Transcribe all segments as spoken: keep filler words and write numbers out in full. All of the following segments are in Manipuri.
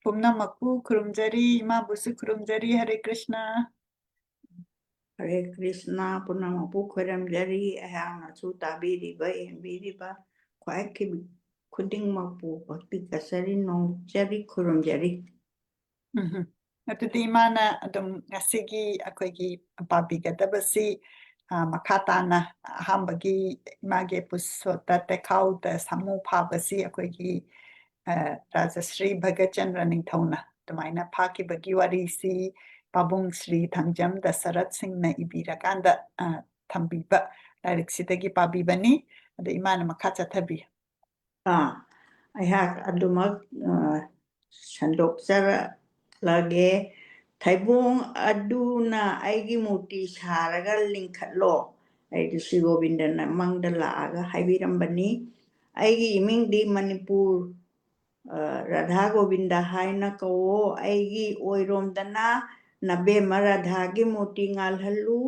ꯄꯨꯝꯅꯃꯛꯄꯨ ꯈꯨꯔꯨꯝꯖꯔꯤ, ꯏꯃꯥꯕꯨꯁꯨ ꯈꯨꯔꯨꯝꯖꯔꯤ꯫ ꯍꯔꯦ ꯀ꯭ꯔꯤꯁꯅ꯫ ꯍꯔꯦ ꯀ꯭ꯔꯤꯁꯅ꯫ ꯄꯨꯝꯅꯃꯛꯄꯨ ꯈꯣꯏꯔꯝꯖꯔꯤ꯫ ꯑꯩꯍꯥꯛꯅꯁꯨ ꯇꯥꯕꯤꯔꯤꯕ, ꯌꯦꯡꯕꯤꯔꯤꯕ ꯈ꯭ꯋꯥꯏ ꯈꯨꯗꯤꯡꯃꯛꯄꯨ ꯚꯛꯇꯤ ꯀꯠꯆꯔꯤ, ꯅꯣꯡꯖꯔꯤ, ꯈꯨꯔꯨꯝꯖꯔꯤ꯫ ꯎꯝ꯫ ꯑꯗꯨꯗꯤ ꯏꯃꯥꯅ ꯑꯗꯨꯝ ꯉꯁꯤꯒꯤ ꯑꯩꯈꯣꯏꯒꯤ ꯄꯥꯕꯤꯒꯗꯕꯁꯤ, ꯑ, ꯃꯈꯥ ꯇꯥꯅ ꯑꯍꯥꯟꯕꯒꯤ ꯏꯃꯥꯒꯤ episode ꯇ ꯇꯦꯈꯥꯎꯗ ꯁꯥꯃꯨ ꯐꯥꯕꯁꯤ ꯑꯩꯈꯣꯏꯒꯤ, ꯑ, ꯔꯥꯖꯁ꯭ꯔꯤ ꯚꯒꯠꯆꯟꯗ꯭ꯔ ꯅꯤꯡꯊꯧꯅ ꯑꯗꯨꯃꯥꯏꯅ ꯐꯥꯈꯤꯕꯒꯤ ꯋꯥꯔꯤꯁꯤ ꯄꯥꯕꯨꯡ ꯁ꯭ꯔꯤ ꯊꯥꯡꯖꯝ ꯗꯁꯔꯊ ꯁꯤꯡꯅ ꯏꯕꯤꯔꯀꯥꯟꯗ, ꯑ, ꯊꯝꯕꯤꯕ ꯂꯥꯏꯔꯤꯛꯁꯤꯗꯒꯤ ꯄꯥꯕꯤꯕꯅꯤ꯫ ꯑꯗ ꯏꯃꯥꯅ ꯃꯈꯥ ꯆꯠꯊꯕꯤꯌꯨ꯫ ꯑꯥ, ꯑꯩꯍꯥꯛ ꯑꯗꯨꯃꯛ, ꯑ, ꯁꯟꯗꯣꯛꯆꯔꯛꯂꯒꯦ꯫ ꯊꯩꯕꯣꯡ ꯑꯗꯨꯅ ꯑꯩꯒꯤ ꯃꯨꯔꯇꯤ ꯁꯥꯔꯒ ꯂꯤꯡꯈꯠꯂꯣ꯫ ꯑꯩ ꯔꯤꯁꯤ ꯒꯣꯕꯤꯟꯗꯅ ꯃꯪꯗ ꯂꯥꯛꯑꯒ ꯍꯥꯏꯕꯤꯔꯝꯕꯅꯤ꯫ ꯑꯩꯒꯤ ꯏꯃꯤꯡꯗꯤ ꯃꯅꯤꯄꯨꯔ, ꯑ, ꯔꯥꯙꯥ ꯒꯣꯕꯤꯟꯗ ꯍꯥꯏꯅ ꯀꯧꯋꯣ꯫ ꯑꯩꯒꯤ ꯑꯣꯏꯔꯣꯝꯗꯅ ꯅꯕꯦꯝꯃ ꯔꯥꯙꯥꯒꯤ ꯃꯨꯔꯇꯤ ꯉꯥꯜꯍꯜꯂꯨ꯫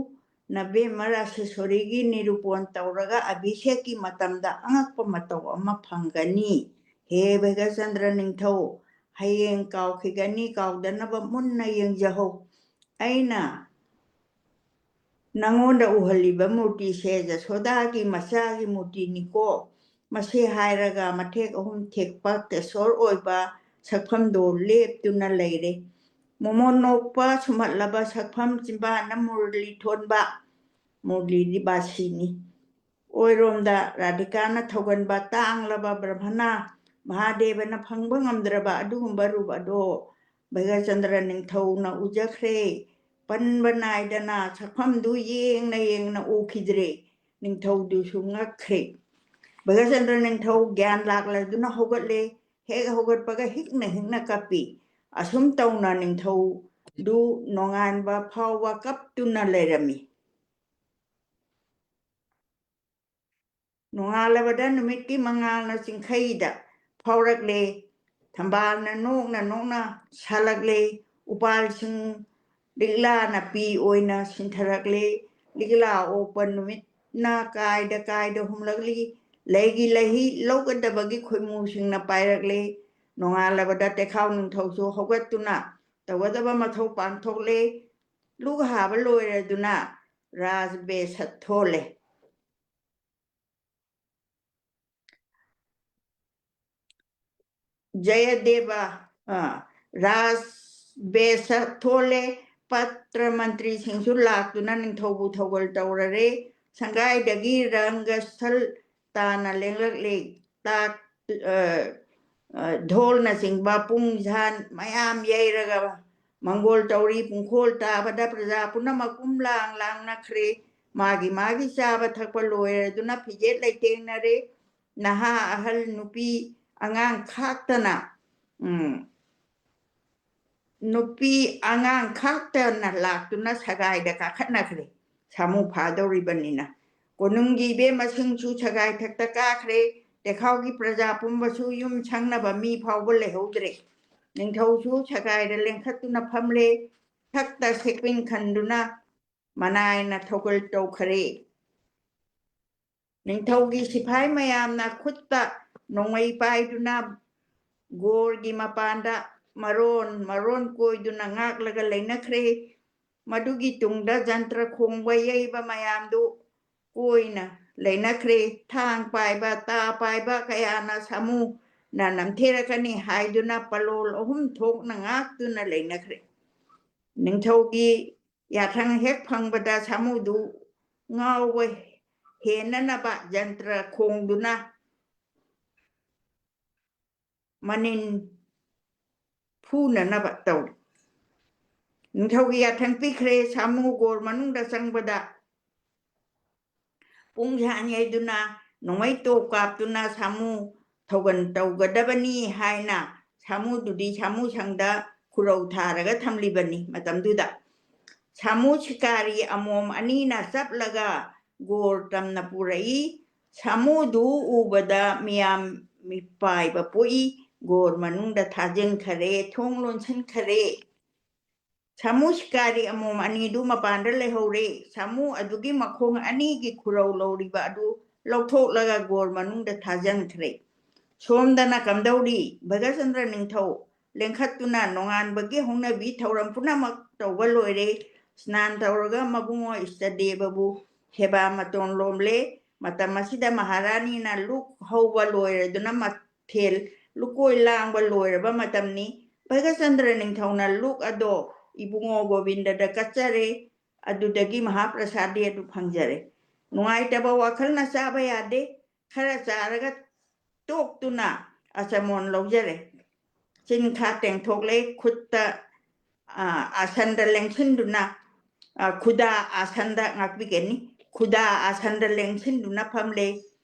ꯅꯕꯦꯝꯃ ꯔꯥꯁꯦꯁꯣꯔꯤꯒꯤ ꯅꯤꯔꯨꯄꯣꯟ ꯇꯧꯔꯒ ꯑꯚꯤꯁꯦꯛꯀꯤ ꯃꯇꯝꯗ ꯑꯉꯛꯄ ꯃꯇꯧ ꯑꯃ ꯐꯪꯒꯅꯤ꯫ ꯍꯦ ꯚꯩꯒꯆꯟꯗ꯭ꯔ ꯅꯤꯡꯊꯧ, ꯍꯌꯦꯡ ꯀꯥꯎꯈꯤꯒꯅꯤ, ꯀꯥꯎꯗꯅꯕ ꯃꯨꯟꯅ ꯌꯦꯡꯖꯍꯧ꯫ ꯑꯩꯅ ꯅꯉꯣꯟꯗ ꯎꯍꯜꯂꯤꯕ ꯃꯨꯔꯇꯤꯁꯦ ꯖꯁꯣꯗꯥꯒꯤ ꯃꯆꯥꯒꯤ ꯃꯨꯔꯇꯤꯅꯤꯀꯣ꯫ ꯃꯁꯤ ꯍꯥꯏꯔꯒ ꯃꯊꯦꯛ ꯑꯍꯨꯝ ꯊꯦꯛꯄ ꯀꯦꯁꯣꯔ ꯑꯣꯏꯕ ꯁꯛꯐꯝꯗꯣ ꯂꯦꯞꯇꯨꯅ ꯂꯩꯔꯦ꯫ ꯃꯣꯃꯣꯟ ꯅꯣꯛꯄ ꯁꯨꯝꯍꯠꯂꯕ ꯁꯛꯐꯝ ꯆꯤꯝꯕꯥꯟꯅ ꯃꯨꯔꯂꯤ ꯊꯣꯟꯕ, ꯃꯨꯔꯂꯤꯗꯤ ꯕꯥꯁꯤꯅꯤ꯫ ꯑꯣꯏꯔꯣꯝꯗ ꯔꯥꯙꯤꯀꯥꯅ ꯊꯧꯒꯟꯕ ꯇꯥꯡꯂꯕ ꯕ꯭ꯔꯍꯃꯅ ꯃꯍꯥꯗꯦꯕꯅ ꯐꯪꯕ ꯉꯝꯗ꯭ꯔꯕ ꯑꯗꯨꯒꯨꯝꯕ ꯔꯨꯞ ꯑꯗꯣ ꯚꯩꯒꯆꯟꯗ꯭ꯔ ꯅꯤꯡꯊꯧꯅ ꯎꯖꯈ꯭ꯔꯦ꯫ ꯄꯟꯕ ꯅꯥꯏꯗꯅ ꯁꯛꯐꯝꯗꯨ ꯌꯦꯡꯅ ꯌꯦꯡꯅ ꯎꯈꯤꯗ꯭ꯔꯦ꯫ ꯅꯤꯡꯊꯧꯗꯨꯁꯨ ꯉꯛꯈ꯭ꯔꯦ꯫ ꯚꯩꯒꯆꯟꯗ꯭ꯔ ꯅꯤꯡꯊꯧ ꯒ꯭ꯌꯥꯟ ꯂꯥꯛꯂꯗꯨꯅ ꯍꯧꯒꯠꯂꯦ꯫ ꯍꯦꯛ ꯍꯧꯒꯠꯄꯒ ꯍꯤꯛꯅ ꯍꯤꯛꯅ ꯀꯞꯄꯤ꯫ ꯑꯁꯨꯝ ꯇꯧꯅ ꯅꯤꯡꯊꯧꯗꯨ ꯅꯣꯡꯉꯥꯟꯕ ꯐꯥꯎꯕ ꯀꯞꯇꯨꯅ ꯂꯩꯔꯝꯃꯤ꯫ ꯅꯣꯡꯉꯥꯜꯂꯕꯗ ꯅꯨꯃꯤꯠꯀꯤ ꯃꯉꯥꯜꯅ ꯆꯤꯡꯈꯩꯗ ꯐꯥꯎꯔꯛꯂꯦ꯫ ꯊꯝꯕꯥꯜꯅ ꯅꯣꯛꯅ ꯅꯣꯛꯅ ꯁꯥꯠꯂꯛꯂꯦ꯫ ꯎꯄꯥꯜꯁꯤꯡ ꯂꯤꯛꯂꯥ ꯅꯥꯄꯤ ꯑꯣꯏꯅ ꯁꯤꯟꯊꯔꯛꯂꯦ꯫ ꯂꯤꯛꯂꯥ ꯑꯣꯛꯄ ꯅꯨꯃꯤꯠꯅ ꯀꯥꯏꯗ ꯀꯥꯏꯗ ꯍꯨꯝꯂꯛꯂꯤ꯫ ꯂꯩꯒꯤ ꯂꯩꯍꯤ ꯂꯧꯒꯗꯕꯒꯤ ꯈꯣꯏꯃꯨꯁꯤꯡꯅ ꯄꯥꯏꯔꯛꯂꯦ꯫ ꯅꯣꯡꯉꯥꯜꯂꯕꯗ ꯇꯦꯈꯥꯎ ꯅꯤꯡꯊꯧꯁꯨ ꯍꯧꯒꯠꯇꯨꯅ ꯇꯧꯒꯗꯕ ꯃꯊꯧ ꯄꯥꯡꯊꯣꯛꯂꯦ꯫ ꯂꯨꯛ ꯍꯥꯕ ꯂꯣꯏꯔꯗꯨꯅ ꯔꯥꯖ ꯕꯦꯁ ꯊꯣꯜꯂꯦ꯫ ꯖꯌꯗꯦꯕ, ꯑ, ꯔꯥꯖ ꯕꯦꯁ ꯊꯣꯜꯂꯦ꯫ ꯄꯠꯇ꯭ꯔ ꯃꯟꯇ꯭ꯔꯤꯁꯤꯡꯁꯨ ꯂꯥꯛꯇꯨꯅ ꯅꯤꯡꯊꯧꯕꯨ ꯊꯧꯒꯜ ꯇꯧꯔꯔꯦ꯫ ꯁꯪꯒꯥꯏꯗꯒꯤ ꯔꯪꯒ ꯁꯜ ꯇꯥꯅ ꯂꯦꯡꯂꯛꯂꯦ꯫ ꯇꯥꯛ-, ꯑ, ꯑ, ꯙꯣꯜꯅꯆꯤꯡꯕ ꯄꯨꯡ ꯖꯥꯟ ꯃꯌꯥꯝ ꯌꯩꯔꯒ ꯃꯪꯒꯣꯜ ꯇꯧꯔꯤ꯫ ꯄꯨꯡꯈꯣꯜ ꯇꯥꯕꯗ ꯄ꯭ꯔꯖꯥ ꯄꯨꯝꯅꯃꯛ ꯄꯨꯝ ꯂꯥꯡ ꯂꯥꯡꯅꯈ꯭ꯔꯦ꯫ ꯃꯥꯒꯤ ꯃꯥꯒꯤ ꯆꯥꯕ ꯊꯛꯄ ꯂꯣꯏꯔꯗꯨꯅ ꯐꯤꯖꯦꯠ ꯂꯩꯇꯦꯡꯅꯔꯦ꯫ ꯅꯍꯥ ꯑꯍꯜ ꯅꯨꯄꯤ ꯑꯉꯥꯡ ꯈꯥꯛꯇꯅ, ꯎꯝ, ꯅꯨꯄꯤ ꯑꯉꯥꯡ ꯈꯥꯛꯇꯅ ꯂꯥꯛꯇꯨꯅ ꯁꯒꯥꯏꯗ ꯀꯥꯈꯠꯅꯈ꯭ꯔꯦ꯫ ꯁꯥꯃꯨ ꯐꯥꯗꯧꯔꯤꯕꯅꯤꯅ꯫ ꯀꯣꯅꯨꯡꯒꯤ ꯏꯕꯦꯝꯃꯁꯤꯡꯁꯨ ꯁꯒꯥꯏ ꯊꯛꯇ ꯀꯥꯈ꯭ꯔꯦ꯫ ꯇꯦꯈꯥꯎꯒꯤ ꯄ꯭ꯔꯖꯥ ꯄꯨꯝꯕꯁꯨ ꯌꯨꯝ ꯁꯪꯅꯕ ꯃꯤ ꯐꯥꯎꯕ ꯂꯩꯍꯧꯗ꯭ꯔꯦ꯫ ꯅꯤꯡꯊꯧꯁꯨ ꯁꯒꯥꯏꯗ ꯂꯦꯡꯈꯠꯇꯨꯅ ꯐꯝꯂꯦ꯫ ꯊꯛꯇ ꯁꯦꯛꯄꯤꯟ ꯈꯟꯗꯨꯅ ꯃꯅꯥꯏꯅ ꯊꯧꯒꯜ ꯇꯧꯈ꯭ꯔꯦ꯫ ꯅꯤꯡꯊꯧꯒꯤ ꯁꯤꯐꯥꯏ ꯃꯌꯥꯝꯅ ꯈꯨꯠꯇ ꯅꯣꯡꯃꯩ ꯄꯥꯏꯗꯨꯅ ꯒꯣꯔꯒꯤ ꯃꯄꯥꯟꯗ ꯃꯔꯣꯟ ꯃꯔꯣꯟ ꯀꯣꯏꯗꯨꯅ ꯉꯥꯛꯂꯒ ꯂꯩꯅꯈ꯭ꯔꯦ꯫ ꯃꯗꯨꯒꯤ ꯇꯨꯡꯗ ꯖꯟꯇ꯭ꯔ ꯈꯣꯡꯕ ꯌꯩꯕ ꯃꯌꯥꯝꯗꯨ ꯀꯣꯏꯅ ꯂꯩꯅꯈ꯭ꯔꯦ꯫ ꯊꯥꯡ ꯄꯥꯏꯕ, ꯇꯥ ꯄꯥꯏꯕ ꯀꯌꯥꯅ ꯁꯥꯃꯨꯅ ꯅꯝꯊꯦꯔꯛꯀꯅꯤ ꯍꯥꯏꯗꯨꯅ ꯄꯂꯣꯜ ꯑꯍꯨꯝ ꯊꯣꯛꯅ ꯉꯥꯛꯇꯨꯅ ꯂꯩꯅꯈ꯭ꯔꯦ꯫ ꯅꯤꯡꯊꯧꯒꯤ ꯌꯥꯊꯪ ꯍꯦꯛ ꯐꯪꯕꯗ ꯁꯥꯃꯨꯗꯨ ꯉꯥꯎꯕ ꯍꯦꯟꯅꯅꯕ ꯖꯟꯇ꯭ꯔ ꯈꯣꯡꯗꯨꯅ ꯃꯅꯤꯟ ꯐꯨꯅꯅꯕ ꯇꯧꯔꯤ꯫ ꯅꯤꯡꯊꯧꯒꯤ ꯌꯥꯊꯪ ꯄꯤꯈ꯭ꯔꯦ꯫ ꯁꯥꯃꯨ ꯒꯣꯔ ꯃꯅꯨꯡꯗ ꯆꯪꯕꯗ ꯄꯨꯡ ꯁꯥꯟ ꯌꯩꯗꯨꯅ ꯅꯣꯡꯃꯩ ꯇꯣꯞ ꯀꯥꯞꯇꯨꯅ ꯁꯥꯃꯨ ꯊꯧꯒꯜ ꯇꯧꯒꯗꯕꯅꯤ ꯍꯥꯏꯅ ꯁꯥꯃꯨꯗꯨꯗꯤ ꯁꯥꯃꯨ ꯁꯪꯗ ꯈꯨꯔꯧ ꯊꯥꯔꯒ ꯊꯝꯂꯤꯕꯅꯤ꯫ ꯃꯇꯝꯗꯨꯗ ꯁꯥꯃꯨ ꯁꯤꯀꯥꯔꯤ ꯑꯃꯣꯝ ꯑꯅꯤꯅ ꯆꯞꯂꯒ ꯒꯣꯔ ꯇꯝꯅ ꯄꯨꯔꯛꯏ꯫ ꯁꯥꯃꯨꯗꯨ ꯎꯕꯗ ꯃꯤꯌꯥꯝ ꯃꯤꯄꯥꯏꯕ ꯄꯣꯛꯏ꯫ ꯒꯣꯔ ꯃꯅꯨꯡꯗ ꯊꯥꯖꯤꯟꯈꯔꯦ, ꯊꯣꯡ ꯂꯣꯟꯁꯤꯟꯈꯔꯦ꯫ ꯁꯥꯃꯨ ꯁꯤꯀꯥꯔꯤ ꯑꯃꯣꯝ ꯑꯅꯤꯗꯨ ꯃꯄꯥꯟꯗ ꯂꯩꯍꯧꯔꯦ꯫ ꯁꯥꯃꯨ ꯑꯗꯨꯒꯤ ꯃꯈꯣꯡ ꯑꯅꯤꯒꯤ ꯈꯨꯔꯧ ꯂꯧꯔꯤꯕ ꯑꯗꯨ ꯂꯧꯊꯣꯛꯂꯒ ꯒꯣꯔ ꯃꯅꯨꯡꯗ ꯊꯥꯖꯤꯟꯈ꯭ꯔꯦ꯫ ꯁꯣꯝꯗꯅ ꯀꯝꯗꯧꯔꯤ? ꯚꯒꯆꯟꯗ꯭ꯔ ꯅꯤꯡꯊꯧ ꯂꯦꯡꯈꯠꯇꯨꯅ ꯅꯣꯡꯉꯥꯟꯕꯒꯤ ꯍꯧꯅꯕꯤ ꯊꯧꯔꯝ ꯄꯨꯝꯅꯃꯛ ꯇꯧꯕ ꯂꯣꯏꯔꯦ꯫ ꯁ꯭ꯅꯥꯟ ꯇꯧꯔꯒ ꯃꯕꯨꯡꯉꯣ ꯏꯁꯇꯗꯦꯕꯕꯨ ꯁꯦꯕꯥ ꯃꯇꯣꯟ ꯂꯣꯝꯂꯦ꯫ ꯃꯇꯝ ꯑꯁꯤꯗ ꯃꯍꯥꯔꯥꯅꯤꯅ ꯂꯨꯛ ꯍꯧꯕ ꯂꯣꯏꯔꯗꯨꯅ ꯃꯊꯦꯜ ꯂꯨꯀꯣꯏ ꯂꯥꯡꯕ ꯂꯣꯏꯔꯕ ꯃꯇꯝꯅꯤ꯫ ꯚꯒꯆꯟꯗ꯭ꯔ ꯅꯤꯡꯊꯧꯅ ꯂꯨꯛ ꯑꯗꯣ ꯏꯕꯨꯡꯉꯣ ꯒꯣꯕꯤꯟꯗꯗ ꯀꯠꯆꯔꯦ꯫ ꯑꯗꯨꯗꯒꯤ ꯃꯍꯥꯄ꯭ꯔꯁꯥꯗꯤ ꯑꯗꯨ ꯐꯪꯖꯔꯦ꯫ ꯅꯨꯡꯉꯥꯏꯇꯕ ꯋꯥꯈꯜꯅ ꯆꯥꯕ ꯌꯥꯗꯦ꯫ ꯈꯔ ꯆꯥꯔꯒ ꯇꯣꯛꯇꯨꯅ ꯑꯆꯃꯣꯟ ꯂꯧꯖꯔꯦ꯫ ꯆꯤꯟ ꯈꯥ ꯇꯦꯡꯊꯣꯛꯂꯦ꯫ ꯈꯨꯠꯇ, ꯑ, ꯑꯥꯁꯟꯗ ꯂꯦꯡꯁꯤꯟꯗꯨꯅ, ꯑ, ꯈꯨꯗꯥ ꯑꯥꯁꯟꯗ ꯉꯥꯛꯄꯤꯒꯅꯤ꯫ ꯈꯨꯗꯥ ꯑꯥꯁꯟꯗ ꯂꯦꯡꯁꯤꯟꯗꯨꯅ ꯐꯝꯂꯦ꯫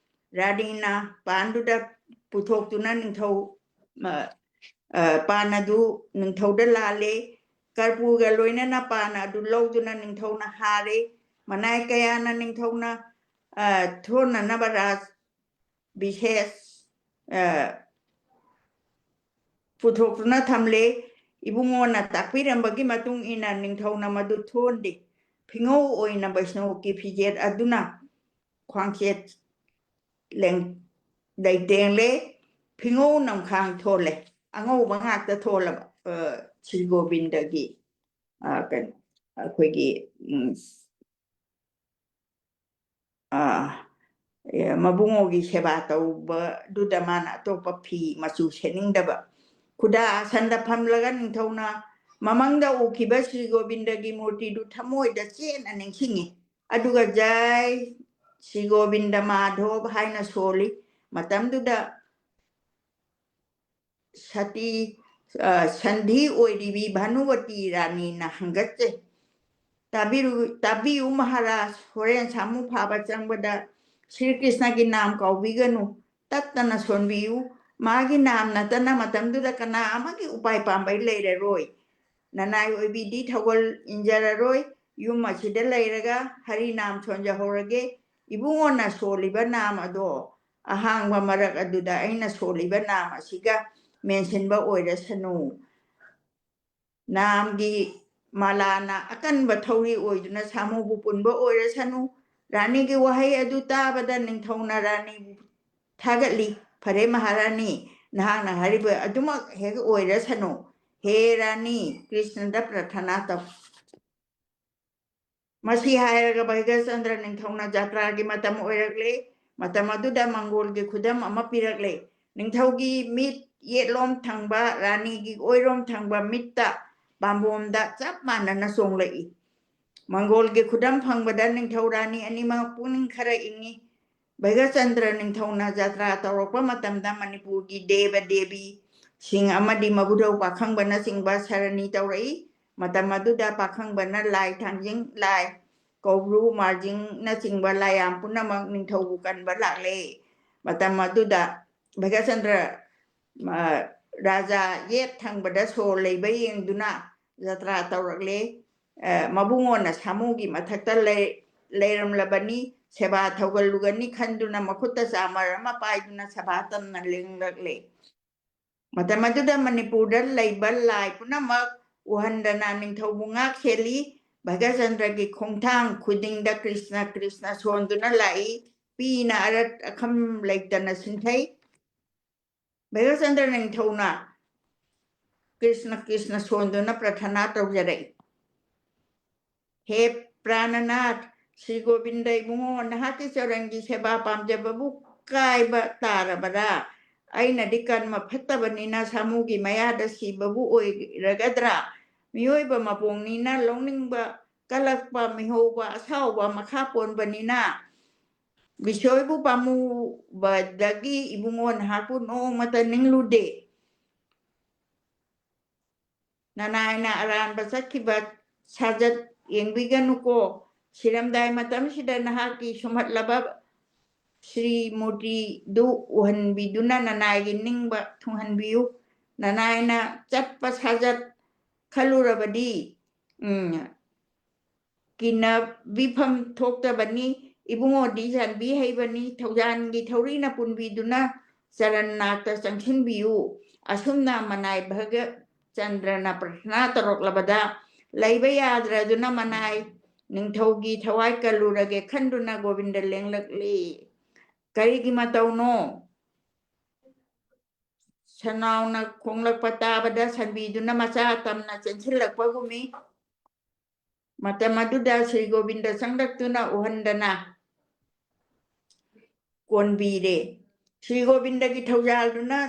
ꯔꯥꯅꯤꯅ ꯄꯥꯟꯗꯨꯗ ꯄꯨꯊꯣꯛꯇꯨꯅ ꯅꯤꯡꯊꯧ, ꯑ, ꯑ, ꯄꯥꯟ ꯑꯗꯨ ꯅꯤꯡꯊꯧꯗ ꯂꯥꯜꯂꯦ꯫ ꯀꯔꯄꯨꯔꯒ ꯂꯣꯏꯅꯅ ꯄꯥꯟ ꯑꯗꯨ ꯂꯧꯗꯨꯅ ꯅꯤꯡꯊꯧꯅ ꯍꯥꯔꯦ꯫ ꯃꯅꯥꯏ ꯀꯌꯥꯅ ꯅꯤꯡꯊꯧꯅ, ꯑ, ꯊꯣꯟꯅꯅꯕ ꯔꯥꯖ ꯕꯤꯁꯦꯁ, ꯑ, ꯄꯨꯊꯣꯛꯇꯨꯅ ꯊꯝꯂꯦ꯫ ꯏꯕꯨꯡꯉꯣꯅ ꯇꯥꯛꯄꯤꯔꯝꯕꯒꯤ ꯃꯇꯨꯡ ꯏꯟꯅ ꯅꯤꯡꯊꯧꯅ ꯃꯗꯨ ꯊꯣꯟꯗꯦ꯫ ꯐꯤꯉꯧ ꯑꯣꯏꯅ ꯕꯩꯁꯅꯣꯞꯀꯤ ꯐꯤꯖꯦꯠ ꯑꯗꯨꯅ ꯈ꯭ꯋꯥꯡꯆꯦꯠ ꯂꯦꯡ-, ꯂꯩꯇꯦꯡꯂꯦ꯫ ꯐꯤꯉꯧ ꯅꯝꯈꯥꯡ ꯊꯣꯜꯂꯦ꯫ ꯑꯉꯧꯕ ꯉꯥꯛꯇ ꯊꯣꯜꯂꯕ, ꯑ, ꯁ꯭ꯔꯤ ꯒꯣꯕꯤꯟꯗꯒꯤ, ꯑ, ꯀꯩꯅꯣ, ꯑꯩꯈꯣꯏꯒꯤ, ꯎꯝ, ꯑ, ꯑꯦ, ꯃꯕꯨꯡꯉꯣꯒꯤ ꯁꯦꯕꯥ ꯇꯧꯕꯗꯨꯗ ꯃꯥꯅ ꯑꯇꯣꯞꯄ ꯐꯤ ꯃꯆꯨ ꯁꯦꯠꯅꯤꯡꯗꯕ꯫ ꯈꯨꯗꯥ ꯑꯥꯁꯟꯗ ꯐꯝꯂꯒ ꯅꯤꯡꯊꯧꯅ ꯃꯃꯪꯗ ꯎꯈꯤꯕ ꯁ꯭ꯔꯤ ꯒꯣꯕꯤꯟꯗꯒꯤ ꯃꯨꯔꯇꯤꯗꯨ ꯊꯃꯣꯏꯗ ꯆꯦꯠꯅ ꯅꯤꯡꯁꯤꯡꯉꯤ꯫ ꯑꯗꯨꯒ "ꯖꯥꯏ ꯁ꯭ꯔꯤ ꯒꯣꯕꯤꯟꯗ ꯃꯥꯙꯣꯕ" ꯍꯥꯏꯅ ꯁꯣꯜꯂꯤ꯫ ꯃꯇꯝꯗꯨꯗ ꯁꯇꯤ, ꯑ, ꯁꯟꯙꯤ ꯑꯣꯏꯔꯤꯕꯤ ꯚꯥꯅꯨꯃꯇꯤ ꯔꯥꯅꯤꯅ ꯍꯪꯒꯠꯆꯩ, "ꯇꯥꯕꯤꯔꯨ-, ꯇꯥꯕꯤꯌꯨ ꯃꯍꯥꯔꯥꯖ, ꯍꯣꯔꯦꯟ ꯁꯥꯃꯨ ꯐꯥꯕ ꯆꯪꯕꯗ ꯁ꯭ꯔꯤ ꯀ꯭ꯔꯤꯁꯅꯒꯤ ꯅꯥꯝ ꯀꯥꯎꯕꯤꯒꯅꯨ, ꯇꯠꯇꯅ ꯁꯣꯟꯕꯤꯌꯨ꯫ ꯃꯥꯒꯤ ꯅꯥꯝ ꯅꯠꯇꯅ ꯃꯇꯝꯗꯨꯗ ꯀꯅꯥ ꯑꯃꯒꯤ ꯎꯄꯥꯏ ꯄꯥꯝꯕꯩ ꯂꯩꯔꯔꯣꯏ꯫ ꯅꯅꯥꯏ ꯑꯣꯏꯕꯤꯗꯤ ꯊꯧꯒꯜ ꯏꯟꯖꯔꯔꯣꯏ꯫ ꯌꯨꯝ ꯑꯁꯤꯗ ꯂꯩꯔꯒ ꯍꯔꯤ ꯅꯥꯝ ꯁꯣꯟꯖꯍꯧꯔꯒꯦ꯫ ꯏꯕꯨꯡꯉꯣꯅ ꯁꯣꯜꯂꯤꯕ ꯅꯥꯝ ꯑꯗꯣ ꯑꯍꯥꯡꯕ ꯃꯔꯛ ꯑꯗꯨꯗ ꯑꯩꯅ ꯁꯣꯜꯂꯤꯕ ꯅꯥꯝ ꯑꯁꯤꯒ ꯃꯦꯟꯁꯤꯟꯕ ꯑꯣꯏꯔꯁꯅꯨ꯫ ꯅꯥꯝꯒꯤ ꯃꯥꯂꯥꯅ ꯑꯀꯟꯕ ꯊꯧꯔꯤ ꯑꯣꯏꯗꯨꯅ ꯁꯥꯃꯨꯕꯨ ꯄꯨꯟꯕ ꯑꯣꯏꯔꯁꯅꯨ꯫" ꯔꯥꯅꯤꯒꯤ ꯋꯥꯍꯩ ꯑꯗꯨ ꯇꯥꯕꯗ ꯅꯤꯡꯊꯧꯅ ꯔꯥꯅꯤꯕꯨ ꯊꯥꯒꯠꯂꯤ꯫ ꯐꯔꯦ ꯃꯍꯥꯔꯥꯅꯤ, ꯅꯍꯥꯛꯅ ꯍꯥꯏꯔꯤꯕ ꯑꯗꯨꯃꯛ ꯍꯦꯛ ꯑꯣꯏꯔꯁꯅꯨ꯫ ꯍꯦ ꯔꯥꯅꯤ, ꯀ꯭ꯔꯤꯁꯅꯗ ꯄ꯭ꯔꯊꯅꯥ ꯇꯧ꯫ ꯃꯁꯤ ꯍꯥꯏꯔꯒ ꯚꯩꯒ꯭ꯌꯆꯟꯗ꯭ꯔ ꯅꯤꯡꯊꯧꯅ ꯖꯥꯇ꯭ꯔꯥꯒꯤ ꯃꯇꯝ ꯑꯣꯏꯔꯛꯂꯦ꯫ ꯃꯇꯝ ꯑꯗꯨꯗ ꯃꯪꯒꯣꯜꯒꯤ ꯈꯨꯗꯝ ꯑꯃ ꯄꯤꯔꯛꯂꯦ꯫ ꯅꯤꯡꯊꯧꯒꯤ ꯃꯤꯠ ꯌꯦꯠꯂꯣꯝ ꯊꯪꯕ, ꯔꯥꯅꯤꯒꯤ ꯑꯣꯏꯔꯣꯝ ꯊꯪꯕ ꯃꯤꯠꯇ ꯄꯥꯝꯕꯣꯝꯗ ꯆꯞ ꯃꯥꯟꯅꯅ ꯆꯣꯡꯂꯛꯏ꯫ ꯃꯪꯒꯣꯜꯒꯤ ꯈꯨꯗꯝ ꯐꯪꯕꯗ ꯅꯤꯡꯊꯧ ꯔꯥꯅꯤ ꯑꯅꯤꯃꯛ ꯄꯨꯛꯅꯤꯡ ꯈꯔ ꯏꯪꯏ꯫ ꯚꯩꯒ꯭ꯌꯆꯟꯗ꯭ꯔ ꯅꯤꯡꯊꯧꯅ ꯖꯥꯇ꯭ꯔꯥ ꯇꯧꯔꯛꯄ ꯃꯇꯝꯗ ꯃꯅꯤꯄꯨꯔꯒꯤ ꯗꯦꯕ ꯗꯦꯕꯤꯁꯤꯡ ꯑꯃꯗꯤ ꯃꯕꯨꯙꯧ ꯄꯥꯈꯪꯕꯅꯆꯤꯡꯕ ꯁꯔꯅꯤ ꯇꯧꯔꯛꯏ꯫ ꯃꯇꯝ ꯑꯗꯨꯗ ꯄꯥꯈꯪꯕꯅ ꯂꯥꯏ ꯊꯥꯡꯖꯤꯡ, ꯂꯥꯏ ꯀꯧꯕ꯭ꯔꯨ, ꯃꯥꯔꯖꯤꯡꯅꯆꯤꯡꯕ ꯂꯥꯏꯌꯥꯝ ꯄꯨꯝꯅꯃꯛ ꯅꯤꯡꯊꯧꯕꯨ ꯀꯟꯕ ꯂꯥꯛꯂꯦ꯫ ꯃꯇꯝ ꯑꯗꯨꯗ ꯚꯩꯒ꯭ꯌꯆꯟꯗ꯭ꯔ, ꯑ, ꯔꯥꯖꯥ ꯌꯦꯠ ꯊꯪꯕꯗ ꯁꯣꯔ ꯂꯩꯕ ꯌꯦꯡꯗꯨꯅ ꯖꯇ꯭ꯔꯥ ꯇꯧꯔꯛꯂꯦ꯫ ꯑ, ꯃꯕꯨꯡꯉꯣꯅ ꯁꯥꯃꯨꯒꯤ ꯃꯊꯛꯇ ꯂꯩ-, ꯂꯩꯔꯝꯂꯕꯅꯤ, ꯁꯦꯕꯥ ꯊꯧꯒꯜꯂꯨꯒꯅꯤ ꯈꯟꯗꯨꯅ ꯃꯈꯨꯠꯇ ꯆꯥꯃꯔ ꯑꯃ ꯄꯥꯏꯗꯨꯅ ꯁꯦꯕꯥ ꯇꯝꯅ ꯂꯦꯡꯂꯛꯂꯦ꯫ ꯃꯇꯝ ꯑꯗꯨꯗ ꯃꯅꯤꯄꯨꯔꯗ ꯂꯩꯕ ꯂꯥꯏ ꯄꯨꯝꯅꯃꯛ ꯎꯍꯟꯗꯅ ꯅꯤꯡꯊꯧꯕꯨ ꯉꯥꯛ ꯁꯦꯜꯂꯤ꯫ ꯚꯩꯒ꯭ꯌꯆꯟꯗ꯭ꯔꯒꯤ ꯈꯣꯡꯊꯥꯡ ꯈꯨꯗꯤꯡꯗ ꯀ꯭ꯔꯤꯁꯅ ꯀ꯭ꯔꯤꯁꯅ ꯁꯣꯟꯗꯨꯅ ꯂꯥꯛꯏ꯫ ꯄꯤꯅ ꯑꯔꯠ ꯑꯈꯝ ꯂꯩꯇꯅ ꯁꯤꯟꯊꯩ꯫ ꯚꯩꯒ꯭ꯌꯆꯟꯗ꯭ꯔ ꯅꯤꯡꯊꯧꯅ ꯀ꯭ꯔꯤꯁꯅ ꯀ꯭ꯔꯤꯁꯅ ꯁꯣꯟꯗꯨꯅ ꯄ꯭ꯔꯊꯅꯥ ꯇꯧꯖꯔꯛꯏ꯫ ꯍꯦ ꯄ꯭ꯔꯥꯅꯅꯥꯊ, ꯁ꯭ꯔꯤ ꯒꯣꯕꯤꯟꯗ ꯏꯕꯨꯡꯉꯣ, ꯅꯍꯥꯛꯀꯤ ꯆꯔꯟꯒꯤ ꯁꯦꯕꯥ ꯄꯥꯝꯖꯕꯕꯨ ꯀꯥꯏꯕ ꯇꯥꯔꯕꯔꯥ? ꯑꯩꯅꯗꯤ ꯀꯔꯃ ꯐꯠꯇꯕꯅꯤꯅ ꯁꯥꯃꯨꯒꯤ ꯃꯌꯥꯗ ꯁꯤꯕꯕꯨ ꯑꯣꯏꯔꯒꯗ꯭ꯔꯥ? ꯃꯤꯑꯣꯏꯕ ꯃꯄꯣꯛꯅꯤꯅ ꯂꯧꯅꯤꯡꯕ, ꯀꯜꯂꯛꯄ, ꯃꯤꯍꯧꯕ, ꯑꯁꯥꯎꯕ ꯃꯈꯥ ꯄꯣꯟꯕꯅꯤꯅ ꯕꯤꯁꯣꯏꯕꯨ ꯄꯥꯝꯃꯨꯕꯗꯒꯤ ꯏꯕꯨꯡꯉꯣ ꯅꯍꯥꯛꯄꯨ ꯅꯣꯡꯃꯇ ꯅꯤꯡꯂꯨꯗꯦ꯫ ꯅꯅꯥꯏꯅ ꯑꯔꯥꯟꯕ ꯆꯠꯈꯤꯕ ꯁꯥꯖꯠ ꯌꯦꯡꯕꯤꯒꯅꯨꯀꯣ꯫ ꯁꯤꯔꯝꯗꯥꯏ ꯃꯇꯝꯁꯤꯗ ꯅꯍꯥꯛꯀꯤ ꯁꯨꯝꯍꯠꯂꯕ ꯁ꯭ꯔꯤ ꯃꯨꯔꯇꯤꯗꯨ ꯎꯍꯟꯕꯤꯗꯨꯅ ꯅꯅꯥꯏꯒꯤ ꯅꯤꯡꯕ ꯊꯨꯡꯍꯟꯕꯤꯌꯨ꯫ ꯅꯅꯥꯏꯅ ꯆꯠꯄ ꯁꯥꯖꯠ ꯈꯜꯂꯨꯔꯕꯗꯤ, ꯎꯝ, ꯀꯤꯅꯕꯤꯐꯝ ꯊꯣꯛꯇꯕꯅꯤ꯫ ꯏꯕꯨꯡꯉꯣꯗꯤ ꯆꯥꯟꯕꯤ ꯍꯩꯕꯅꯤ, ꯊꯧꯖꯥꯟꯒꯤ ꯊꯧꯔꯤꯅ ꯄꯨꯟꯕꯤꯗꯨꯅ ꯆꯔꯟ ꯅꯥꯛꯇ ꯆꯪꯁꯤꯟꯕꯤꯌꯨ꯫ ꯑꯁꯨꯝꯅ ꯃꯅꯥꯏ ꯚꯒꯆꯟꯗ꯭ꯔꯅ ꯄ꯭ꯔꯊꯅꯥ ꯇꯧꯔꯛꯂꯕꯗ ꯂꯩꯕ ꯌꯥꯗ꯭ꯔꯗꯨꯅ ꯃꯅꯥꯏ ꯅꯤꯡꯊꯧꯒꯤ ꯊꯋꯥꯏ ꯀꯜꯂꯨꯔꯒꯦ ꯈꯟꯗꯨꯅ ꯒꯣꯕꯤꯟꯗ ꯂꯦꯡꯂꯛꯂꯤ꯫ ꯀꯔꯤꯒꯤ ꯃꯇꯧꯅꯣ? ꯁꯅꯥꯎꯅ ꯈꯣꯡꯂꯛꯄ ꯇꯥꯕꯗ ꯁꯟꯕꯤꯗꯨꯅ ꯃꯆꯥ ꯇꯝꯅ ꯆꯦꯟꯁꯤꯜꯂꯛꯄꯒꯨꯝꯃꯤ꯫ ꯃꯇꯝ ꯑꯗꯨꯗ ꯁ꯭ꯔꯤ ꯒꯣꯕꯤꯟꯗ ꯆꯪꯂꯛꯇꯨꯅ ꯎꯍꯟꯗꯅ ꯀꯣꯟꯕꯤꯔꯦ꯫ ꯁ꯭ꯔꯤ ꯒꯣꯕꯤꯟꯗꯒꯤ ꯊꯧꯖꯥꯜꯗꯨꯅ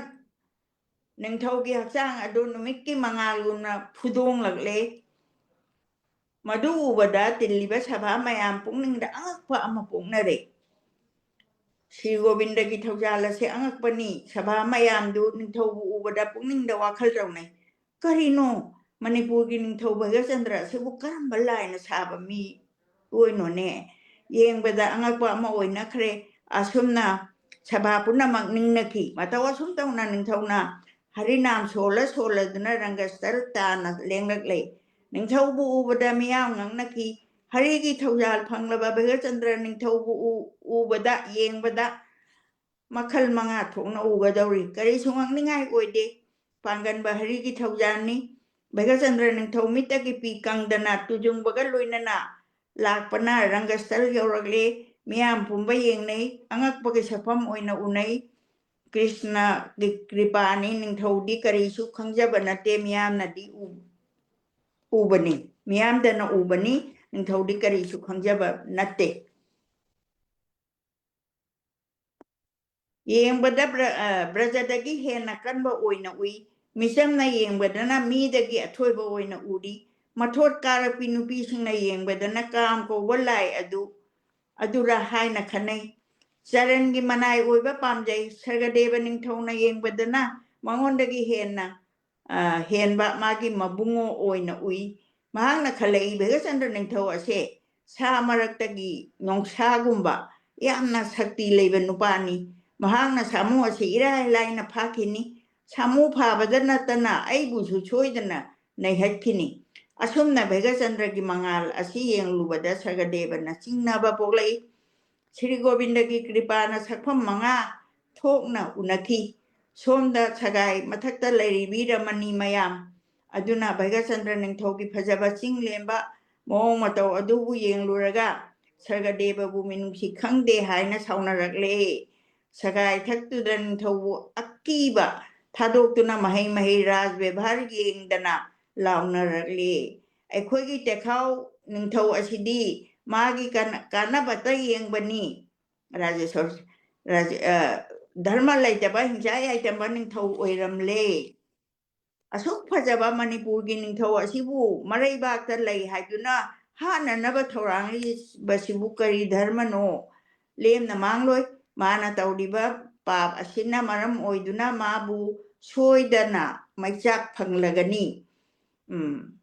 ꯅꯤꯡꯊꯧꯒꯤ ꯍꯛꯆꯥꯡ ꯑꯗꯨ ꯅꯨꯃꯤꯠꯀꯤ ꯃꯉꯥꯜꯒꯨꯝꯅ ꯐꯨꯗꯣꯡꯂꯛꯂꯦ꯫ ꯃꯗꯨ ꯎꯕꯗ ꯇꯤꯜꯂꯤꯕ ꯁꯚꯥ ꯃꯌꯥꯝ ꯄꯨꯛꯅꯤꯡꯗ ꯑꯉꯛꯄ ꯑꯃ ꯄꯣꯛꯅꯔꯦ꯫ ꯁ꯭ꯔꯤ ꯒꯣꯕꯤꯟꯗꯒꯤ ꯊꯧꯖꯥꯜ ꯑꯁꯤ ꯑꯉꯛꯄꯅꯤ꯫ ꯁꯚꯥ ꯃꯌꯥꯝꯗꯨ ꯅꯤꯡꯊꯧꯕꯨ ꯎꯕꯗ ꯄꯨꯛꯅꯤꯡꯗ ꯋꯥꯈꯜ ꯇꯧꯅꯩ꯫ ꯀꯔꯤꯅꯣ? ꯃꯅꯤꯄꯨꯔꯒꯤ ꯅꯤꯡꯊꯧ ꯚꯒꯆꯟꯗ꯭ꯔ ꯑꯁꯤꯕꯨ ꯀꯔꯝꯕ ꯂꯥꯏꯅ ꯁꯥꯕ ꯃꯤ ꯑꯣꯏꯅꯣꯅꯦ? ꯌꯦꯡꯕꯗ ꯑꯉꯛꯄ ꯑꯃ ꯑꯣꯏꯅꯈ꯭ꯔꯦ꯫ ꯑꯁꯨꯝꯅ ꯁꯚꯥ ꯄꯨꯝꯅꯃꯛ ꯅꯤꯡꯅꯈꯤ꯫ ꯃꯇꯧ ꯑꯁꯨꯝ ꯇꯧꯅ ꯅꯤꯡꯊꯧꯅ ꯍꯔꯤꯅꯥꯝ ꯁꯣꯜꯂ ꯁꯣꯜꯂꯗꯨꯅ ꯔꯪꯒꯁ꯭ꯊꯜ ꯇꯥꯅ ꯂꯦꯡꯂꯛꯂꯦ꯫ ꯅꯤꯡꯊꯧꯕꯨ ꯎꯕꯗ ꯃꯤꯌꯥꯝ ꯉꯛꯅꯈꯤ꯫ ꯍꯔꯤꯒꯤ ꯊꯧꯖꯥꯜ ꯐꯪꯂꯕ ꯚꯒꯆꯟꯗ꯭ꯔ ꯅꯤꯡꯊꯧꯕꯨ ꯎ-, ꯎꯕꯗ, ꯌꯦꯡꯕꯗ ꯃꯈꯜ ꯃꯉꯥ ꯊꯣꯛꯅ ꯎꯒꯗꯧꯔꯤ꯫ ꯀꯔꯤꯁꯨ ꯉꯛꯅꯤꯡꯉꯥꯏ ꯑꯣꯏꯗꯦ꯫ ꯄꯥꯡꯒꯟꯕ ꯍꯔꯤꯒꯤ ꯊꯧꯖꯥꯜꯅꯤ꯫ ꯚꯒꯆꯟꯗ꯭ꯔ ꯅꯤꯡꯊꯧ ꯃꯤꯠꯇꯒꯤ ꯄꯤ ꯀꯪꯗꯅ ꯇꯨꯖꯨꯡꯕꯒ ꯂꯣꯏꯅꯅ ꯂꯥꯛꯄꯅ ꯔꯪꯒꯁ꯭ꯊꯜ ꯌꯧꯔꯛꯂꯦ꯫ ꯃꯤꯌꯥꯝ ꯄꯨꯝꯕ ꯌꯦꯡꯅꯩ꯫ ꯑꯉꯛꯄꯒꯤ ꯁꯛꯐꯝ ꯑꯣꯏꯅ ꯎꯅꯩ꯫ ꯀ꯭ꯔꯤꯁꯅꯒꯤ ꯀ꯭ꯔꯤꯄꯥꯅꯤ꯫ ꯅꯤꯡꯊꯧꯗꯤ ꯀꯔꯤꯁꯨ ꯈꯪꯖꯕ ꯅꯠꯇꯦ꯫ ꯃꯤꯌꯥꯝꯅꯗꯤ ꯎ-, ꯎꯕꯅꯤ꯫ ꯃꯤꯌꯥꯝꯗꯅ ꯎꯕꯅꯤ꯫ ꯅꯤꯡꯊꯧꯗꯤ ꯀꯔꯤꯁꯨ ꯈꯪꯖꯕ ꯅꯠꯇꯦ꯫ ꯌꯦꯡꯕꯗ ꯕ꯭ꯔ-, ꯑ, ꯕ꯭ꯔꯖꯗꯒꯤ ꯍꯦꯟꯅ ꯀꯟꯕ ꯑꯣꯏꯅ ꯎꯏ꯫ ꯃꯤꯆꯝꯅ ꯌꯦꯡꯕꯗꯅ ꯃꯤꯗꯒꯤ ꯑꯊꯣꯏꯕ ꯑꯣꯏꯅ ꯎꯔꯤ꯫ ꯃꯊꯣꯠ ꯀꯥꯔꯛꯄꯤ ꯅꯨꯄꯤꯁꯤꯡꯅ ꯌꯦꯡꯕꯗꯅ ꯀꯥꯝ ꯀꯧꯕ ꯂꯥꯏ ꯑꯗꯨ, ꯑꯗꯨꯔ ꯍꯥꯏꯅ ꯈꯟꯅꯩ꯫ ꯆꯔꯟꯒꯤ ꯃꯅꯥꯏ ꯑꯣꯏꯕ ꯄꯥꯝꯖꯩ꯫ ꯁꯔꯒꯗꯦꯕ ꯅꯤꯡꯊꯧꯅ ꯌꯦꯡꯕꯗꯅ ꯃꯉꯣꯟꯗꯒꯤ ꯍꯦꯟꯅ, ꯑ, ꯍꯦꯟꯕ ꯃꯥꯒꯤ ꯃꯕꯨꯡꯉꯣ ꯑꯣꯏꯅ ꯎꯏ꯫ ꯃꯍꯥꯛꯅ ꯈꯜꯂꯛꯏ, ꯚꯒꯆꯟꯗ꯭ꯔ ꯅꯤꯡꯊꯧ ꯑꯁꯦ ꯁꯥ ꯃꯔꯛꯇꯒꯤ ꯅꯣꯡꯁꯥꯒꯨꯝꯕ ꯌꯥꯝꯅ ꯁꯛꯇꯤ ꯂꯩꯕ ꯅꯨꯄꯥꯅꯤ꯫ ꯃꯍꯥꯛꯅ ꯁꯥꯃꯨ ꯑꯁꯤ ꯏꯔꯥꯏ ꯂꯥꯏꯅ ꯐꯥꯈꯤꯅꯤ꯫ ꯁꯥꯃꯨ ꯐꯥꯕꯗ ꯅꯠꯇꯅ ꯑꯩꯕꯨꯁꯨ ꯁꯣꯏꯗꯅ ꯅꯩꯍꯠꯈꯤꯅꯤ꯫ ꯑꯁꯨꯝꯅ ꯚꯒꯆꯟꯗ꯭ꯔꯒꯤ ꯃꯉꯥꯜ ꯑꯁꯤ ꯌꯦꯡꯂꯨꯕꯗ ꯁꯔꯒꯗꯦꯕꯅ ꯆꯤꯡꯅꯕ ꯄꯣꯛꯂꯛꯏ꯫ ꯁ꯭ꯔꯤ ꯒꯣꯕꯤꯟꯗꯒꯤ ꯀ꯭ꯔꯤꯄꯥꯅ ꯁꯛꯐꯝ ꯃꯉꯥ ꯊꯣꯛꯅ ꯎꯅꯈꯤ꯫ ꯁꯣꯝꯗ ꯁꯒꯥꯏ ꯃꯊꯛꯇ ꯂꯩꯔꯤꯕꯤ ꯔꯃꯅꯤ ꯃꯌꯥꯝ ꯑꯗꯨꯅ ꯚꯒꯆꯟꯗ꯭ꯔ ꯅꯤꯡꯊꯧꯒꯤ ꯐꯖꯕ ꯆꯤꯡ ꯂꯦꯝꯕ ꯃꯑꯣꯡ ꯃꯇꯧ ꯑꯗꯨꯕꯨ ꯌꯦꯡꯂꯨꯔꯒ ꯁꯔꯒꯗꯦꯕꯕꯨ ꯃꯤꯅꯨꯡꯁꯤ ꯈꯪꯗꯦ ꯍꯥꯏꯅ ꯁꯥꯎꯅꯔꯛꯂꯦ꯫ ꯁꯒꯥꯏ ꯊꯛꯇꯨꯗ ꯅꯤꯡꯊꯧꯕꯨ ꯑꯀꯤꯕ ꯊꯥꯗꯣꯛꯇꯨꯅ ꯃꯍꯩ ꯃꯍꯩ ꯔꯥꯖ ꯕꯦꯕꯥꯔ ꯌꯦꯡꯗꯅ ꯂꯥꯎꯅꯔꯛꯂꯤ꯫ ꯑꯩꯈꯣꯏꯒꯤ ꯇꯦꯈꯥꯎ ꯅꯤꯡꯊꯧ ꯑꯁꯤꯗꯤ ꯃꯥꯒꯤ ꯀꯥꯟ-, ꯀꯥꯟꯅꯕꯇ ꯌꯦꯡꯕꯅꯤ꯫ ꯔꯥꯖꯦꯁꯣꯔ-, ꯔꯥꯖ-, ꯑ, ꯙꯔꯃ ꯂꯩꯇꯕ, ꯍꯤꯡꯆꯥ ꯌꯥꯏꯇꯝꯕ ꯅꯤꯡꯊꯧ ꯑꯣꯏꯔꯝꯂꯦ꯫ ꯑꯁꯨꯛ ꯐꯖꯕ ꯃꯅꯤꯄꯨꯔꯒꯤ ꯅꯤꯡꯊꯧ ꯑꯁꯤꯕꯨ ꯃꯔꯩꯕꯥꯛꯇ ꯂꯩ ꯍꯥꯏꯗꯨꯅ ꯍꯥꯠꯅꯅꯕ ꯊꯧꯔꯥꯡꯂꯤꯕꯁꯤꯕꯨ ꯀꯔꯤ ꯙꯔꯃꯅꯣ? ꯂꯦꯝꯅ ꯃꯥꯡꯂꯣꯏ꯫ ꯃꯥꯅ ꯇꯧꯔꯤꯕ ꯄꯥꯞ ꯑꯁꯤꯅ ꯃꯔꯝ ꯑꯣꯏꯗꯨꯅ ꯃꯥꯕꯨ ꯁꯣꯏꯗꯅ ꯃꯩꯆꯥꯛ ꯐꯪꯂꯒꯅꯤ꯫ ꯎꯝ꯫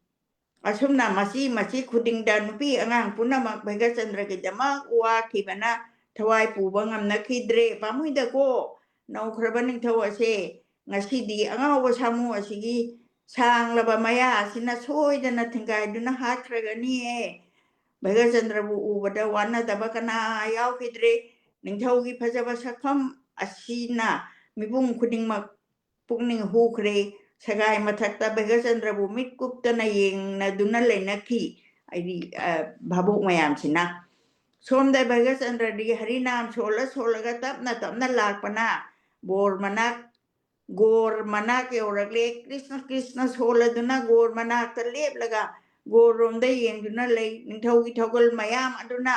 ꯑꯁꯨꯝꯅ ꯃꯆꯤ ꯃꯆꯤ ꯈꯨꯗꯤꯡꯗ ꯅꯨꯄꯤ ꯑꯉꯥꯡ ꯄꯨꯝꯅꯃꯛ ꯚꯩꯒꯆꯟꯗ꯭ꯔꯒꯤꯗꯃꯛ ꯋꯥꯈꯤꯕꯅ ꯊꯋꯥꯏ ꯄꯨꯕ ꯉꯝꯅꯈꯤꯗ꯭ꯔꯦ꯫ ꯄꯥꯝꯃꯨꯏꯗꯀꯣ, ꯅꯧꯈ꯭ꯔꯕ ꯅꯤꯡꯊꯧ ꯑꯁꯦ ꯉꯁꯤꯗꯤ ꯑꯉꯥꯎꯕ ꯁꯥꯃꯨ ꯑꯁꯤꯒꯤ ꯁꯥꯡꯂꯕ ꯃꯌꯥ ꯑꯁꯤꯅ ꯁꯣꯏꯗꯅ ꯊꯤꯡꯒꯥꯏꯗꯨꯅ ꯍꯥꯠꯈ꯭ꯔꯒꯅꯤꯌꯦ꯫ ꯚꯩꯒꯆꯟꯗ꯭ꯔꯕꯨ ꯎꯕꯗ ꯋꯥꯅꯗꯕ ꯀꯅꯥ ꯌꯥꯎꯈꯤꯗ꯭ꯔꯦ꯫ ꯅꯤꯡꯊꯧꯒꯤ ꯐꯖꯕ ꯁꯛꯐꯝ ꯑꯁꯤꯅ ꯃꯤꯄꯨꯝ ꯈꯨꯗꯤꯡꯃꯛ ꯄꯨꯛꯅꯤꯡ ꯍꯨꯈ꯭ꯔꯦ꯫ ꯁꯒꯥꯏ ꯃꯊꯛꯇ ꯚꯩꯒꯆꯟꯗ꯭ꯔꯕꯨ ꯃꯤꯠ ꯀꯨꯞꯇꯅ ꯌꯦꯡꯅꯗꯨꯅ ꯂꯩꯅꯈꯤ꯫ ꯍꯥꯏꯗꯤ, ꯑ, ꯚꯥꯕꯣꯛ ꯃꯌꯥꯝꯁꯤꯅ꯫ ꯁꯣꯝꯗ ꯚꯩꯒꯆꯟꯗ꯭ꯔꯗꯤ ꯍꯔꯤꯅꯥꯝ ꯁꯣꯜꯂ ꯁꯣꯜꯂꯒ ꯇꯞꯅ ꯇꯞꯅ ꯂꯥꯛꯄꯅ ꯕꯣꯔ ꯃꯅꯥꯛ, ꯒꯣꯔ ꯃꯅꯥꯛ ꯌꯧꯔꯛꯂꯦ꯫ ꯀ꯭ꯔꯤꯁꯅ ꯀ꯭ꯔꯤꯁꯅ ꯁꯣꯜꯂꯗꯨꯅ ꯒꯣꯔ ꯃꯅꯥꯛꯇ ꯂꯦꯞꯂꯒ ꯒꯣꯔꯔꯣꯝꯗ ꯌꯦꯡꯗꯨꯅ ꯂꯩ꯫ ꯅꯤꯡꯊꯧꯒꯤ ꯊꯧꯒꯜ ꯃꯌꯥꯝ ꯑꯗꯨꯅ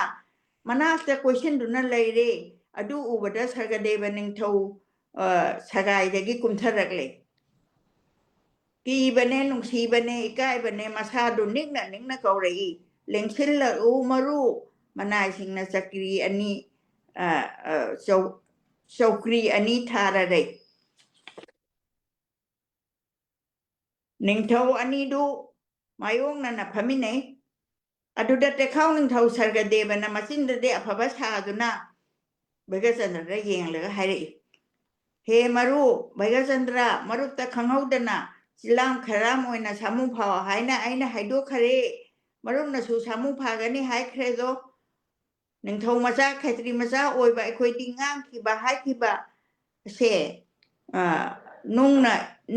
ꯃꯅꯥꯛꯇ ꯀꯣꯏꯁꯤꯟꯗꯨꯅ ꯂꯩꯔꯦ꯫ ꯑꯗꯨ ꯎꯕꯗ ꯁꯔꯒꯗꯦꯕ ꯅꯤꯡꯊꯧ, ꯑ, ꯁꯒꯥꯏꯗꯒꯤ ꯀꯨꯝꯊꯔꯛꯂꯦ꯫ ꯀꯤꯕꯅꯦ, ꯅꯨꯡꯁꯤꯕꯅꯦ, ꯏꯀꯥꯏꯕꯅꯦ, ꯃꯁꯥꯗꯨ ꯅꯤꯛꯅ ꯅꯤꯛꯅ ꯀꯧꯔꯛꯏ, "ꯂꯦꯡꯁꯤꯜꯂꯛꯎ ꯃꯔꯨ!" ꯃꯅꯥꯏꯁꯤꯡꯅ ꯆꯀ꯭ꯔꯤ ꯑꯅꯤ, ꯑ, ꯑ, ꯆꯧ-, ꯆꯧꯀ꯭ꯔꯤ ꯑꯅꯤ ꯊꯥꯔꯔꯦ꯫ ꯅꯤꯡꯊꯧ ꯑꯅꯤꯗꯨ ꯃꯥꯌꯣꯛꯅꯅ ꯐꯝꯃꯤꯟꯅꯩ꯫ ꯑꯗꯨꯗ ꯇꯦꯈꯥꯎ ꯅꯤꯡꯊꯧ ꯁꯔꯒꯗꯦꯕꯅ ꯃꯆꯤꯟꯗꯗꯤ ꯑꯐꯕ ꯁꯥꯗꯨꯅ ꯚꯩꯒꯆꯟꯗ꯭ꯔꯗ ꯌꯦꯡꯂꯒ ꯍꯥꯏꯔꯛꯏ, "ꯍꯦ ꯃꯔꯨ ꯚꯩꯒꯆꯟꯗ꯭ꯔ, ꯃꯔꯨꯞꯇ ꯈꯪꯍꯧꯗꯅ ꯆꯤꯂꯥꯝ ꯈꯩꯔꯥꯝ ꯑꯣꯏꯅ ꯁꯥꯃꯨ ꯐꯥꯎ ꯍꯥꯏꯅ ꯑꯩꯅ ꯍꯥꯏꯗꯣꯛꯈꯔꯦ꯫ ꯃꯔꯨꯞꯅꯁꯨ ꯁꯥꯃꯨ ꯐꯥꯒꯅꯤ ꯍꯥꯏꯈ꯭ꯔꯦꯗꯣ꯫ ꯅꯤꯡꯊꯧ ꯃꯆꯥ, ꯈꯦꯇ꯭ꯔꯤ ꯃꯆꯥ ꯑꯣꯏꯕ ꯑꯩꯈꯣꯏꯗꯤ ꯉꯥꯡꯈꯤꯕ ꯍꯥꯏꯈꯤꯕ ꯑꯁꯦ, ꯑ, ꯅꯨꯡꯅ,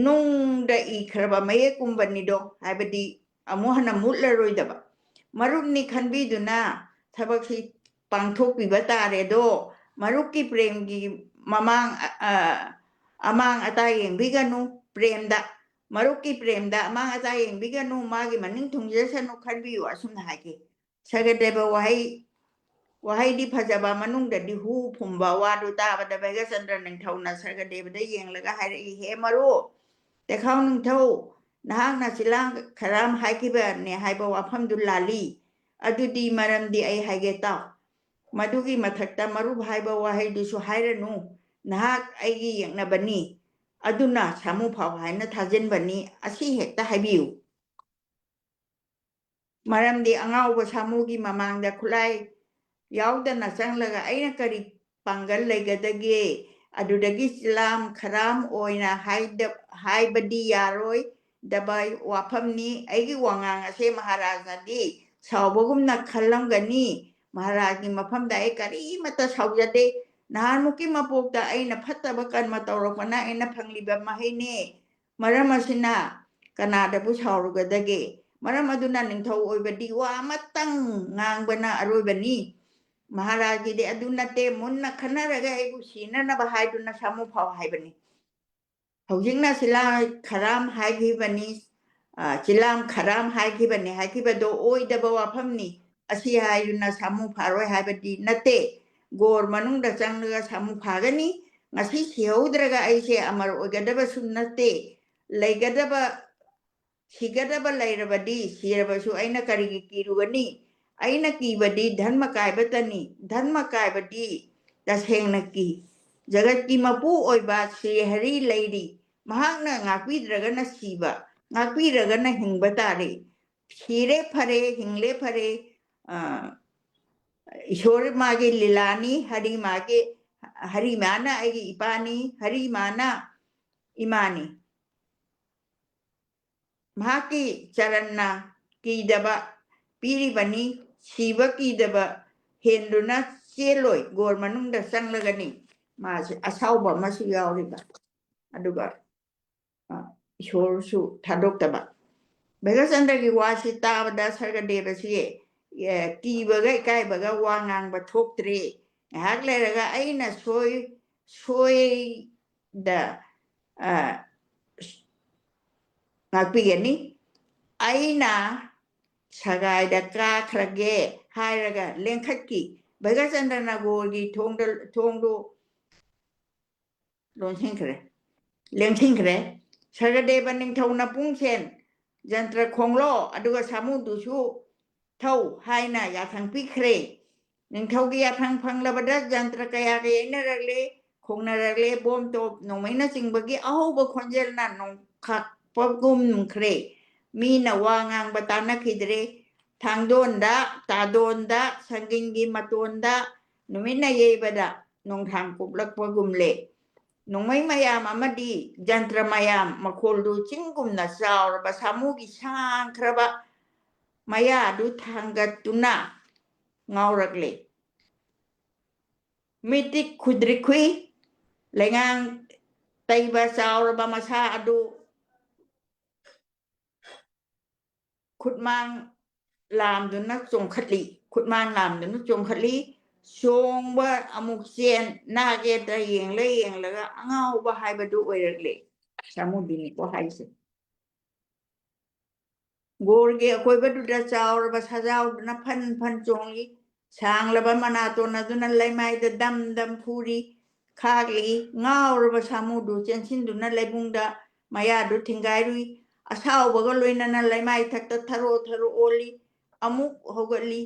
ꯅꯨꯡꯗ ꯏꯈ꯭ꯔꯕ ꯃꯌꯦꯛꯀꯨꯝꯕꯅꯤꯗꯣ, ꯍꯥꯏꯕꯗꯤ ꯑꯃꯨꯛ ꯍꯟꯅ ꯃꯨꯠꯂꯔꯣꯏꯗꯕ꯫ ꯃꯔꯨꯞꯅꯤ ꯈꯟꯕꯤꯗꯨꯅ ꯊꯕꯛꯁꯤ ꯄꯥꯡꯊꯣꯛꯄꯤꯕ ꯇꯥꯔꯦ꯫ ꯑꯗꯣ ꯃꯔꯨꯞꯀꯤ ꯄ꯭ꯔꯦꯝꯒꯤ ꯃꯃꯥꯡ, ꯑ, ꯑ, ꯑꯃꯥꯡ ꯑꯇꯥ ꯌꯦꯡꯕꯤꯒꯅꯨ, ꯄ꯭ꯔꯦꯝꯗ, ꯃꯔꯨꯞꯀꯤ ꯄ꯭ꯔꯦꯝꯗ ꯑꯃꯥꯡ ꯑꯇꯥ ꯌꯦꯡꯕꯤꯒꯅꯨ, ꯃꯥꯒꯤ ꯃꯅꯤꯡ ꯊꯨꯡꯖꯁꯅꯨ ꯈꯟꯕꯤꯌꯨ, ꯑꯁꯨꯝꯅ ꯍꯥꯏꯈꯤ꯫ ꯁꯔꯒꯗꯦꯕ ꯋꯥꯍꯩ, ꯋꯥꯍꯩꯗꯤ ꯐꯖꯕ, ꯃꯅꯨꯡꯗꯗꯤ ꯍꯨ ꯐꯨꯝꯕ ꯋꯥꯗꯨ ꯇꯥꯕꯗ ꯚꯩꯒꯆꯟꯗ꯭ꯔ ꯅꯤꯡꯊꯧꯅ ꯁꯔꯒꯗꯦꯕꯗ ꯌꯦꯡꯂꯒ ꯍꯥꯏꯔꯛꯏ, "ꯍꯦ ꯃꯔꯨꯞ, ꯇꯦꯈꯥꯎ ꯅꯤꯡꯊꯧ, ꯅꯍꯥꯛꯅ ꯆꯤꯂꯥꯡ ꯈꯔꯥꯝ ꯍꯥꯏꯈꯤꯕꯅꯦ ꯍꯥꯏꯕ ꯋꯥꯐꯝꯗꯨ ꯂꯥꯜꯂꯤ꯫ ꯑꯗꯨꯗꯤ ꯃꯔꯝꯗꯤ ꯑꯩ ꯍꯥꯏꯒꯦ ꯇꯥꯎ꯫ ꯃꯗꯨꯒꯤ ꯃꯊꯛꯇ ꯃꯔꯨꯞ ꯍꯥꯏꯕ ꯋꯥꯍꯩꯗꯨꯁꯨ ꯍꯥꯏꯔꯅꯨ꯫ ꯅꯍꯥꯛ ꯑꯩꯒꯤ ꯌꯦꯛꯅꯕꯅꯤ꯫ ꯑꯗꯨꯅ ꯁꯥꯃꯨ ꯐꯥꯎ ꯍꯥꯏꯅ ꯊꯥꯖꯤꯟꯕꯅꯤ꯫ ꯑꯁꯤ ꯍꯦꯛꯇ ꯍꯥꯏꯕꯤꯌꯨ꯫ ꯃꯔꯝꯗꯤ ꯑꯉꯥꯎꯕ ꯁꯥꯃꯨꯒꯤ ꯃꯃꯥꯡꯗ ꯈꯨꯠꯂꯥꯏ ꯌꯥꯎꯗꯅ ꯆꯪꯂꯒ ꯑꯩꯅ ꯀꯔꯤ ꯄꯥꯡꯒꯜ ꯂꯩꯒꯗꯒꯦ? ꯑꯗꯨꯗꯒꯤ ꯆꯤꯂꯥꯝ ꯈꯔꯥꯝ ꯑꯣꯏꯅ ꯍꯥꯏꯗ-, ꯍꯥꯏꯕꯗꯤ ꯌꯥꯔꯣꯏꯗꯕ ꯋꯥꯐꯝꯅꯤ꯫ ꯑꯩꯒꯤ ꯋꯥꯉꯥꯡ ꯑꯁꯦ ꯃꯍꯥꯔꯥꯖꯅꯗꯤ ꯁꯥꯎꯕꯒꯨꯝꯅ ꯈꯜꯂꯝꯒꯅꯤ꯫ ꯃꯍꯥꯔꯥꯖꯒꯤ ꯃꯐꯝꯗ ꯑꯩ ꯀꯔꯤꯃꯠꯇ ꯁꯥꯎꯖꯗꯦ꯫ ꯅꯍꯥꯟꯃꯨꯛꯀꯤ ꯃꯄꯣꯛꯇ ꯑꯩꯅ ꯐꯠꯇꯕ ꯀꯔꯃ ꯇꯧꯔꯛꯄꯅ ꯑꯩꯅ ꯐꯪꯂꯤꯕ ꯃꯍꯩꯅꯦ꯫ ꯃꯔꯝ ꯑꯁꯤꯅ ꯀꯅꯥꯗꯕꯨ ꯁꯥꯎꯔꯨꯒꯗꯒꯦ? ꯃꯔꯝ ꯑꯗꯨꯅ ꯅꯤꯡꯊꯧ ꯑꯣꯏꯕꯗꯤ ꯋꯥ ꯑꯃꯇꯪ ꯉꯥꯡꯕꯅ ꯑꯔꯣꯏꯕꯅꯤ꯫ ꯃꯍꯥꯔꯥꯖꯒꯤꯗꯤ ꯑꯗꯨ ꯅꯠꯇꯦ, ꯃꯨꯟꯅ ꯈꯟꯅꯔꯒ ꯑꯩꯕꯨ ꯁꯤꯅꯅꯕ ꯍꯥꯏꯗꯨꯅ ꯁꯥꯃꯨ ꯐꯥꯎ ꯍꯥꯏꯕꯅꯤ꯫ ꯍꯧꯖꯤꯛꯅ ꯆꯤꯂꯥꯝ ꯈꯔꯥꯝ ꯍꯥꯏꯈꯤꯕꯅꯤ, ꯑ, ꯆꯤꯂꯥꯝ ꯈꯔꯥꯝ ꯍꯥꯏꯈꯤꯕꯅꯤ ꯍꯥꯏꯈꯤꯕꯗꯣ ꯑꯣꯏꯗꯕ ꯋꯥꯐꯝꯅꯤ꯫ ꯑꯁꯤ ꯍꯥꯏꯗꯨꯅ ꯁꯥꯃꯨ ꯐꯥꯔꯣꯏ ꯍꯥꯏꯕꯗꯤ ꯅꯠꯇꯦ꯫ ꯒꯣꯔ ꯃꯅꯨꯡꯗ ꯆꯪꯂꯒ ꯁꯥꯃꯨ ꯐꯥꯒꯅꯤ꯫ ꯉꯁꯤ ꯁꯤꯍꯧꯗ꯭ꯔꯒ ꯑꯩꯁꯦ ꯑꯃꯔ ꯑꯣꯏꯒꯗꯕꯁꯨ ꯅꯠꯇꯦ꯫ ꯂꯩꯒꯗꯕ, ꯁꯤꯒꯗꯕ ꯂꯩꯔꯕꯗꯤ ꯁꯤꯔꯕꯁꯨ ꯑꯩꯅ ꯀꯔꯤꯒꯤ ꯀꯤꯔꯨꯒꯅꯤ? ꯑꯩꯅ ꯀꯤꯕꯗꯤ ꯙꯔꯃ ꯀꯥꯏꯕꯇꯅꯤ꯫ ꯙꯔꯃ ꯀꯥꯏꯕꯗꯤ ꯇꯁꯦꯡꯅ ꯀꯤ꯫ ꯖꯒꯠꯀꯤ ꯃꯄꯨ ꯑꯣꯏꯕ ꯁ꯭ꯔꯤ ꯍꯔꯤ ꯂꯩꯔꯤ꯫ ꯃꯍꯥꯛꯅ ꯉꯥꯛꯄꯤꯗ꯭ꯔꯒꯅ ꯁꯤꯕ, ꯉꯥꯛꯄꯤꯔꯒꯅ ꯍꯤꯡꯕ ꯇꯥꯔꯦ꯫ ꯁꯤꯔꯦ ꯐꯔꯦ, ꯍꯤꯡꯂꯦ ꯐꯔꯦ, ꯑ, ꯏꯁꯣꯔ ꯃꯥꯒꯤ ꯂꯤꯂꯥꯅꯤ, ꯍꯔꯤ ꯃꯥꯒꯤ, ꯍꯔꯤ ꯃꯥꯅ ꯑꯩꯒꯤ ꯏꯄꯥꯅꯤ, ꯍꯔꯤ ꯃꯥꯅ ꯏꯃꯥꯅꯤ꯫ ꯃꯍꯥꯛꯀꯤ ꯆꯔꯟꯅ ꯀꯤꯗꯕ ꯄꯤꯔꯤꯕꯅꯤ, ꯁꯤꯕ ꯀꯤꯗꯕ ꯍꯦꯟꯗꯨꯅ ꯆꯦꯜꯂꯣꯏ, ꯒꯣꯔ ꯃꯅꯨꯡꯗ ꯆꯪꯂꯒꯅꯤ꯫ ꯃꯥꯁꯦ ꯑꯁꯥꯎꯕ ꯑꯃꯁꯨ ꯌꯥꯎꯔꯤꯕ, ꯑꯗꯨꯒ, ꯑ, ꯏꯁꯣꯔꯁꯨ ꯊꯥꯗꯣꯛꯇꯕ꯫ ꯚꯩꯒ꯭ꯌꯆꯟꯗ꯭ꯔꯒꯤ ꯋꯥꯁꯤ ꯇꯥꯕꯗ ꯁꯔꯒꯗꯦꯕꯁꯤ, ꯑꯦ, ꯀꯤꯕꯒ ꯏꯀꯥꯏꯕꯒ ꯋꯥ ꯉꯥꯡꯕ ꯊꯣꯛꯇ꯭ꯔꯦ꯫ ꯉꯥꯏꯍꯥꯛ ꯂꯩꯔꯒ ꯑꯩꯅ ꯁꯣꯏ-, ꯁꯣꯏ-, ꯗ, ꯑ, ꯉꯥꯛꯄꯤꯒꯅꯤ꯫ ꯑꯩꯅ ꯁꯒꯥꯏꯗ ꯀꯥꯈ꯭ꯔꯒꯦ ꯍꯥꯏꯔꯒ ꯂꯦꯡꯈꯠꯈꯤ꯫ ꯚꯩꯒ꯭ꯌꯆꯟꯗ꯭ꯔꯅ ꯒꯣꯔꯒꯤ ꯊꯣꯡꯗ, ꯊꯣꯡꯗꯨ ꯂꯣꯟꯁꯤꯟꯈ꯭ꯔꯦ, ꯂꯦꯡꯁꯤꯟꯈ꯭ꯔꯦ꯫ ꯁꯔꯒꯗꯦꯕ ꯅꯤꯡꯊꯧꯅ ꯄꯨꯡꯁꯦꯟ ꯖꯟꯇ꯭ꯔ ꯈꯣꯡꯂꯣ, ꯑꯗꯨꯒ ꯁꯥꯃꯨꯗꯨꯁꯨ ꯊꯧ ꯍꯥꯏꯅ ꯌꯥꯊꯪ ꯄꯤꯈ꯭ꯔꯦ꯫ ꯅꯤꯡꯊꯧꯒꯤ ꯌꯥꯊꯪ ꯐꯪꯂꯕꯗ ꯖꯟꯇ꯭ꯔ ꯀꯌꯥ ꯀꯌꯥ ꯌꯩꯅꯔꯛꯂꯦ, ꯈꯣꯡꯅꯔꯛꯂꯦ, ꯕꯣꯝ ꯇꯣꯞ ꯅꯣꯡꯃꯩꯅꯆꯤꯡꯕꯒꯤ ꯑꯍꯧꯕ ꯈꯣꯟꯖꯦꯜꯅ ꯅꯣꯡꯈꯥꯛꯄꯒꯨꯝꯈ꯭ꯔꯦ꯫ ꯃꯤꯅ ꯋꯥ ꯉꯥꯡꯕ ꯇꯥꯅꯈꯤꯗ꯭ꯔꯦ꯫ ꯊꯥꯡꯗꯣꯟꯗ, ꯇꯥꯗꯣꯟꯗ, ꯁꯪꯒꯤꯟꯒꯤ ꯃꯇꯣꯟꯗ, ꯅꯨꯃꯤꯠꯅ ꯌꯩꯕꯗ ꯅꯣꯡꯊꯥꯡ ꯀꯨꯞꯂꯛꯄꯒꯨꯝꯂꯦ꯫ ꯅꯣꯡꯃꯩ ꯃꯌꯥꯝ ꯑꯃꯗꯤ ꯖꯟꯇ꯭ꯔ ꯃꯌꯥꯝ ꯃꯈꯣꯜꯗꯨ ꯆꯤꯡꯒꯨꯝꯅ ꯆꯥꯎꯔꯕ ꯁꯥꯃꯨꯒꯤ ꯁꯥꯡꯈ꯭ꯔꯕ ꯃꯌꯥꯗꯨ ꯊꯥꯡꯒꯠꯇꯨꯅ ꯉꯥꯎꯔꯛꯂꯦ꯫ ꯃꯤꯇꯤꯛ ꯈꯨꯗ꯭ꯔꯤꯛ ꯈꯨꯏ, ꯂꯩꯉꯥꯡ ꯇꯩꯕ ꯆꯥꯎꯔꯕ ꯃꯁꯥ ꯑꯗꯨ ꯈꯨꯠꯃꯥꯡ ꯂꯥꯝꯗꯨꯅ ꯆꯣꯡꯈꯠꯂꯤ, ꯈꯨꯠꯃꯥꯡ ꯂꯥꯝꯗꯨꯅ ꯆꯣꯡꯈꯠꯂꯤ꯫ ꯆꯣꯡꯕ ꯑꯃꯨꯛ ꯆꯦꯟ, ꯅꯥꯛ ꯌꯦꯠꯇ ꯌꯦꯡꯂ ꯌꯦꯡꯂꯒ ꯑꯉꯥꯎꯕ ꯍꯥꯏꯕꯗꯨ ꯑꯣꯏꯔꯛꯂꯦ꯫ ꯁꯥꯃꯨꯗꯨꯅꯤꯀꯣ ꯍꯥꯏꯁꯦ꯫ ꯒꯣꯔꯒꯤ ꯑꯀꯣꯏꯕꯗꯨꯗ ꯆꯥꯎꯔꯕ ꯁꯖꯥꯎꯗꯨꯅ ꯐꯟ ꯐꯟ ꯆꯣꯡꯂꯤ꯫ ꯁꯥꯡꯂꯕ ꯃꯅꯥꯇꯣꯟ ꯑꯗꯨꯅ ꯂꯩꯃꯥꯏꯗ ꯗꯝ ꯗꯝ ꯐꯨꯔꯤ꯫ ꯈꯥꯛꯂꯤ꯫ ꯉꯥꯎꯔꯕ ꯁꯥꯃꯨꯗꯨ ꯆꯦꯟꯁꯤꯟꯗꯨꯅ ꯂꯩꯕꯨꯡꯗ ꯃꯌꯥꯗꯨ ꯊꯤꯡꯒꯥꯏꯔꯨꯏ꯫ ꯑꯁꯥꯎꯕꯒ ꯂꯣꯏꯅꯅ ꯂꯩꯃꯥꯏ ꯊꯛꯇ ꯊꯔꯣ ꯊꯔꯣ ꯑꯣꯜꯂꯤ꯫ ꯑꯃꯨꯛ ꯍꯧꯒꯠꯂꯤ꯫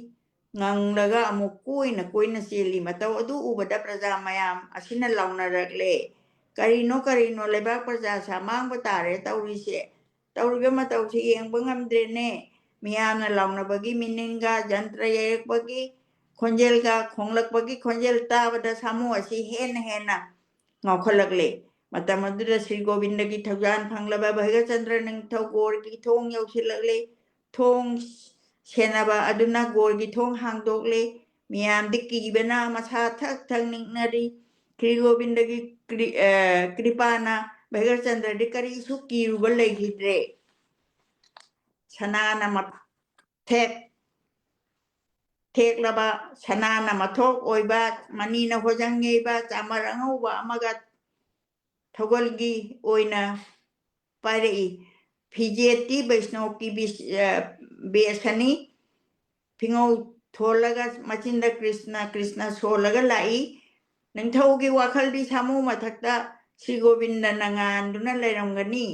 ꯉꯪꯂꯒ ꯑꯃꯨꯛ ꯀꯣꯏꯅ ꯀꯣꯏꯅ ꯆꯦꯜꯂꯤ꯫ ꯃꯇꯧ ꯑꯗꯨ ꯎꯕꯗ ꯄ꯭ꯔꯖꯥ ꯃꯌꯥꯝ ꯑꯁꯤꯅ ꯂꯥꯎꯅꯔꯛꯂꯦ, "ꯀꯔꯤꯅꯣ, ꯀꯔꯤꯅꯣ, ꯂꯩꯕꯥꯛ ꯄ꯭ꯔꯖꯥ ꯁꯥꯃꯥꯡꯕ ꯇꯥꯔꯦ ꯇꯧꯔꯤꯁꯦ? ꯇꯧꯔꯤꯕ ꯃꯇꯧꯁꯤ ꯌꯦꯡꯕ ꯉꯝꯗ꯭ꯔꯦꯅꯦ"꯫ ꯃꯤꯌꯥꯝꯅ ꯂꯥꯎꯅꯕꯒꯤ ꯃꯤꯅꯤꯟꯒ ꯖꯟꯇ꯭ꯔ ꯌꯩꯔꯛꯄꯒꯤ ꯈꯣꯟꯖꯦꯜꯒ ꯈꯣꯡꯂꯛꯄꯒꯤ ꯈꯣꯟꯖꯦꯜ ꯇꯥꯕꯗ ꯁꯥꯃꯨ ꯑꯁꯤ ꯍꯦꯟꯅ ꯍꯦꯟꯅ ꯉꯥꯎꯈꯠꯂꯛꯂꯦ꯫ ꯃꯇꯝ ꯑꯗꯨꯗ ꯁ꯭ꯔꯤ ꯒꯣꯕꯤꯟꯗꯒꯤ ꯊꯧꯖꯥꯜ ꯐꯪꯂꯕ ꯚꯩꯒ꯭ꯌꯆꯟꯗ꯭ꯔ ꯅꯤꯡꯊꯧ ꯒꯣꯔꯒꯤ ꯊꯣꯡ ꯌꯧꯁꯤꯜꯂꯛꯂꯦ꯫ ꯊꯣꯡ ꯁꯦꯟꯅꯕ ꯑꯗꯨꯅ ꯒꯣꯔꯒꯤ ꯊꯣꯡ ꯍꯥꯡꯗꯣꯛꯂꯦ꯫ ꯃꯤꯌꯥꯝꯗꯤ ꯀꯤꯕꯅ ꯃꯁꯥ ꯊꯛ ꯊꯛ ꯅꯤꯛꯅꯔꯤ꯫ ꯁ꯭ꯔꯤ ꯒꯣꯕꯤꯟꯗꯒꯤ ꯀ꯭ꯔꯤ-, ꯑ, ꯀ꯭ꯔꯤꯄꯥꯅ ꯚꯩꯒ꯭ꯌꯆꯟꯗ꯭ꯔꯗꯤ ꯀꯔꯤꯁꯨ ꯀꯤꯔꯨꯕ ꯂꯩꯈꯤꯗ꯭ꯔꯦ꯫ ꯁꯅꯥꯅ ꯃꯊꯦꯛ ꯊꯦꯛꯂꯕ, ꯁꯅꯥꯅ ꯃꯊꯣꯛ ꯑꯣꯏꯕ, ꯃꯅꯤꯅ ꯍꯣꯖꯪ ꯌꯩꯕ ꯆꯥꯃꯔ ꯑꯉꯧꯕ ꯑꯃꯒ ꯊꯧꯒꯜꯒꯤ ꯑꯣꯏꯅ ꯄꯥꯏꯔꯛꯏ꯫ ꯐꯤꯖꯦꯠꯇꯤ ꯕꯩꯁꯅꯣꯞꯀꯤ ꯕꯤꯁ-, ꯑ, ꯕꯦꯁꯅꯤ꯫ ꯐꯤꯉꯧ ꯊꯣꯜꯂꯒ ꯃꯆꯤꯟꯗ ꯀ꯭ꯔꯤꯁꯅ, ꯀ꯭ꯔꯤꯁꯅ ꯁꯣꯜꯂꯒ ꯂꯥꯛꯏ꯫ ꯅꯤꯡꯊꯧꯒꯤ ꯋꯥꯈꯜꯗꯤ ꯁꯥꯃꯨ ꯃꯊꯛꯇ ꯁ꯭ꯔꯤ ꯒꯣꯕꯤꯟꯗꯅ ꯉꯥꯟꯗꯨꯅ ꯂꯩꯔꯝꯒꯅꯤ꯫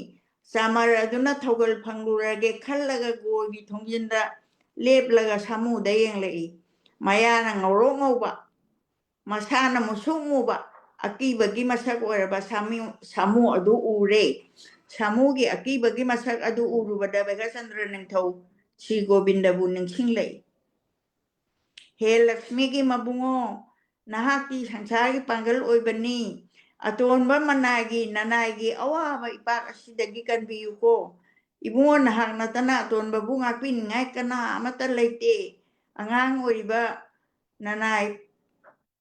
ꯆꯥꯃꯔ ꯑꯗꯨꯅ ꯊꯧꯒꯜ ꯐꯪꯂꯨꯔꯒꯦ ꯈꯜꯂꯒ ꯒꯣꯜꯒꯤ ꯊꯣꯡꯖꯤꯟꯗ ꯂꯦꯞꯂꯒ ꯁꯥꯃꯨꯗ ꯌꯦꯡꯂꯛꯏ꯫ ꯃꯌꯥꯅ ꯉꯧꯔꯣꯛ ꯉꯧꯕ, ꯃꯁꯥꯅ ꯃꯨꯁꯨꯛ ꯃꯨꯕ, ꯑꯀꯤꯕꯒꯤ ꯃꯁꯛ ꯑꯣꯏꯔꯕ ꯁꯥꯃꯨ, ꯁꯥꯃꯨ ꯑꯗꯨ ꯎꯔꯦ꯫ ꯁꯥꯃꯨꯒꯤ ꯑꯀꯤꯕꯒꯤ ꯃꯁꯛ ꯑꯗꯨ ꯎꯔꯨꯕꯗ ꯕꯩꯒꯆꯟꯗ꯭ꯔ ꯅꯤꯡꯊꯧ ꯁ꯭ꯔꯤ ꯒꯣꯕꯤꯟꯗꯕꯨ ꯅꯤꯡꯁꯤꯡꯂꯛꯏ꯫ ꯍꯦ ꯂꯛꯁꯃꯤꯒꯤ ꯃꯕꯨꯡꯉꯣ, ꯅꯍꯥꯛꯇꯤ ꯁꯪꯁꯥꯔꯒꯤ ꯄꯥꯡꯒꯜ ꯑꯣꯏꯕꯅꯤ꯫ ꯑꯇꯣꯟꯕ ꯃꯅꯥꯏꯒꯤ, ꯅꯅꯥꯏꯒꯤ ꯑꯋꯥꯕ ꯏꯄꯥꯛ ꯑꯁꯤꯗꯒꯤ ꯀꯟꯕꯤꯌꯨꯀꯣ꯫ ꯏꯕꯨꯡꯉꯣ, ꯅꯍꯥꯛ ꯅꯠꯇꯅ ꯑꯇꯣꯟꯕꯕꯨ ꯉꯥꯛꯄꯤꯅꯤꯡꯉꯥꯏ ꯀꯅꯥ ꯑꯃꯠꯇ ꯂꯩꯇꯦ꯫ ꯑꯉꯥꯡ ꯑꯣꯏꯔꯤꯕ ꯅꯅꯥꯏ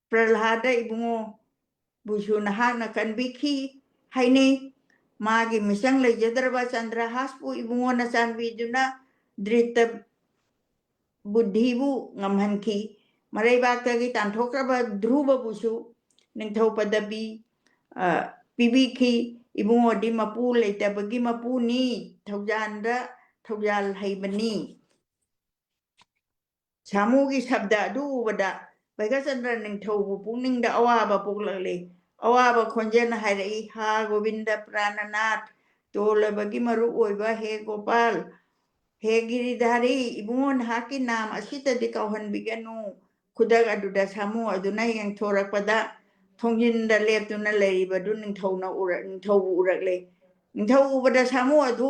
ꯄ꯭ꯔꯍ꯭ꯂꯥꯗ ꯏꯕꯨꯡꯉꯣꯕꯨꯁꯨ ꯅꯍꯥꯛꯅ ꯀꯟꯕꯤꯈꯤ ꯍꯥꯏꯅꯩ꯫ ꯃꯥꯒꯤ ꯃꯤꯆꯪ ꯂꯩꯖꯗ꯭ꯔꯕ ꯆꯟꯗ꯭ꯔꯍꯥꯁꯄꯨ ꯏꯕꯨꯡꯉꯣꯅ ꯆꯥꯟꯕꯤꯗꯨꯅ ꯗ꯭ꯔꯤꯇ ꯕꯨꯗ꯭ꯙꯤꯕꯨ ꯉꯝꯍꯟꯈꯤ꯫ ꯃꯔꯩꯕꯥꯛꯇꯒꯤ ꯇꯥꯟꯊꯣꯛꯈ꯭ꯔꯕ ꯙ꯭ꯔꯨꯕꯕꯨꯁꯨ ꯅꯤꯡꯊꯧ ꯄꯗꯕꯤ, ꯑ, ꯄꯤꯕꯤꯈꯤ꯫ ꯏꯕꯨꯡꯉꯣꯗꯤ ꯃꯄꯨ ꯂꯩꯇꯕꯒꯤ ꯃꯄꯨꯅꯤ, ꯊꯧꯖꯥꯟꯗ ꯊꯧꯖꯥꯜ ꯍꯩꯕꯅꯤ꯫ ꯁꯥꯃꯨꯒꯤ ꯁꯕꯗ ꯑꯗꯨ ꯎꯕꯗ ꯕꯩꯒꯆꯟꯗ꯭ꯔ ꯅꯤꯡꯊꯧꯕꯨ ꯄꯨꯛꯅꯤꯡꯗ ꯑꯋꯥꯕ ꯄꯣꯛꯂꯛꯂꯦ꯫ ꯑꯋꯥꯕ ꯈꯣꯟꯖꯦꯜꯅ ꯍꯥꯏꯔꯛꯏ, "ꯍꯥ ꯒꯣꯕꯤꯟꯗ ꯄ꯭ꯔꯥꯅꯅꯥꯊ, ꯇꯣꯜꯂꯕꯒꯤ ꯃꯔꯨꯞ ꯑꯣꯏꯕ ꯍꯦ ꯒꯣꯄꯥꯜ, ꯍꯦ ꯒꯤꯔꯤꯙꯥꯔꯤ, ꯏꯕꯨꯡꯉꯣ ꯅꯍꯥꯛꯀꯤ ꯅꯥꯝ ꯑꯁꯤꯇꯗꯤ ꯀꯥꯎꯍꯟꯕꯤꯒꯅꯨ"꯫ ꯈꯨꯗꯛ ꯑꯗꯨꯗ ꯁꯥꯃꯨ ꯑꯗꯨꯅ ꯌꯦꯡꯊꯣꯔꯛꯄꯗ ꯊꯣꯡꯖꯤꯟꯗ ꯂꯦꯞꯇꯨꯅ ꯂꯩꯔꯤꯕꯗꯨ ꯅꯤꯡꯊꯧꯅ ꯎꯔ-, ꯅꯤꯡꯊꯧꯕꯨ ꯎꯔꯛꯂꯦ꯫ ꯅꯤꯡꯊꯧ ꯎꯕꯗ ꯁꯥꯃꯨ ꯑꯗꯨ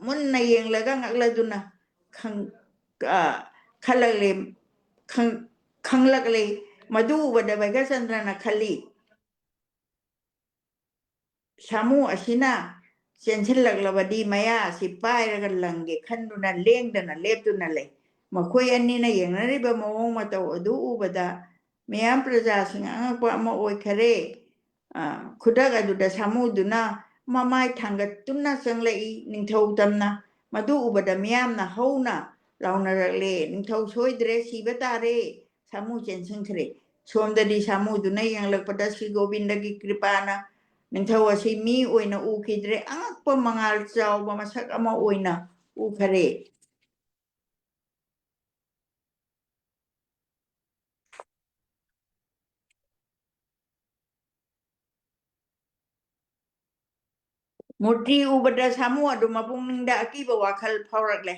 ꯃꯨꯟꯅ ꯌꯦꯡꯂꯒ ꯉꯛꯂꯗꯨꯅ ꯈꯪ-, ꯑ, ꯈꯜꯂꯛꯂꯦ, ꯈꯪ-, ꯈꯪꯂꯛꯂꯦ꯫ ꯃꯗꯨ ꯎꯕꯗ ꯕꯩꯒꯆꯟꯗ꯭ꯔꯅ ꯈꯜꯂꯤ, "ꯁꯥꯃꯨ ꯑꯁꯤꯅ ꯆꯦꯟꯁꯤꯜꯂꯛꯂꯕꯗꯤ ꯃꯌꯥ ꯑꯁꯤ ꯄꯥꯏꯔꯒ ꯂꯪꯒꯦ" ꯈꯟꯗꯨꯅ ꯂꯦꯡꯗꯅ ꯂꯦꯞꯇꯨꯅ ꯂꯩ꯫ ꯃꯈꯣꯏ ꯑꯅꯤꯅ ꯌꯦꯡꯅꯔꯤꯕ ꯃꯑꯣꯡ ꯃꯇꯧ ꯑꯗꯨ ꯎꯕꯗ ꯃꯤꯌꯥꯝ ꯄ꯭ꯔꯖꯥꯁꯤꯡ ꯑꯉꯛꯄ ꯑꯃ ꯑꯣꯏꯈꯔꯦ꯫ ꯑ, ꯈꯨꯗꯛ ꯑꯗꯨꯗ ꯁꯥꯃꯨꯗꯨꯅ ꯃꯃꯥꯏ ꯊꯥꯡꯒꯠꯇꯨꯅ ꯆꯪꯂꯛꯏ꯫ ꯅꯤꯡꯊꯧ ꯇꯝꯅ ꯃꯗꯨ ꯎꯕꯗ ꯃꯤꯌꯥꯝꯅ ꯍꯧꯅ ꯂꯥꯎꯅꯔꯛꯂꯦ, "ꯅꯤꯡꯊꯧ ꯁꯣꯏꯗ꯭ꯔꯦ, ꯁꯤꯕ ꯇꯥꯔꯦ, ꯁꯥꯃꯨ ꯆꯦꯟꯁꯤꯟꯈ꯭ꯔꯦ"꯫ ꯁꯣꯝꯗꯗꯤ ꯁꯥꯃꯨꯗꯨꯅ ꯌꯦꯡꯂꯛꯄꯗ ꯁ꯭ꯔꯤ ꯒꯣꯕꯤꯟꯗꯒꯤ ꯀ꯭ꯔꯤꯄꯥꯅ ꯅꯤꯡꯊꯧ ꯑꯁꯤ ꯃꯤ ꯑꯣꯏꯅ ꯎꯈꯤꯗ꯭ꯔꯦ, ꯑꯉꯛꯄ ꯃꯉꯥꯜ ꯆꯥꯎꯕ ꯃꯁꯛ ꯑꯃ ꯑꯣꯏꯅ ꯎꯈꯔꯦ꯫ ꯃꯨꯔꯇꯤ ꯎꯕꯗ ꯁꯥꯃꯨ ꯑꯗꯨ ꯃꯄꯨꯛꯅꯤꯡꯗ ꯑꯀꯤꯕ ꯋꯥꯈꯜ ꯐꯥꯎꯔꯛꯂꯦ꯫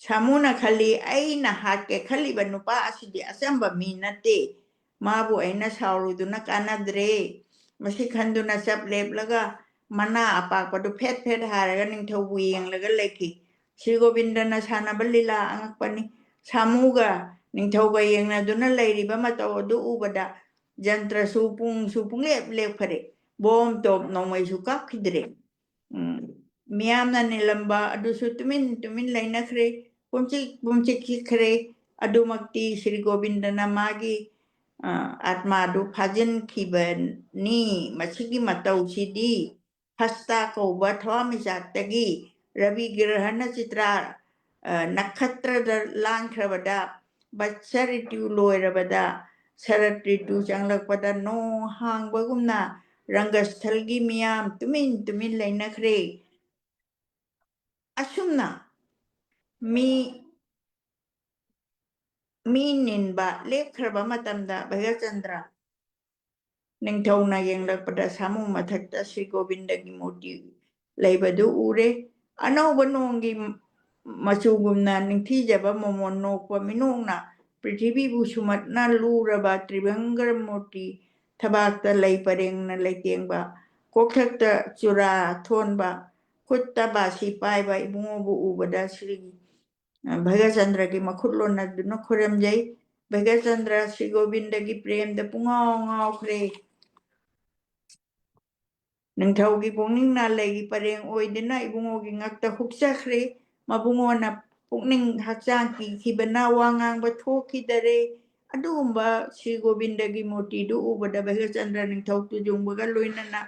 ꯁꯥꯃꯨꯅ ꯈꯜꯂꯤ, "ꯑꯩꯅ ꯍꯥꯠꯀꯦ ꯈꯜꯂꯤꯕ ꯅꯨꯄꯥ ꯑꯁꯤꯗꯤ ꯑꯆꯝꯕ ꯃꯤ ꯅꯠꯇꯦ꯫ ꯃꯥꯕꯨ ꯑꯩꯅ ꯁꯥꯎꯔꯨꯗꯨꯅ ꯀꯥꯟꯅꯗ꯭ꯔꯦ꯫" ꯃꯁꯤ ꯈꯟꯗꯨꯅ ꯆꯞ ꯂꯦꯞꯂꯒ ꯃꯅꯥ ꯑꯄꯥꯛꯄꯗꯨ ꯐꯦꯠ ꯐꯦꯠ ꯍꯥꯏꯔꯒ ꯅꯤꯡꯊꯧꯕꯨ ꯌꯦꯡꯂꯒ ꯂꯩꯈꯤ꯫ ꯁ꯭ꯔꯤ ꯒꯣꯕꯤꯟꯗꯅ ꯁꯥꯟꯅꯕ ꯂꯤꯂꯥ ꯑꯉꯛꯄꯅꯤ꯫ ꯁꯥꯃꯨꯒ ꯅꯤꯡꯊꯧꯒ ꯌꯦꯡꯅꯗꯨꯅ ꯂꯩꯔꯤꯕ ꯃꯇꯧ ꯑꯗꯨ ꯎꯕꯗ ꯖꯟꯇ꯭ꯔꯁꯨ ꯄꯨꯡꯁꯨ ꯄꯨꯡꯂꯦꯞ ꯂꯦꯞꯈꯔꯦ꯫ ꯕꯣꯝ ꯇꯣꯞ ꯅꯣꯡꯃꯩꯁꯨ ꯀꯥꯞꯈꯤꯗ꯭ꯔꯦ꯫ ꯎꯝ, ꯃꯤꯌꯥꯝꯅ ꯅꯤꯜꯂꯝꯕ ꯑꯗꯨꯁꯨ ꯇꯨꯃꯤꯟ ꯇꯨꯃꯤꯟ ꯂꯩꯅꯈ꯭ꯔꯦ, ꯄꯨꯝꯆꯤꯛ ꯄꯨꯝꯆꯤꯛꯈꯤꯈ꯭ꯔꯦ꯫ ꯑꯗꯨꯃꯛꯇꯤ ꯁ꯭ꯔꯤ ꯒꯣꯕꯤꯟꯗꯅ ꯃꯥꯒꯤ, ꯑ, ꯑꯥꯠꯃꯥꯗꯨ ꯐꯥꯖꯤꯟꯈꯤꯕꯅꯤ꯫ ꯃꯁꯤꯒꯤ ꯃꯇꯧꯁꯤꯗꯤ ꯍꯁꯇꯥ ꯀꯧꯕ ꯊꯋꯥꯟꯃꯤꯆꯥꯛꯇꯒꯤ ꯔꯕꯤ ꯒ꯭ꯔꯍꯅ ꯆꯤꯇ꯭ꯔꯥ, ꯑ, ꯅꯈꯇ꯭ꯔꯗ ꯂꯥꯟꯈ꯭ꯔꯕꯗ ꯕꯠꯁ ꯔꯤꯇꯨ ꯂꯣꯏꯔꯕꯗ, ꯁꯔꯠ ꯔꯤꯇꯨ ꯆꯪꯂꯛꯄꯗ ꯅꯣꯡ ꯍꯥꯡꯕꯒꯨꯝꯅ ꯔꯪꯒꯁꯊꯜꯒꯤ ꯃꯤꯌꯥꯝ ꯇꯨꯃꯤꯟ ꯇꯨꯃꯤꯟ ꯂꯩꯅꯈ꯭ꯔꯦ꯫ ꯑꯁꯨꯝꯅ ꯃꯤ, ꯃꯤ ꯅꯤꯟꯕ ꯂꯦꯞꯈ꯭ꯔꯕ ꯃꯇꯝꯗ ꯚꯩꯒꯆꯟꯗ꯭ꯔ ꯅꯤꯡꯊꯧꯅ ꯌꯦꯡꯂꯛꯄꯗ ꯁꯥꯃꯨ ꯃꯊꯛꯇ ꯁ꯭ꯔꯤ ꯒꯣꯕꯤꯟꯗꯒꯤ ꯃꯨꯔꯇꯤ ꯂꯩꯕꯗꯨ ꯎꯔꯦ꯫ ꯑꯅꯧꯕ ꯅꯣꯡꯒꯤ ꯃꯆꯨꯒꯨꯝꯅ ꯅꯤꯡꯊꯤꯖꯕ ꯃꯃꯣꯟ ꯅꯣꯛꯄ ꯃꯤꯅꯣꯛꯅ ꯄ꯭ꯔꯤꯊꯤꯕꯤꯕꯨ ꯁꯨꯝꯍꯠꯅ ꯂꯨꯔꯕ ꯇ꯭ꯔꯤꯚꯪꯀ꯭ꯔ ꯃꯨꯔꯇꯤ, ꯊꯕꯥꯛꯇ ꯂꯩ ꯄꯔꯦꯡꯅ ꯂꯩꯇꯦꯡꯕ, ꯀꯣꯛꯊꯛꯇ ꯆꯨꯔꯥ ꯊꯣꯟꯕ, ꯈꯨꯠꯇ ꯕꯥꯁꯤ ꯄꯥꯏꯕ ꯏꯕꯨꯡꯉꯣꯕꯨ ꯎꯕꯗ ꯁ꯭ꯔꯤ ꯚꯩꯒꯆꯟꯗ꯭ꯔꯒꯤ ꯃꯈꯨꯠ ꯂꯣꯟꯅꯗꯨꯅ ꯈꯨꯔꯨꯝꯖꯩ꯫ ꯚꯩꯒꯆꯟꯗ꯭ꯔ ꯁ꯭ꯔꯤ ꯒꯣꯕꯤꯟꯗꯒꯤ ꯄ꯭ꯔꯦꯝꯗ ꯄꯨꯡꯉꯥꯎ ꯉꯥꯎꯈ꯭ꯔꯦ꯫ ꯅꯤꯡꯊꯧꯒꯤ ꯄꯨꯛꯅꯤꯡꯅ ꯂꯩꯒꯤ ꯄꯔꯦꯡ ꯑꯣꯏꯗꯨꯅ ꯏꯕꯨꯡꯉꯣꯒꯤ ꯉꯛꯇ ꯍꯨꯛꯆꯈ꯭ꯔꯦ꯫ ꯃꯕꯨꯡꯉꯣꯅ ꯄꯨꯛꯅꯤꯡ ꯍꯛꯆꯥꯡ ꯀꯤꯈꯤꯕꯅ ꯋꯥ ꯉꯥꯡꯕ ꯊꯣꯛꯈꯤꯗꯔꯦ꯫ ꯑꯗꯨꯒꯨꯝꯕ ꯁ꯭ꯔꯤ ꯒꯣꯕꯤꯟꯗꯒꯤ ꯃꯨꯔꯇꯤꯗꯨ ꯎꯕꯗ ꯚꯩꯒꯆꯟꯗ꯭ꯔ ꯅꯤꯡꯊꯧ ꯇꯨꯖꯨꯡꯕꯒ ꯂꯣꯏꯅꯅ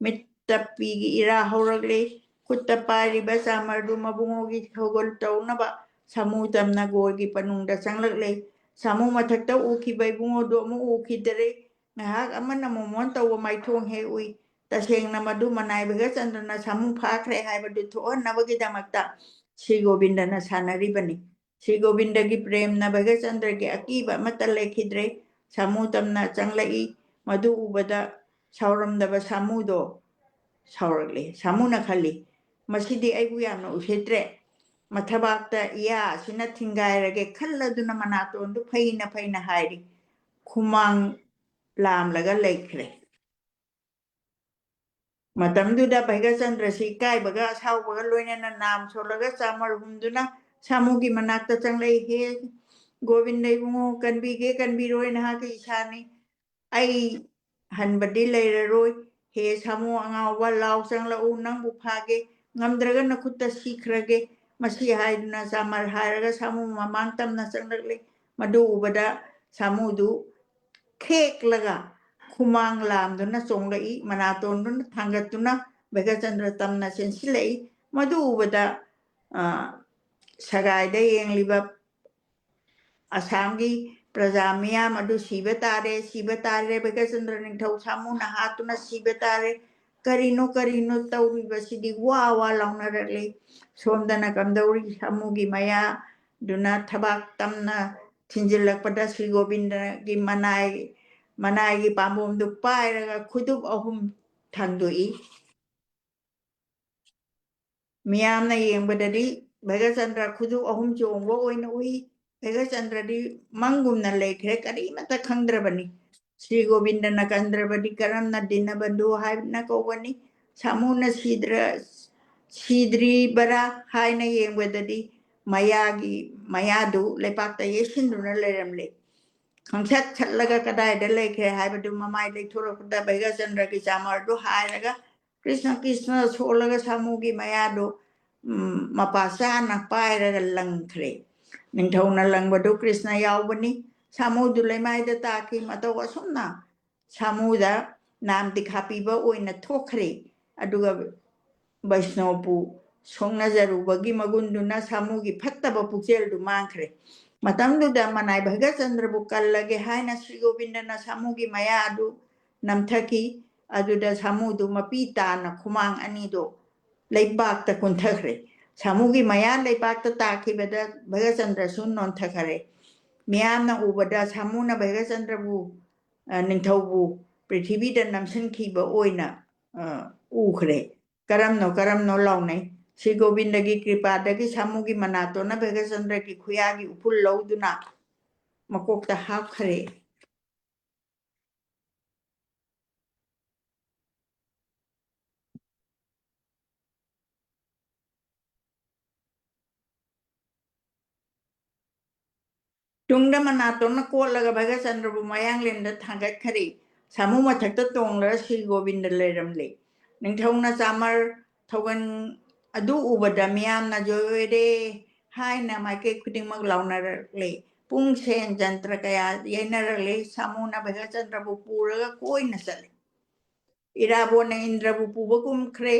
ꯃꯤꯠ ꯇꯞꯄꯤꯒꯤ ꯏꯔꯥ ꯍꯧꯔꯛꯂꯦ꯫ ꯈꯨꯠꯇ ꯄꯥꯏꯔꯤꯕ ꯆꯥꯃꯔꯗꯨ ꯃꯕꯨꯡꯉꯣꯒꯤ ꯊꯧꯒꯜ ꯇꯧꯅꯕ ꯁꯥꯃꯨ ꯇꯝꯅ ꯒꯣꯔꯒꯤ ꯄꯅꯨꯡꯗ ꯆꯪꯂꯛꯂꯦ꯫ ꯁꯥꯃꯨ ꯃꯊꯛꯇ ꯎꯈꯤꯕ ꯏꯕꯨꯡꯉꯣꯗꯨ ꯑꯃꯨꯛ ꯎꯈꯤꯗꯔꯦ꯫ ꯉꯥꯏꯍꯥꯛ ꯑꯃꯅ ꯃꯣꯃꯣꯟ ꯇꯧꯕ ꯃꯥꯏꯊꯣꯡ ꯍꯦꯛ ꯎꯏ꯫ ꯇꯁꯦꯡꯅ ꯃꯗꯨ ꯃꯅꯥꯏ ꯚꯒꯆꯟꯗ꯭ꯔꯅ ꯁꯥꯃꯨ ꯐꯥꯈ꯭ꯔꯦ ꯍꯥꯏꯕꯗꯨ ꯊꯣꯛꯍꯟꯅꯕꯒꯤꯗꯃꯛꯇ ꯁ꯭ꯔꯤ ꯒꯣꯕꯤꯟꯗꯅ ꯁꯥꯟꯅꯔꯤꯕꯅꯤ꯫ ꯁ꯭ꯔꯤ ꯒꯣꯕꯤꯟꯗꯒꯤ ꯄ꯭ꯔꯦꯝꯅ ꯚꯒꯆꯟꯗ꯭ꯔꯒꯤ ꯑꯀꯤꯕ ꯑꯃꯠꯇ ꯂꯩꯈꯤꯗ꯭ꯔꯦ꯫ ꯁꯥꯃꯨ ꯇꯝꯅ ꯆꯪꯂꯛꯏ꯫ ꯃꯗꯨ ꯎꯕꯗ ꯁꯥꯎꯔꯝꯗꯕ ꯁꯥꯃꯨꯗꯣ ꯁꯥꯎꯔꯛꯂꯦ꯫ ꯁꯥꯃꯨꯅ ꯈꯜꯂꯤ, "ꯃꯁꯤꯗꯤ ꯑꯩꯕꯨ ꯌꯥꯝꯅ ꯎꯁꯤꯠꯇ꯭ꯔꯦ꯫ ꯃꯊꯕꯥꯛꯇ ꯏꯌꯥ ꯑꯁꯤꯅ ꯊꯤꯡꯒꯥꯏꯔꯒꯦ" ꯈꯜꯂꯗꯨꯅ ꯃꯅꯥꯇꯣꯟꯗꯨ ꯐꯩꯅ ꯐꯩꯅ ꯍꯥꯏꯔꯤ꯫ ꯈꯨꯃꯥꯡ ꯂꯥꯝꯂꯒ ꯂꯩꯈ꯭ꯔꯦ꯫ ꯃꯇꯝꯗꯨꯗ ꯚꯩꯒꯆꯟꯗ꯭ꯔꯁꯤ ꯏꯀꯥꯏꯕꯒ ꯑꯁꯥꯎꯕꯒ ꯂꯣꯏꯅꯅ ꯅꯥꯝ ꯁꯣꯜꯂꯒ ꯆꯥꯃꯔ ꯍꯨꯝꯗꯨꯅ ꯁꯥꯃꯨꯒꯤ ꯃꯅꯥꯛꯇ ꯆꯪꯂꯛꯏ꯫ "ꯍꯦ ꯒꯣꯕꯤꯟꯗ ꯏꯕꯨꯡꯉꯣ, ꯀꯟꯕꯤꯒꯦ ꯀꯟꯕꯤꯔꯣꯏ, ꯅꯍꯥꯛꯀꯤ ꯏꯁꯥꯅꯤ꯫ ꯑꯩ ꯍꯟꯕꯗꯤ ꯂꯩꯔꯔꯣꯏ꯫ ꯍꯦ ꯁꯥꯃꯨ ꯑꯉꯥꯎꯕ, ꯂꯥꯎ ꯆꯪꯂꯛꯎ, ꯅꯪꯕꯨ ꯐꯥꯒꯦ꯫ ꯉꯝꯗ꯭ꯔꯒ ꯅꯈꯨꯠꯇ ꯁꯤꯈ꯭ꯔꯒꯦ"꯫ ꯃꯁꯤ ꯍꯥꯏꯗꯨꯅ ꯆꯥꯃꯔ ꯍꯥꯏꯔꯒ ꯁꯥꯃꯨ ꯃꯃꯥꯡ ꯇꯝꯅ ꯆꯪꯂꯛꯂꯤ꯫ ꯃꯗꯨ ꯎꯕꯗ ꯁꯥꯃꯨꯗꯨ ꯈꯦꯛꯂꯒ ꯈꯨꯃꯥꯡ ꯂꯥꯝꯗꯨꯅ ꯆꯣꯡꯂꯛꯏ꯫ ꯃꯅꯥꯇꯣꯟꯗꯨꯅ ꯊꯥꯡꯒꯠꯇꯨꯅ ꯚꯩꯒꯆꯟꯗ꯭ꯔ ꯇꯝꯅ ꯆꯦꯟꯁꯤꯜꯂꯛꯏ꯫ ꯃꯗꯨ ꯎꯕꯗ, ꯑ, ꯁꯒꯥꯏꯗ ꯌꯦꯡꯂꯤꯕ ꯑꯁꯥꯝꯒꯤ ꯄ꯭ꯔꯖꯥ ꯃꯤꯌꯥꯝ ꯑꯗꯨ ꯁꯤꯕ ꯇꯥꯔꯦ, ꯁꯤꯕ ꯇꯥꯔꯦ, ꯚꯩꯒꯆꯟꯗ꯭ꯔ ꯅꯤꯡꯊꯧ ꯁꯥꯃꯨꯅ ꯍꯥꯠꯇꯨꯅ ꯁꯤꯕ ꯇꯥꯔꯦ, ꯀꯔꯤꯅꯣ, ꯀꯔꯤꯅꯣ ꯇꯧꯔꯤꯕꯁꯤꯗꯤ? ꯋꯥ ꯋꯥ ꯂꯥꯎꯅꯔꯛꯂꯤ꯫ ꯁꯣꯝꯗꯅ ꯀꯝꯗꯧꯔꯤ? ꯁꯥꯃꯨꯒꯤ ꯃꯌꯥꯗꯨꯅ ꯊꯕꯥꯛ ꯇꯝꯅ ꯊꯤꯟꯖꯤꯜꯂꯛꯄꯗ ꯁ꯭ꯔꯤ ꯒꯣꯕꯤꯟꯗꯒꯤ ꯃꯅꯥꯏ, ꯃꯅꯥꯏꯒꯤ ꯄꯥꯝꯕꯣꯝꯗꯨ ꯄꯥꯏꯔꯒ ꯈꯨꯗꯨꯞ ꯑꯍꯨꯝ ꯊꯥꯡꯗꯣꯛꯏ꯫ ꯃꯤꯌꯥꯝꯅ ꯌꯦꯡꯕꯗꯗꯤ ꯚꯩꯒꯆꯟꯗ꯭ꯔ ꯈꯨꯗꯨꯞ ꯑꯍꯨꯝ ꯆꯣꯡꯕ ꯑꯣꯏꯅ ꯎꯏ꯫ ꯚꯩꯒꯆꯟꯗ꯭ꯔꯗꯤ ꯃꯪꯒꯨꯝꯅ ꯂꯩꯈ꯭ꯔꯦ, ꯀꯔꯤꯃꯠꯇ ꯈꯪꯗ꯭ꯔꯕꯅꯤ꯫ ꯁ꯭ꯔꯤ ꯒꯣꯕꯤꯟꯗꯅ ꯀꯟꯗ꯭ꯔꯕꯗꯤ ꯀꯔꯝꯅ ꯗꯤꯅꯕꯟꯙꯨ ꯍꯥꯏꯅ ꯀꯧꯒꯅꯤ? ꯁꯥꯃꯨꯅ ꯁꯤꯗ꯭ꯔ-, ꯁꯤꯗ꯭ꯔꯤꯕꯔꯥ ꯍꯥꯏꯅ ꯌꯦꯡꯕꯗꯗꯤ ꯃꯌꯥꯒꯤ, ꯃꯌꯥꯗꯨ ꯂꯩꯄꯥꯛꯇ ꯌꯩꯁꯤꯟꯗꯨꯅ ꯂꯩꯔꯝꯂꯦ꯫ ꯈꯪꯁꯠ ꯁꯠꯂꯒ ꯀꯗꯥꯏꯗ ꯂꯩꯈ꯭ꯔꯦ ꯍꯥꯏꯕꯗꯨ ꯃꯃꯥꯏ ꯂꯩꯊꯣꯔꯛꯄꯗ ꯚꯩꯒꯆꯟꯗ꯭ꯔꯒꯤ ꯆꯥꯃꯔꯗꯨ ꯍꯥꯏꯔꯒ ꯀ꯭ꯔꯤꯁꯅ ꯀ꯭ꯔꯤꯁꯅ ꯁꯣꯜꯂꯒ ꯁꯥꯃꯨꯒꯤ ꯃꯌꯥꯗꯨ, ꯎꯝ, ꯃꯄꯥ ꯆꯥꯅ ꯄꯥꯏꯔꯒ ꯂꯪꯈ꯭ꯔꯦ꯫ ꯅꯤꯡꯊꯧꯅ ꯂꯪꯕꯗꯨ ꯀ꯭ꯔꯤꯁꯅ ꯌꯥꯎꯕꯅꯤ꯫ ꯁꯥꯃꯨꯗꯨ ꯂꯩꯃꯥꯏꯗ ꯇꯥꯈꯤ꯫ ꯃꯇꯧ ꯑꯁꯨꯝꯅ ꯁꯥꯃꯨꯗ ꯅꯥꯝ ꯗꯤꯈꯥ ꯄꯤꯕ ꯑꯣꯏꯅ ꯊꯣꯛꯈ꯭ꯔꯦ꯫ ꯑꯗꯨꯒ ꯕꯩꯁꯅꯣꯄꯨ ꯁꯣꯛꯅꯖꯔꯨꯕꯒꯤ ꯃꯒꯨꯟꯗꯨꯅ ꯁꯥꯃꯨꯒꯤ ꯐꯠꯇꯕ ꯄꯨꯛꯆꯦꯜꯗꯨ ꯃꯥꯡꯈ꯭ꯔꯦ꯫ ꯃꯇꯝꯗꯨꯗ ꯃꯅꯥꯏ ꯚꯒꯆꯟꯗ꯭ꯔꯕꯨ ꯀꯜꯂꯒꯦ ꯍꯥꯏꯅ ꯁ꯭ꯔꯤ ꯒꯣꯕꯤꯟꯗꯅ ꯁꯥꯃꯨꯒꯤ ꯃꯌꯥ ꯑꯗꯨ ꯅꯝꯊꯈꯤ꯫ ꯑꯗꯨꯗ ꯁꯥꯃꯨꯗꯨ ꯃꯄꯤ ꯇꯥꯅ ꯈꯨꯃꯥꯡ ꯑꯅꯤꯗꯨ ꯂꯩꯕꯥꯛꯇ ꯀꯨꯟꯊꯈ꯭ꯔꯦ꯫ ꯁꯥꯃꯨꯒꯤ ꯃꯌꯥ ꯂꯩꯕꯥꯛꯇ ꯇꯥꯈꯤꯕꯗ ꯚꯒꯆꯟꯗ꯭ꯔꯁꯨ ꯅꯣꯟꯊꯈꯔꯦ꯫ ꯃꯤꯌꯥꯝꯅ ꯎꯕꯗ ꯁꯥꯃꯨꯅ ꯚꯒꯆꯟꯗ꯭ꯔꯕꯨ, ꯑ, ꯅꯤꯡꯊꯧꯕꯨ ꯄ꯭ꯔꯤꯊꯤꯕꯤꯗ ꯅꯝꯁꯤꯟꯈꯤꯕ ꯑꯣꯏꯅ, ꯑ, ꯎꯈ꯭ꯔꯦ꯫ "ꯀꯔꯝꯅꯣ, ꯀꯔꯝꯅꯣ?" ꯂꯥꯎꯅꯩ꯫ ꯁ꯭ꯔꯤ ꯒꯣꯕꯤꯟꯗꯒꯤ ꯀ꯭ꯔꯤꯄꯥꯗꯒꯤ ꯁꯥꯃꯨꯒꯤ ꯃꯅꯥꯇꯣꯟꯅ ꯚꯒꯆꯟꯗ꯭ꯔꯒꯤ ꯈꯨꯌꯥꯒꯤ ꯎꯐꯨꯜ ꯂꯧꯗꯨꯅ ꯃꯀꯣꯛꯇ ꯍꯥꯞꯈꯔꯦ꯫ ꯇꯨꯡꯗ ꯃꯅꯥꯇꯣꯟꯅ ꯀꯣꯠꯂꯒ ꯚꯒꯆꯟꯗ꯭ꯔꯕꯨ ꯃꯌꯥꯡꯂꯦꯟꯗ ꯊꯥꯡꯒꯠꯈꯔꯦ꯫ ꯁꯥꯃꯨ ꯃꯊꯛꯇ ꯇꯣꯡꯂꯒ ꯁ꯭ꯔꯤ ꯒꯣꯕꯤꯟꯗ ꯂꯩꯔꯝꯂꯦ꯫ ꯅꯤꯡꯊꯧꯅ ꯆꯥꯃꯔ ꯊꯧꯒꯟ ꯑꯗꯨ ꯎꯕꯗ ꯃꯤꯌꯥꯝꯅ "ꯖꯣꯏ ꯑꯣꯏꯔꯦ" ꯍꯥꯏꯅ ꯃꯥꯏꯀꯩ ꯈꯨꯗꯤꯡꯃꯛ ꯂꯥꯎꯅꯔꯛꯂꯦ꯫ ꯄꯨꯡ ꯁꯦꯟ ꯖꯟꯇ꯭ꯔ ꯀꯌꯥ ꯌꯩꯅꯔꯛꯂꯦ꯫ ꯁꯥꯃꯨꯅ ꯚꯒꯆꯟꯗ꯭ꯔꯕꯨ ꯄꯨꯔꯒ ꯀꯣꯏꯅ ꯆꯠꯂꯦ꯫ ꯏꯔꯥꯕꯣꯠꯅ ꯏꯟꯗ꯭ꯔꯕꯨ ꯄꯨꯕꯒꯨꯝꯈ꯭ꯔꯦ꯫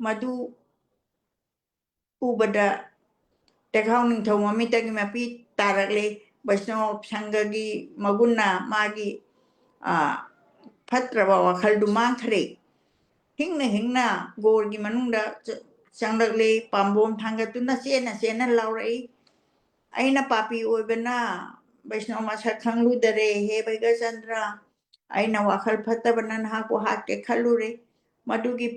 ꯃꯗꯨ ꯎꯕꯗ ꯇꯦꯈꯥꯎ ꯅꯤꯡꯊꯧ ꯃꯃꯤꯠꯇꯒꯤ ꯃꯄꯤ ꯇꯥꯔꯛꯂꯦ꯫ ꯕꯩꯁꯅꯣꯞ ꯁꯪꯒꯒꯤ ꯃꯒꯨꯟꯅ ꯃꯥꯒꯤ, ꯑ, ꯐꯠꯇ꯭ꯔꯕ ꯋꯥꯈꯜꯗꯨ ꯃꯥꯡꯈ꯭ꯔꯦ꯫ ꯍꯤꯡꯅ ꯍꯤꯡꯅ ꯒꯣꯔꯒꯤ ꯃꯅꯨꯡꯗ ꯆ-, ꯆꯪꯂꯛꯂꯦ꯫ ꯄꯥꯝꯕꯣꯝ ꯊꯥꯡꯒꯠꯇꯨꯅ ꯆꯦꯟꯅ ꯆꯦꯟꯅ ꯂꯥꯎꯔꯛꯏ, "ꯑꯩꯅ ꯄꯥꯄꯤ ꯑꯣꯏꯕꯅ ꯕꯩꯁꯅꯣꯞ ꯃꯁꯛ ꯈꯪꯂꯨꯗꯔꯦ꯫ ꯍꯦ ꯚꯩꯒꯆꯟꯗ꯭ꯔ, ꯑꯩꯅ ꯋꯥꯈꯜ ꯐꯠꯇꯕꯅ ꯅꯍꯥꯛꯄꯨ ꯍꯥꯠꯀꯦ ꯈꯜꯂꯨꯔꯦ꯫ ꯃꯗꯨꯒꯤ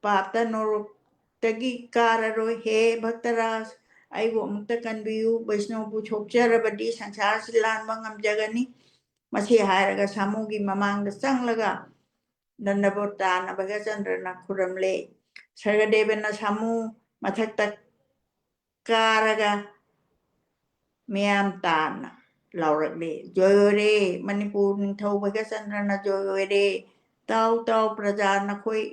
ꯄꯥꯞꯇ ꯅꯣꯔꯣꯛꯇꯒꯤ ꯀꯥꯔꯔꯣꯏ꯫ ꯍꯦ ꯚꯛꯇꯔꯥꯖ, ꯑꯩꯕꯨ ꯑꯃꯨꯛꯇ ꯀꯟꯕꯤꯌꯨ꯫ ꯕꯩꯁꯅꯣꯞꯄꯨ ꯁꯣꯛꯆꯔꯕꯗꯤ ꯁꯪꯁꯥꯔꯁꯤ ꯂꯥꯟꯕ ꯉꯝꯖꯒꯅꯤ꯫" ꯃꯁꯤ ꯍꯥꯏꯔꯒ ꯁꯥꯃꯨꯒꯤ ꯃꯃꯥꯡꯗ ꯆꯪꯂꯒ ꯗꯟꯗꯕꯣꯠ ꯇꯥꯅ ꯚꯒꯆꯟꯗ꯭ꯔꯅ ꯈꯨꯔꯝꯂꯦ꯫ ꯁꯔꯒꯗꯦꯕꯅ ꯁꯥꯃꯨ ꯃꯊꯛꯇ ꯀꯥꯔꯒ ꯃꯤꯌꯥꯝ ꯇꯥꯅ ꯂꯥꯎꯔꯛꯂꯦ, "ꯖꯣꯏ ꯑꯣꯏꯔꯦ, ꯃꯅꯤꯄꯨꯔ ꯅꯤꯡꯊꯧ ꯚꯒꯆꯟꯗ꯭ꯔꯅ ꯖꯣꯏ ꯑꯣꯏꯔꯦ꯫ ꯇꯥꯎ, ꯇꯥꯎ, ꯄ꯭ꯔꯖꯥ, ꯅꯈꯣꯏ,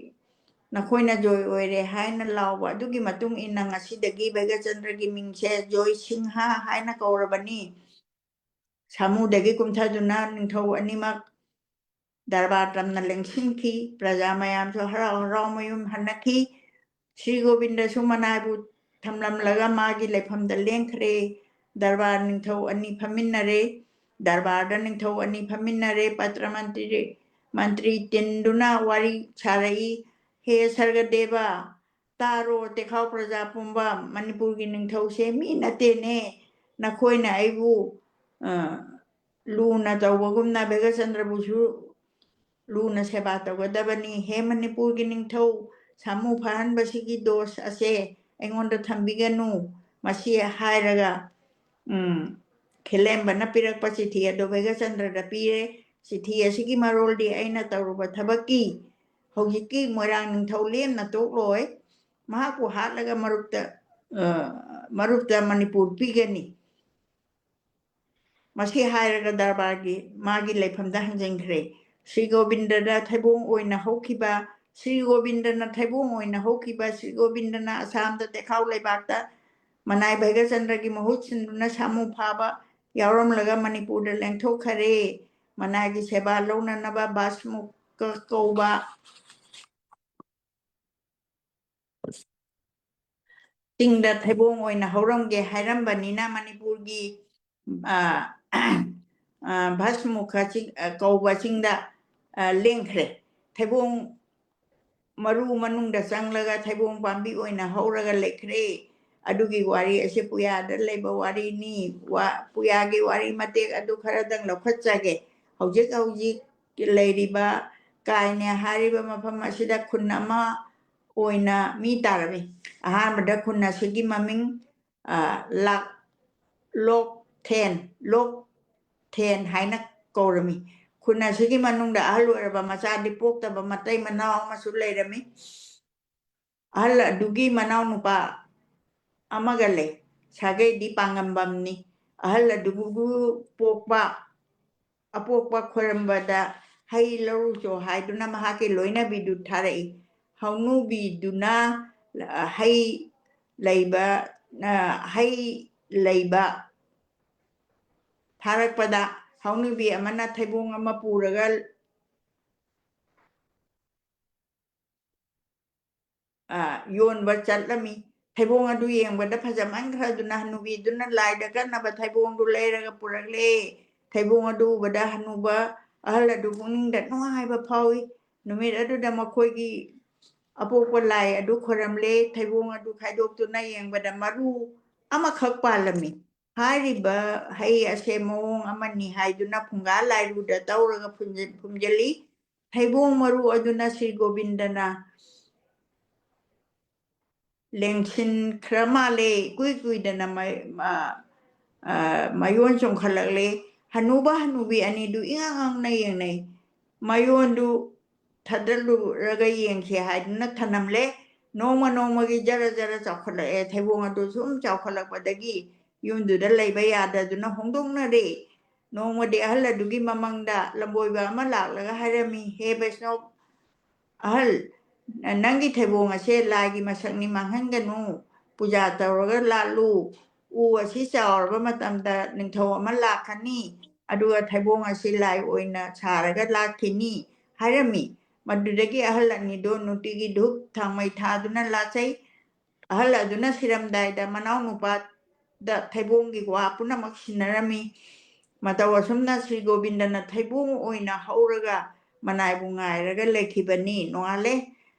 ꯅꯈꯣꯏꯅ ꯖꯣꯏ ꯑꯣꯏꯔꯦ" ꯍꯥꯏꯅ ꯂꯥꯎꯕ ꯑꯗꯨꯒꯤ ꯃꯇꯨꯡ ꯏꯟꯅ ꯉꯁꯤꯗꯒꯤ ꯚꯒꯆꯟꯗ꯭ꯔꯒꯤ ꯃꯤꯡꯁꯦ ꯖꯣꯏ ꯁꯤꯡꯍ ꯍꯥꯏꯅ ꯀꯧꯔꯕꯅꯤ꯫ ꯁꯥꯃꯨꯗꯒꯤ ꯀꯨꯝꯊꯗꯨꯅ ꯅꯤꯡꯊꯧ ꯑꯅꯤꯃꯛ ꯗꯔꯕꯥꯔ ꯇꯝꯅ ꯂꯦꯡꯁꯤꯟꯈꯤ꯫ ꯄ꯭ꯔꯖꯥ ꯃꯌꯥꯝꯁꯨ ꯍꯔꯥꯎ ꯍꯔꯥꯎ ꯃꯌꯨꯝ ꯍꯟꯅꯈꯤ꯫ ꯁ꯭ꯔꯤ ꯒꯣꯕꯤꯟꯗꯁꯨ ꯃꯅꯥꯏꯕꯨ ꯊꯝꯂꯝꯂꯒ ꯃꯥꯒꯤ ꯂꯩꯐꯝꯗ ꯂꯦꯡꯈ꯭ꯔꯦ꯫ ꯗꯔꯕꯥꯔ ꯅꯤꯡꯊꯧ ꯑꯅꯤ ꯐꯝꯃꯤꯟꯅꯔꯦ꯫ ꯗꯔꯕꯥꯔꯗ ꯅꯤꯡꯊꯧ ꯑꯅꯤ ꯐꯝꯃꯤꯟꯅꯔꯦ꯫ ꯄꯇ꯭ꯔ ꯃꯟꯇ꯭ꯔꯤ, ꯃꯟꯇ꯭ꯔꯤ ꯇꯤꯟꯗꯨꯅ ꯋꯥꯔꯤ ꯁꯥꯔꯛꯏ, "ꯍꯦ ꯁꯔꯒꯗꯦꯕ, ꯇꯥꯔꯣ, ꯇꯦꯈꯥꯎ ꯄ꯭ꯔꯖꯥ ꯄꯨꯝꯕ, ꯃꯅꯤꯄꯨꯔꯒꯤ ꯅꯤꯡꯊꯧꯁꯦ ꯃꯤ ꯅꯠꯇꯦꯅꯦ꯫ ꯅꯈꯣꯏꯅ ꯑꯩꯕꯨ, ꯑ, ꯂꯨꯅ ꯇꯧꯕꯒꯨꯝꯅ ꯚꯩꯒ꯭ꯌꯆꯟꯗ꯭ꯔꯕꯨꯁꯨ ꯂꯨꯅ ꯁꯦꯕꯥ ꯇꯧꯒꯗꯕꯅꯤ꯫ ꯍꯦ ꯃꯅꯤꯄꯨꯔꯒꯤ ꯅꯤꯡꯊꯧ, ꯁꯥꯃꯨ ꯐꯥꯍꯟꯕꯁꯤꯒꯤ ꯗꯣꯁ ꯑꯁꯦ ꯑꯩꯉꯣꯟꯗ ꯊꯝꯕꯤꯒꯅꯨ"꯫ ꯃꯁꯤ ꯍꯥꯏꯔꯒ, ꯎꯝ, ꯈꯦꯂꯦꯝꯕꯅ ꯄꯤꯔꯛꯄ ꯆꯤꯊꯤ ꯑꯗꯨ ꯚꯩꯒ꯭ꯌꯆꯟꯗ꯭ꯔꯗ ꯄꯤꯔꯦ꯫ ꯆꯤꯊꯤ ꯑꯁꯤꯒꯤ ꯃꯔꯣꯜꯗꯤ ꯑꯩꯅ ꯇꯧꯔꯨꯕ ꯊꯕꯛꯀꯤ ꯍꯧꯖꯤꯛꯀꯤ ꯃꯣꯏꯔꯥꯡ ꯅꯤꯡꯊꯧ ꯂꯦꯝꯅ ꯇꯣꯛꯂꯣꯏ꯫ ꯃꯍꯥꯛꯄꯨ ꯍꯥꯠꯂꯒ ꯃꯔꯨꯞꯇ, ꯑ, ꯃꯔꯨꯞꯇ ꯃꯅꯤꯄꯨꯔ ꯄꯤꯒꯅꯤ꯫ ꯃꯁꯤ ꯍꯥꯏꯔꯒ ꯗꯔꯕꯥꯔꯒꯤ ꯃꯥꯒꯤ ꯂꯩꯐꯝꯗ ꯍꯟꯖꯤꯟꯈ꯭ꯔꯦ꯫ ꯁ꯭ꯔꯤ ꯒꯣꯕꯤꯟꯗꯗ ꯊꯩꯕꯣꯡ ꯑꯣꯏꯅ ꯍꯧꯈꯤꯕ, ꯁ꯭ꯔꯤ ꯒꯣꯕꯤꯟꯗꯅ ꯊꯩꯕꯣꯡ ꯑꯣꯏꯅ ꯍꯧꯈꯤꯕ, ꯁ꯭ꯔꯤ ꯒꯣꯕꯤꯟꯗꯅ ꯑꯁꯥꯝꯗ ꯇꯦꯈꯥꯎ ꯂꯩꯕꯥꯛꯇ ꯃꯅꯥꯏ ꯚꯩꯒ꯭ꯌꯆꯟꯗ꯭ꯔꯒꯤ ꯃꯍꯨꯠ ꯁꯤꯟꯗꯨꯅ ꯁꯥꯃꯨ ꯐꯥꯕ ꯌꯥꯎꯔꯝꯂꯒ ꯃꯅꯤꯄꯨꯔꯗ ꯂꯦꯡꯊꯣꯛꯈꯔꯦ꯫ ꯃꯅꯥꯏꯒꯤ ꯁꯦꯕꯥ ꯂꯧꯅꯅꯕ ꯚꯥꯁꯃꯨꯀ ꯀꯧꯕ ꯆꯤꯡꯗ ꯊꯩꯕꯣꯡ ꯑꯣꯏꯅ ꯍꯧꯔꯝꯒꯦ ꯍꯥꯏꯔꯝꯕꯅꯤꯅ ꯃꯅꯤꯄꯨꯔꯒꯤ, ꯑ, ꯑ, ꯚꯥꯁꯃꯨꯈ ꯆꯤꯡ, ꯑ, ꯀꯧꯕ ꯆꯤꯡꯗ, ꯑ, ꯂꯦꯡꯈ꯭ꯔꯦ꯫ ꯊꯩꯕꯣꯡ ꯃꯔꯨ ꯃꯅꯨꯡꯗ ꯆꯪꯂꯒ ꯊꯩꯕꯣꯡ ꯄꯥꯝꯕꯤ ꯑꯣꯏꯅ ꯍꯧꯔꯒ ꯂꯩꯈ꯭ꯔꯦ꯫ ꯑꯗꯨꯒꯤ ꯋꯥꯔꯤ ꯑꯁꯤ ꯄꯨꯌꯥꯗ ꯂꯩꯕ ꯋꯥꯔꯤꯅꯤ꯫ ꯋꯥ-, ꯄꯨꯌꯥꯒꯤ ꯋꯥꯔꯤ ꯃꯇꯦꯛ ꯑꯗꯨ ꯈꯔꯗꯪ ꯂꯧꯈꯠꯆꯒꯦ꯫ ꯍꯧꯖꯤꯛ ꯍꯧꯖꯤꯛ ꯂꯩꯔꯤꯕ ꯀꯥꯏꯅꯦ ꯍꯥꯏꯔꯤꯕ ꯃꯐꯝ ꯑꯁꯤꯗ ꯈꯨꯟ ꯑꯃ ꯑꯣꯏꯅ ꯃꯤ ꯇꯥꯔꯝꯃꯤ꯫ ꯑꯍꯥꯟꯕꯗ ꯈꯨꯟ ꯑꯁꯤꯒꯤ ꯃꯃꯤꯡ, ꯑ, ꯂꯥꯛ-, ꯂꯣꯛꯊꯦꯟ, ꯂꯣꯛꯊꯦꯟ ꯍꯥꯏꯅ ꯀꯧꯔꯝꯃꯤ꯫ ꯈꯨꯟ ꯑꯁꯤꯒꯤ ꯃꯅꯨꯡꯗ ꯑꯍꯜ ꯑꯣꯏꯔꯕ ꯃꯆꯥꯗꯤ ꯄꯣꯛꯇꯕ ꯃꯇꯩ ꯃꯅꯥꯎ ꯑꯃꯁꯨ ꯂꯩꯔꯝꯃꯤ꯫ ꯑꯍꯜ ꯑꯗꯨꯒꯤ ꯃꯅꯥꯎꯅꯨꯄꯥ ꯑꯃꯒ ꯂꯩ꯫ ꯁꯥꯒꯩꯗꯤ ꯄꯥꯡꯉꯝꯕꯝꯅꯤ꯫ ꯑꯍꯜ ꯑꯗꯨꯕꯨ ꯄꯣꯛꯄ, ꯑꯄꯣꯛꯄ ꯈꯣꯏꯔꯝꯕꯗ ꯍꯩ ꯂꯧꯔꯨꯆꯣ ꯍꯥꯏꯗꯨꯅ ꯃꯍꯥꯛꯀꯤ ꯂꯣꯏꯅꯕꯤꯗꯨ ꯊꯥꯔꯛꯏ꯫ ꯍꯧꯅꯨꯕꯤꯗꯨꯅ, ꯑ, ꯍꯩ ꯂꯩꯕ, ꯑ, ꯍꯩ ꯂꯩꯕ ꯊꯥꯔꯛꯄꯗ ꯍꯧꯅꯨꯕꯤ ꯑꯃꯅ ꯊꯩꯕꯣꯡ ꯑꯃ ꯄꯨꯔꯒ, ꯑ, ꯌꯣꯟꯕ ꯆꯠꯂꯝꯃꯤ꯫ ꯊꯩꯕꯣꯡ ꯑꯗꯨ ꯌꯦꯡꯕꯗ ꯐꯖꯃꯟꯈ꯭ꯔꯗꯨꯅ ꯍꯅꯨꯕꯤꯗꯨꯅ ꯂꯥꯏꯗ ꯀꯠꯅꯕ ꯊꯩꯕꯣꯡꯗꯨ ꯂꯩꯔꯒ ꯄꯨꯔꯛꯂꯦ꯫ ꯊꯩꯕꯣꯡ ꯑꯗꯨ ꯎꯕꯗ ꯍꯅꯨꯕ ꯑꯍꯜ ꯑꯗꯨ ꯄꯨꯛꯅꯤꯡꯗ ꯅꯨꯡꯉꯥꯏꯕ ꯐꯥꯎꯏ꯫ ꯅꯨꯃꯤꯠ ꯑꯗꯨꯗ ꯃꯈꯣꯏꯒꯤ ꯑꯄꯣꯛꯄ ꯂꯥꯏ ꯑꯗꯨ ꯈꯣꯏꯔꯝꯂꯦ꯫ ꯊꯩꯕꯣꯡ ꯑꯗꯨ ꯈꯥꯏꯗꯣꯛꯇꯨꯅ ꯌꯦꯡꯕꯗ ꯃꯔꯨ ꯑꯃꯈꯛ ꯄꯥꯜꯂꯝꯃꯤ꯫ ꯍꯥꯏꯔꯤꯕ ꯍꯩ ꯑꯁꯦ ꯃꯑꯣꯡ ꯑꯃꯅꯤ ꯍꯥꯏꯗꯨꯅ ꯐꯨꯡꯒꯥ ꯂꯥꯏꯔꯨꯗ ꯇꯧꯔꯒ ꯐꯨꯝꯖꯤ-, ꯐꯨꯝꯖꯤꯜꯂꯤ꯫ ꯊꯩꯕꯣꯡ ꯃꯔꯨ ꯑꯗꯨꯅ ꯁ꯭ꯔꯤ ꯒꯣꯕꯤꯟꯗꯅ ꯂꯦꯡꯁꯤꯟꯈ꯭ꯔ ꯃꯥꯜꯂꯦ꯫ ꯏꯀꯨꯏ ꯀꯨꯏꯗꯅ ꯃ-, ꯃ-, ꯑ, ꯃꯌꯣꯟ ꯆꯣꯡꯈꯠꯂꯛꯂꯦ꯫ ꯍꯅꯨꯕ ꯍꯅꯨꯕꯤ ꯑꯅꯤꯗꯨ ꯏꯉꯥꯡ ꯉꯥꯡꯅ ꯌꯦꯡꯅꯩ꯫ ꯃꯌꯣꯟꯗꯨ ꯊꯥꯗꯠꯂꯨꯔꯒ ꯌꯦꯡꯁꯤ ꯍꯥꯏꯗꯨꯅ ꯊꯅꯝꯂꯦ꯫ ꯅꯣꯡꯃ ꯅꯣꯡꯃꯒꯤ ꯖꯔ ꯖꯔ ꯆꯥꯎꯈꯠꯂꯛꯑꯦ꯫ ꯊꯩꯕꯣꯡ ꯑꯗꯨ ꯁꯨꯝ ꯆꯥꯎꯈꯠꯂꯛꯄꯗꯒꯤ ꯌꯨꯝꯗꯨꯗ ꯂꯩꯕ ꯌꯥꯗꯗꯨꯅ ꯍꯣꯡꯗꯣꯛꯅꯔꯦ꯫ ꯅꯣꯡꯃꯗꯤ ꯑꯍꯜ ꯑꯗꯨꯒꯤ ꯃꯃꯪꯗ ꯂꯝꯕꯣꯏꯕ ꯑꯃ ꯂꯥꯛꯂꯒ ꯍꯥꯏꯔꯝꯃꯤ, "ꯍꯦ ꯕꯩꯁꯅꯣꯞ ꯑꯍꯜ, ꯅꯪꯒꯤ ꯊꯩꯕꯣꯡ ꯑꯁꯦ ꯂꯥꯏꯒꯤ ꯃꯁꯛꯅꯤ, ꯃꯥꯡꯍꯟꯒꯅꯨ꯫ ꯄꯨꯖꯥ ꯇꯧꯔꯒ ꯂꯥꯠꯂꯨ꯫ ꯎ ꯑꯁꯤ ꯆꯥꯎꯔꯕ ꯃꯇꯝꯗ ꯅꯤꯡꯊꯧ ꯑꯃ ꯂꯥꯛꯀꯅꯤ, ꯑꯗꯨꯒ ꯊꯩꯕꯣꯡ ꯑꯁꯤ ꯂꯥꯏ ꯑꯣꯏꯅ ꯁꯥꯔꯒ ꯂꯥꯠꯈꯤꯅꯤ" ꯍꯥꯏꯔꯝꯃꯤ꯫ ꯃꯗꯨꯗꯒꯤ ꯑꯍꯜ ꯑꯅꯤꯗꯨ ꯅꯨꯡꯇꯤꯒꯤ ꯙꯨꯞ ꯊꯥꯎꯃꯩ ꯊꯥꯗꯨꯅ ꯂꯥꯠꯆꯩ꯫ ꯑꯍꯜ ꯑꯗꯨꯅ ꯁꯤꯔꯝꯗꯥꯏꯗ ꯃꯅꯥꯎ ꯅꯨꯄꯥꯗ ꯊꯩꯕꯣꯡꯒꯤ ꯋꯥ ꯄꯨꯝꯅꯃꯛ ꯁꯤꯟꯅꯔꯝꯃꯤ꯫ ꯃꯇꯧ ꯑꯁꯨꯝꯅ ꯁ꯭ꯔꯤ ꯒꯣꯕꯤꯟꯗꯅ ꯊꯩꯕꯣꯡ ꯑꯣꯏꯅ ꯍꯧꯔꯒ ꯃꯅꯥꯏꯕꯨ ꯉꯥꯏꯔꯒ ꯂꯩꯈꯤꯕꯅꯤ꯫ ꯅꯣꯡꯉꯥꯜꯂꯦ꯫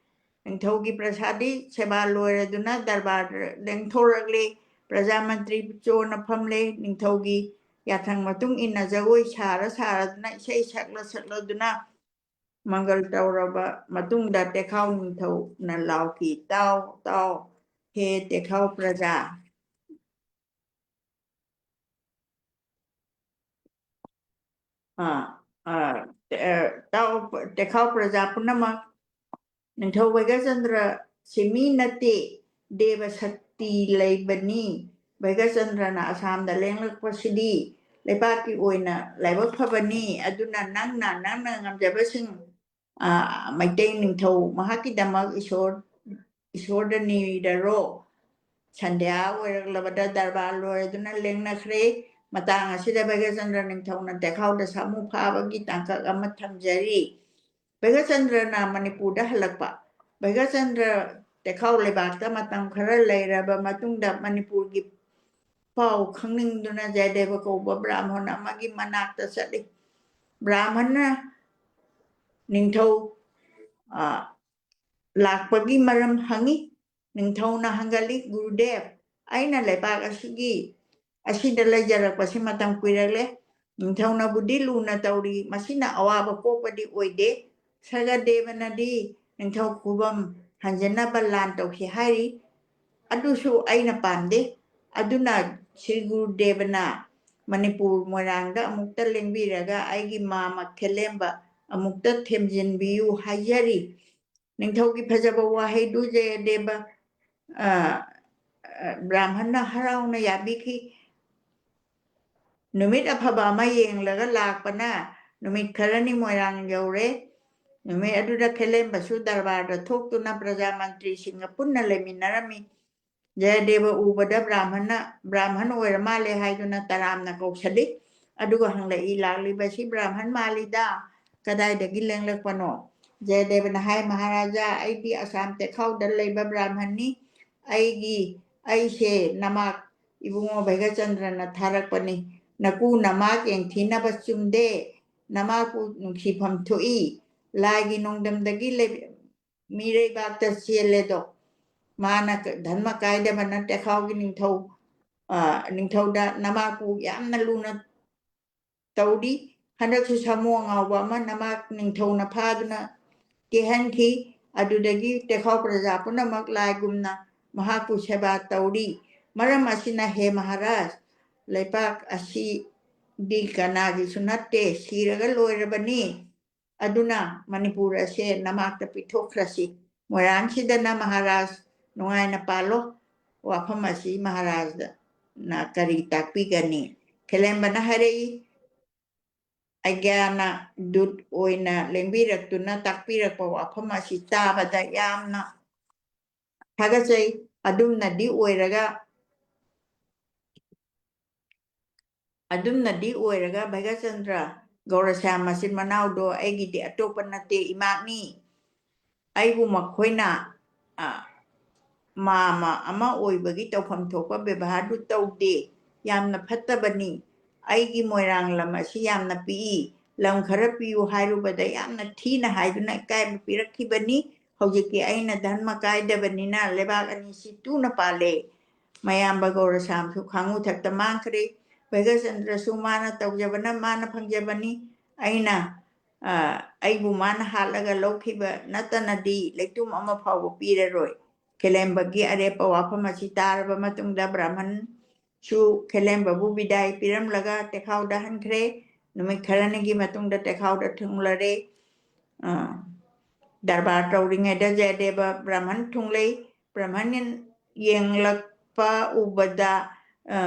ꯅꯤꯡꯊꯧꯒꯤ ꯄ꯭ꯔꯖꯥꯗꯤ ꯁꯦꯕꯥ ꯂꯣꯏꯔꯗꯨꯅ ꯗꯔꯕꯥꯔꯗ ꯂꯦꯡꯊꯣꯔꯛꯂꯦ꯫ ꯄ꯭ꯔꯖꯥ ꯃꯟꯇ꯭ꯔꯤ ꯆꯣꯅ ꯐꯝꯂꯦ꯫ ꯅꯤꯡꯊꯧꯒꯤ ꯌꯥꯊꯪ ꯃꯇꯨꯡ ꯏꯟꯅ ꯖꯒꯣꯏ ꯁꯥꯔ ꯁꯥꯔꯗꯨꯅ ꯏꯁꯩ ꯁꯛꯂ ꯁꯛꯂꯗꯨꯅ ꯃꯪꯒꯜ ꯇꯧꯔꯕ ꯃꯇꯨꯡꯗ ꯇꯦꯈꯥꯎ ꯅꯤꯡꯊꯧꯅ ꯂꯥꯎꯈꯤ, "ꯇꯥꯎ, ꯇꯥꯎ, ꯍꯦ ꯇꯦꯈꯥꯎ ꯄ꯭ꯔꯖꯥ!" ꯑꯥ, ꯑꯥ, ꯇꯦ-, ꯑ, ꯇꯥꯎ, ꯇꯦꯈꯥꯎ ꯄ꯭ꯔꯖꯥ ꯄꯨꯝꯅꯃꯛ, ꯅꯤꯡꯊꯧ ꯚꯩꯒ꯭ꯌꯆꯟꯗ꯭ꯔ ꯁꯤ ꯃꯤ ꯅꯠꯇꯦ, ꯗꯦꯕ ꯁꯛꯇꯤ ꯂꯩꯕꯅꯤ꯫ ꯚꯩꯒ꯭ꯌꯆꯟꯗ꯭ꯔꯅ ꯑꯁꯥꯝꯗ ꯂꯦꯡꯂꯛꯄꯁꯤꯗꯤ ꯂꯩꯄꯥꯛꯀꯤ ꯑꯣꯏꯅ ꯂꯥꯏꯕꯛ ꯐꯕꯅꯤ꯫ ꯑꯗꯨꯅ ꯅꯪꯅ, ꯅꯪꯅ ꯉꯝꯖꯕꯁꯤꯡ, ꯑ, ꯃꯩꯇꯩ ꯅꯤꯡꯊꯧ ꯃꯍꯥꯛꯀꯤꯗꯃꯛ ꯏꯁꯣꯔ, ꯏꯁꯣꯔꯗ ꯅꯤꯔꯔꯣ꯫ ꯁꯟꯙ꯭ꯌꯥ ꯑꯣꯏꯔꯛꯂꯕꯗ ꯗꯔꯕꯥꯔ ꯂꯣꯏꯔꯗꯨꯅ ꯂꯦꯡꯅꯈ꯭ꯔꯦ꯫ ꯃꯇꯥꯡ ꯑꯁꯤꯗ ꯚꯩꯒ꯭ꯌꯆꯟꯗ꯭ꯔ ꯅꯤꯡꯊꯧꯅ ꯇꯦꯈꯥꯎꯗ ꯁꯥꯃꯨ ꯐꯥꯕꯒꯤ ꯇꯥꯡꯀꯛ ꯑꯃ ꯊꯝꯖꯔꯤ꯫ ꯚꯩꯒ꯭ꯌꯆꯟꯗ꯭ꯔꯅ ꯃꯅꯤꯄꯨꯔꯗ ꯍꯜꯂꯛꯄ꯫ ꯚꯩꯒ꯭ꯌꯆꯟꯗ꯭ꯔ ꯇꯦꯈꯥꯎ ꯂꯩꯕꯥꯛꯇ ꯃꯇꯝ ꯈꯔ ꯂꯩꯔꯕ ꯃꯇꯨꯡꯗ ꯃꯅꯤꯄꯨꯔꯒꯤ ꯄꯥꯎ ꯈꯪꯅꯤꯡꯗꯨꯅ ꯖꯌꯗꯦꯕ ꯀꯧꯕ ꯕ꯭ꯔꯥꯍꯃꯟ ꯑꯃꯒꯤ ꯃꯅꯥꯛꯇ ꯆꯠꯂꯤ꯫ ꯕ꯭ꯔꯥꯍꯃꯟꯅ ꯅꯤꯡꯊꯧ, ꯑ, ꯂꯥꯛꯄꯒꯤ ꯃꯔꯝ ꯍꯪꯉꯤ꯫ ꯅꯤꯡꯊꯧꯅ ꯍꯪꯒꯠꯂꯤ, "ꯒꯨꯔꯨꯗꯦꯕ, ꯑꯩꯅ ꯂꯩꯕꯥꯛ ꯑꯁꯤꯒꯤ, ꯑꯁꯤꯗ ꯂꯩꯖꯔꯛꯄꯁꯤ ꯃꯇꯝ ꯀꯨꯏꯔꯛꯂꯦ꯫ ꯅꯤꯡꯊꯧꯅꯕꯨꯗꯤ ꯂꯨꯅ ꯇꯧꯔꯤ, ꯃꯁꯤꯅ ꯑꯋꯥꯕ ꯀꯣꯛꯄꯗꯤ ꯑꯣꯏꯗꯦ꯫ ꯁꯒꯗꯦꯕꯅꯗꯤ ꯅꯤꯡꯊꯧ ꯈꯨꯕꯝ ꯍꯟꯖꯅꯕ ꯂꯥꯟ ꯇꯧꯈꯤ ꯍꯥꯏꯔꯤ꯫ ꯑꯗꯨꯁꯨ ꯑꯩꯅ ꯄꯥꯝꯗꯦ꯫ ꯑꯗꯨꯅ ꯁ꯭ꯔꯤ ꯒꯨꯔꯨꯗꯦꯕꯅ ꯃꯅꯤꯄꯨꯔ ꯃꯣꯏꯔꯥꯡꯗ ꯑꯃꯨꯛꯇ ꯂꯦꯡꯕꯤꯔꯒ ꯑꯩꯒꯤ ꯃꯥꯃ ꯈꯦꯂꯦꯝꯕ ꯑꯃꯨꯛꯇ ꯊꯦꯝꯖꯤꯟꯕꯤꯌꯨ" ꯍꯥꯏꯖꯔꯤ꯫ ꯅꯤꯡꯊꯧꯒꯤ ꯐꯖꯕ ꯋꯥꯍꯩꯗꯨ ꯖꯌꯗꯦꯕ, ꯑ, ꯑ, ꯕ꯭ꯔꯥꯍꯃꯟꯅ ꯍꯔꯥꯎꯅ ꯌꯥꯕꯤꯈꯤ꯫ ꯅꯨꯃꯤꯠ ꯑꯐꯕ ꯑꯃ ꯌꯦꯡꯂꯒ ꯂꯥꯛꯄꯅ ꯅꯨꯃꯤꯠ ꯈꯔꯅꯤ ꯃꯣꯏꯔꯥꯡ ꯌꯧꯔꯦ꯫ ꯅꯨꯃꯤꯠ ꯑꯗꯨꯗ ꯈꯦꯂꯦꯝꯕꯁꯨ ꯗꯔꯕꯥꯔꯗ ꯊꯣꯛꯇꯨꯅ ꯄ꯭ꯔꯖꯥ ꯃꯟꯇ꯭ꯔꯤꯁꯤꯡꯒ ꯄꯨꯟꯅ ꯂꯩꯃꯤꯟꯅꯔꯝꯃꯤ꯫ ꯖꯌꯗꯦꯕ ꯎꯕꯗ ꯕ꯭ꯔꯥꯍꯃꯟꯅ, ꯕ꯭ꯔꯥꯍꯃꯟ ꯑꯣꯏꯔ ꯃꯥꯜꯂꯦ ꯍꯥꯏꯗꯨꯅ ꯇꯔꯥꯝꯅ ꯀꯧꯁꯜꯂꯤ꯫ ꯑꯗꯨꯒ ꯍꯪꯂꯛꯏ, "ꯂꯥꯛꯂꯤꯕꯁꯤ ꯕ꯭ꯔꯥꯍꯃꯟ ꯃꯥꯜꯂꯤꯗ, ꯀꯗꯥꯏꯗꯒꯤ ꯂꯦꯡꯂꯛꯄꯅꯣ?" ꯖꯌꯗꯦꯕꯅ ꯍꯥꯏ, "ꯃꯍꯥꯔꯥꯖꯥ, ꯑꯩꯗꯤ ꯑꯁꯥꯝ ꯇꯦꯈꯥꯎꯗ ꯂꯩꯕ ꯕ꯭ꯔꯥꯍꯃꯟꯅꯤ꯫ ꯑꯩꯒꯤ, ꯑꯩꯁꯦ ꯅꯃꯥꯛ ꯏꯕꯨꯡꯉꯣ ꯚꯩꯒꯆꯟꯗ꯭ꯔꯅ ꯊꯥꯔꯛꯄꯅꯤ꯫ ꯅꯀꯨ ꯅꯃꯥꯛ ꯌꯦꯡꯊꯤꯅꯕ ꯆꯨꯝꯗꯦ꯫ ꯅꯃꯥꯛꯄꯨ ꯅꯨꯡꯁꯤꯐꯝ ꯊꯣꯛꯏ꯫ ꯂꯥꯏꯒꯤ ꯅꯣꯡꯗꯝꯗꯒꯤ ꯂꯩ-, ꯃꯤꯔꯩꯕꯥꯛꯇ ꯆꯦꯜꯂꯦꯗꯣ꯫ ꯃꯥꯅ ꯀ-, ꯙꯔꯃ ꯀꯥꯏꯗꯕꯅ ꯇꯦꯈꯥꯎꯒꯤ ꯅꯤꯡꯊꯧ, ꯑ, ꯅꯤꯡꯊꯧꯗ ꯅꯃꯥꯛꯄꯨ ꯌꯥꯝꯅ ꯂꯨꯅ ꯇꯧꯔꯤ꯫ ꯍꯟꯗꯛꯁꯨ ꯁꯥꯃꯨ ꯑꯉꯥꯎꯕ ꯑꯃ ꯅꯃꯥꯛ ꯅꯤꯡꯊꯧꯅ ꯐꯥꯗꯨꯅ ꯀꯦꯍꯟꯈꯤ꯫ ꯑꯗꯨꯗꯒꯤ ꯇꯦꯈꯥꯎ ꯄ꯭ꯔꯖꯥ ꯄꯨꯝꯅꯃꯛ ꯂꯥꯏꯒꯨꯝꯅ ꯃꯍꯥꯛꯄꯨ ꯁꯦꯕꯥ ꯇꯧꯔꯤ꯫ ꯃꯔꯝ ꯑꯁꯤꯅ, ꯍꯦ ꯃꯍꯥꯔꯥꯖ, ꯂꯩꯄꯥꯛ ꯑꯁꯤꯗꯤ ꯀꯅꯥꯒꯤꯁꯨ ꯅꯠꯇꯦ, ꯁꯤꯔꯒ ꯂꯣꯏꯔꯕꯅꯤ꯫ ꯑꯗꯨꯅ ꯃꯅꯤꯄꯨꯔ ꯑꯁꯦ ꯅꯃꯥꯛꯇ ꯄꯤꯊꯣꯛꯈ꯭ꯔꯁꯤ꯫ ꯃꯣꯏꯔꯥꯡꯁꯤꯗꯅ ꯃꯍꯥꯔꯥꯖ ꯅꯨꯡꯉꯥꯏꯅ ꯄꯥꯜꯂꯣ꯫ ꯋꯥꯐꯝ ꯑꯁꯤ ꯃꯍꯥꯔꯥꯖꯅ ꯀꯔꯤ ꯇꯥꯛꯄꯤꯒꯅꯤ?" ꯈꯦꯂꯦꯝꯕꯅ ꯍꯥꯏꯔꯛꯏ, "ꯑꯒ꯭ꯌꯥꯅ ꯗꯨꯠ ꯑꯣꯏꯅ ꯂꯦꯡꯕꯤꯔꯛꯇꯨꯅ ꯇꯥꯛꯄꯤꯔꯛꯄ ꯋꯥꯐꯝ ꯑꯁꯤ ꯇꯥꯕꯗ ꯌꯥꯝꯅ ꯊꯥꯒꯠꯆꯩ꯫ ꯑꯗꯨꯝꯅꯗꯤ ꯑꯣꯏꯔꯒ, ꯑꯗꯨꯝꯅꯗꯤ ꯑꯣꯏꯔꯒ ꯚꯩꯒꯆꯟꯗ꯭ꯔ ꯒꯧꯔꯁ꯭ꯌꯥꯝ ꯃꯆꯤꯟ ꯃꯅꯥꯎꯗꯣ ꯑꯩꯒꯤꯗꯤ ꯑꯇꯣꯞꯄ ꯅꯠꯇꯦ, ꯏꯃꯥꯛꯅꯤ꯫ ꯑꯩꯕꯨ ꯃꯈꯣꯏꯅ, ꯑ, ꯃꯥꯃ ꯑꯃ ꯑꯣꯏꯕꯒꯤ ꯇꯧꯐꯝ ꯊꯣꯛꯄ ꯕꯦꯕꯥꯔꯗꯨ ꯇꯧꯗꯦ꯫ ꯌꯥꯝꯅ ꯐꯠꯇꯕꯅꯤ꯫ ꯑꯩꯒꯤ ꯃꯣꯏꯔꯥꯡ ꯂꯝ ꯑꯁꯤ ꯌꯥꯝꯅ ꯄꯤꯛꯏ꯫ ꯂꯝ ꯈꯔ ꯄꯤꯌꯨ ꯍꯥꯏꯔꯨꯕꯗ ꯌꯥꯝꯅ ꯊꯤꯅ ꯍꯥꯏꯗꯨꯅ ꯏꯀꯥꯏꯕ ꯄꯤꯔꯛꯈꯤꯕꯅꯤ꯫ ꯍꯧꯖꯤꯛꯇꯤ ꯑꯩꯅ ꯙꯔꯃ ꯀꯥꯏꯗꯕꯅꯤꯅ ꯂꯩꯕꯥꯛ ꯑꯅꯤꯁꯤ ꯇꯨꯅ ꯄꯥꯜꯂꯦ꯫ ꯃꯌꯥꯝꯕ ꯒꯧꯔꯁꯥꯝꯁꯨ ꯈꯥꯡꯉꯨ ꯊꯛꯇ ꯃꯥꯡꯈ꯭ꯔꯦ꯫ ꯚꯩꯒꯆꯟꯗ꯭ꯔꯁꯨ ꯃꯥꯅ ꯇꯧꯖꯕꯅ ꯃꯥꯅ ꯐꯪꯖꯕꯅꯤ꯫ ꯑꯩꯅ, ꯑ, ꯑꯩꯕꯨ ꯃꯥꯅ ꯍꯥꯠꯂꯒ ꯂꯧꯈꯤꯕ ꯅꯠꯇꯅꯗꯤ ꯂꯩꯇꯨꯝ ꯑꯃ ꯐꯥꯎꯕ ꯄꯤꯔꯔꯣꯏ꯫ ꯈꯦꯂꯦꯝꯕꯒꯤ ꯑꯔꯦꯞꯄ ꯋꯥꯐꯝ ꯑꯁꯤ ꯇꯥꯔꯕ ꯃꯇꯨꯡꯗ ꯕ꯭ꯔꯥꯍꯃꯟꯁꯨ ꯈꯦꯂꯦꯝꯕꯕꯨ ꯕꯤꯗꯥꯏ ꯄꯤꯔꯝꯂꯒ ꯇꯦꯈꯥꯎꯗ ꯍꯟꯈ꯭ꯔꯦ꯫ ꯅꯨꯃꯤꯠ ꯈꯔꯅꯤꯒꯤ ꯃꯇꯨꯡꯗ ꯇꯦꯈꯥꯎꯗ ꯊꯨꯡꯂꯔꯦ꯫ ꯑ, ꯗꯔꯕꯥꯔ ꯇꯧꯔꯤꯉꯩꯗ ꯖꯌꯗꯦꯕ ꯕ꯭ꯔꯥꯍꯃꯟ ꯊꯨꯡꯂꯩ꯫ ꯕ꯭ꯔꯥꯍꯃꯟ ꯌꯦꯡꯂꯛꯄ ꯎꯕꯗ, ꯑ,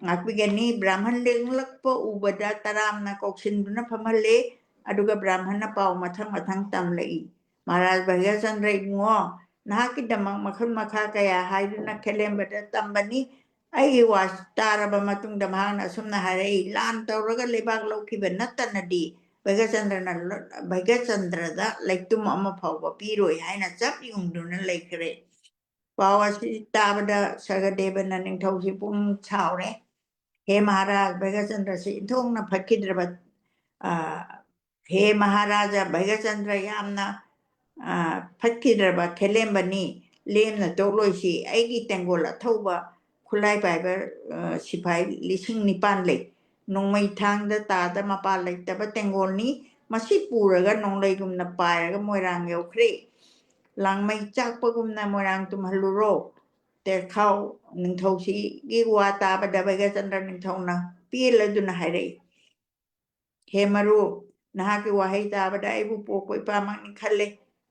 ꯉꯥꯛꯄꯤꯒꯅꯤ꯫ ꯕ꯭ꯔꯥꯍꯃꯟ ꯌꯦꯡꯂꯛꯄ ꯎꯕꯗ ꯇꯔꯥꯝꯅ ꯀꯧꯁꯤꯟꯗꯨꯅ ꯐꯝꯍꯜꯂꯦ꯫ ꯑꯗꯨꯒ ꯕ꯭ꯔꯥꯍꯃꯟꯅ ꯄꯥꯎ ꯃꯊꯪ ꯃꯊꯪ ꯇꯝꯂꯛꯏ꯫ "ꯃꯍꯥꯔꯥꯖ ꯚꯩꯒ꯭ꯌꯆꯟꯗ꯭ꯔ ꯏꯕꯨꯡꯉꯣ, ꯅꯍꯥꯛꯀꯤꯗꯃꯛ ꯃꯈꯜ ꯃꯈꯥ ꯀꯌꯥ ꯍꯥꯏꯗꯨꯅ ꯈꯦꯂꯦꯝꯕꯗ ꯇꯝꯕꯅꯤ꯫ ꯑꯩꯒꯤ ꯋꯥ ꯇꯥꯔꯕ ꯃꯇꯨꯡꯗ ꯃꯍꯥꯛꯅ ꯑꯁꯨꯝꯅ ꯍꯥꯏꯔꯛꯏ, ꯂꯥꯟ ꯇꯧꯔꯒ ꯂꯩꯕꯥꯛ ꯂꯧꯈꯤꯕ ꯅꯠꯇꯅꯗꯤ ꯚꯩꯒꯆꯟꯗ꯭ꯔꯅ ꯂ-, ꯚꯩꯒꯆꯟꯗ꯭ꯔꯗ ꯂꯩꯇꯨꯝ ꯑꯃ ꯐꯥꯎꯕ ꯄꯤꯔꯣꯏ" ꯍꯥꯏꯅ ꯆꯞ ꯌꯨꯡꯗꯨꯅ ꯂꯩꯈ꯭ꯔꯦ꯫ ꯄꯥꯎ ꯑꯁꯤ ꯇꯥꯕꯗ ꯁꯍꯗꯦꯕꯅ ꯅꯤꯡꯊꯧꯁꯤ ꯄꯨꯛꯅꯤꯡ ꯁꯥꯎꯔꯦ꯫ "ꯍꯦ ꯃꯍꯥꯔꯥꯖ, ꯚꯩꯒꯆꯟꯗ꯭ꯔꯁꯤ ꯏꯟꯊꯣꯛꯅ ꯐꯠꯈꯤꯗ꯭ꯔꯕ, ꯑ, ꯍꯦ ꯃꯍꯥꯔꯥꯖꯥ, ꯚꯩꯒꯆꯟꯗ꯭ꯔ ꯌꯥꯝꯅ, ꯑ, ꯐꯠꯈꯤꯗ꯭ꯔꯕ ꯈꯦꯂꯦꯝꯕꯅꯤ꯫ ꯂꯦꯝꯅ ꯇꯣꯛꯂꯣꯏꯁꯤ꯫ ꯑꯩꯒꯤ ꯇꯦꯡꯒꯣꯜ ꯑꯊꯧꯕ ꯈꯨꯠꯂꯥꯏ ꯄꯥꯏꯕ, ꯑ, ꯁꯤꯐꯥꯏ ꯂꯤꯁꯤꯡ ꯅꯤꯄꯥꯟ ꯂꯩ꯫ ꯅꯣꯡꯃꯩ ꯊꯥꯡꯗ ꯇꯥꯗ ꯃꯄꯥ ꯂꯩꯇꯕ ꯇꯦꯡꯒꯣꯜꯅꯤ꯫ ꯃꯁꯤ ꯄꯨꯔꯒ ꯅꯣꯡꯂꯩꯒꯨꯝꯅ ꯄꯥꯏꯔꯒ ꯃꯣꯏꯔꯥꯡ ꯌꯧꯈ꯭ꯔꯦ꯫ ꯂꯥꯡꯃꯩ ꯆꯥꯛꯄꯒꯨꯝꯅ ꯃꯣꯏꯔꯥꯡ ꯇꯨꯝꯍꯜꯂꯨꯔꯣ꯫" ꯇꯦꯈꯥꯎ ꯅꯤꯡꯊꯧꯁꯤꯒꯤ ꯋꯥ ꯇꯥꯕꯗ ꯚꯩꯒꯆꯟꯗ꯭ꯔ ꯅꯤꯡꯊꯧꯅ ꯄꯦꯜꯂꯗꯨꯅ ꯍꯥꯏꯔꯛꯏ, "ꯍꯦ ꯃꯔꯨꯞ, ꯅꯍꯥꯛꯀꯤ ꯋꯥꯍꯩ ꯇꯥꯕꯗ ꯑꯩꯕꯨ ꯄꯣꯛꯄ ꯏꯄꯥꯃꯛꯅꯤ ꯈꯜꯂꯦ꯫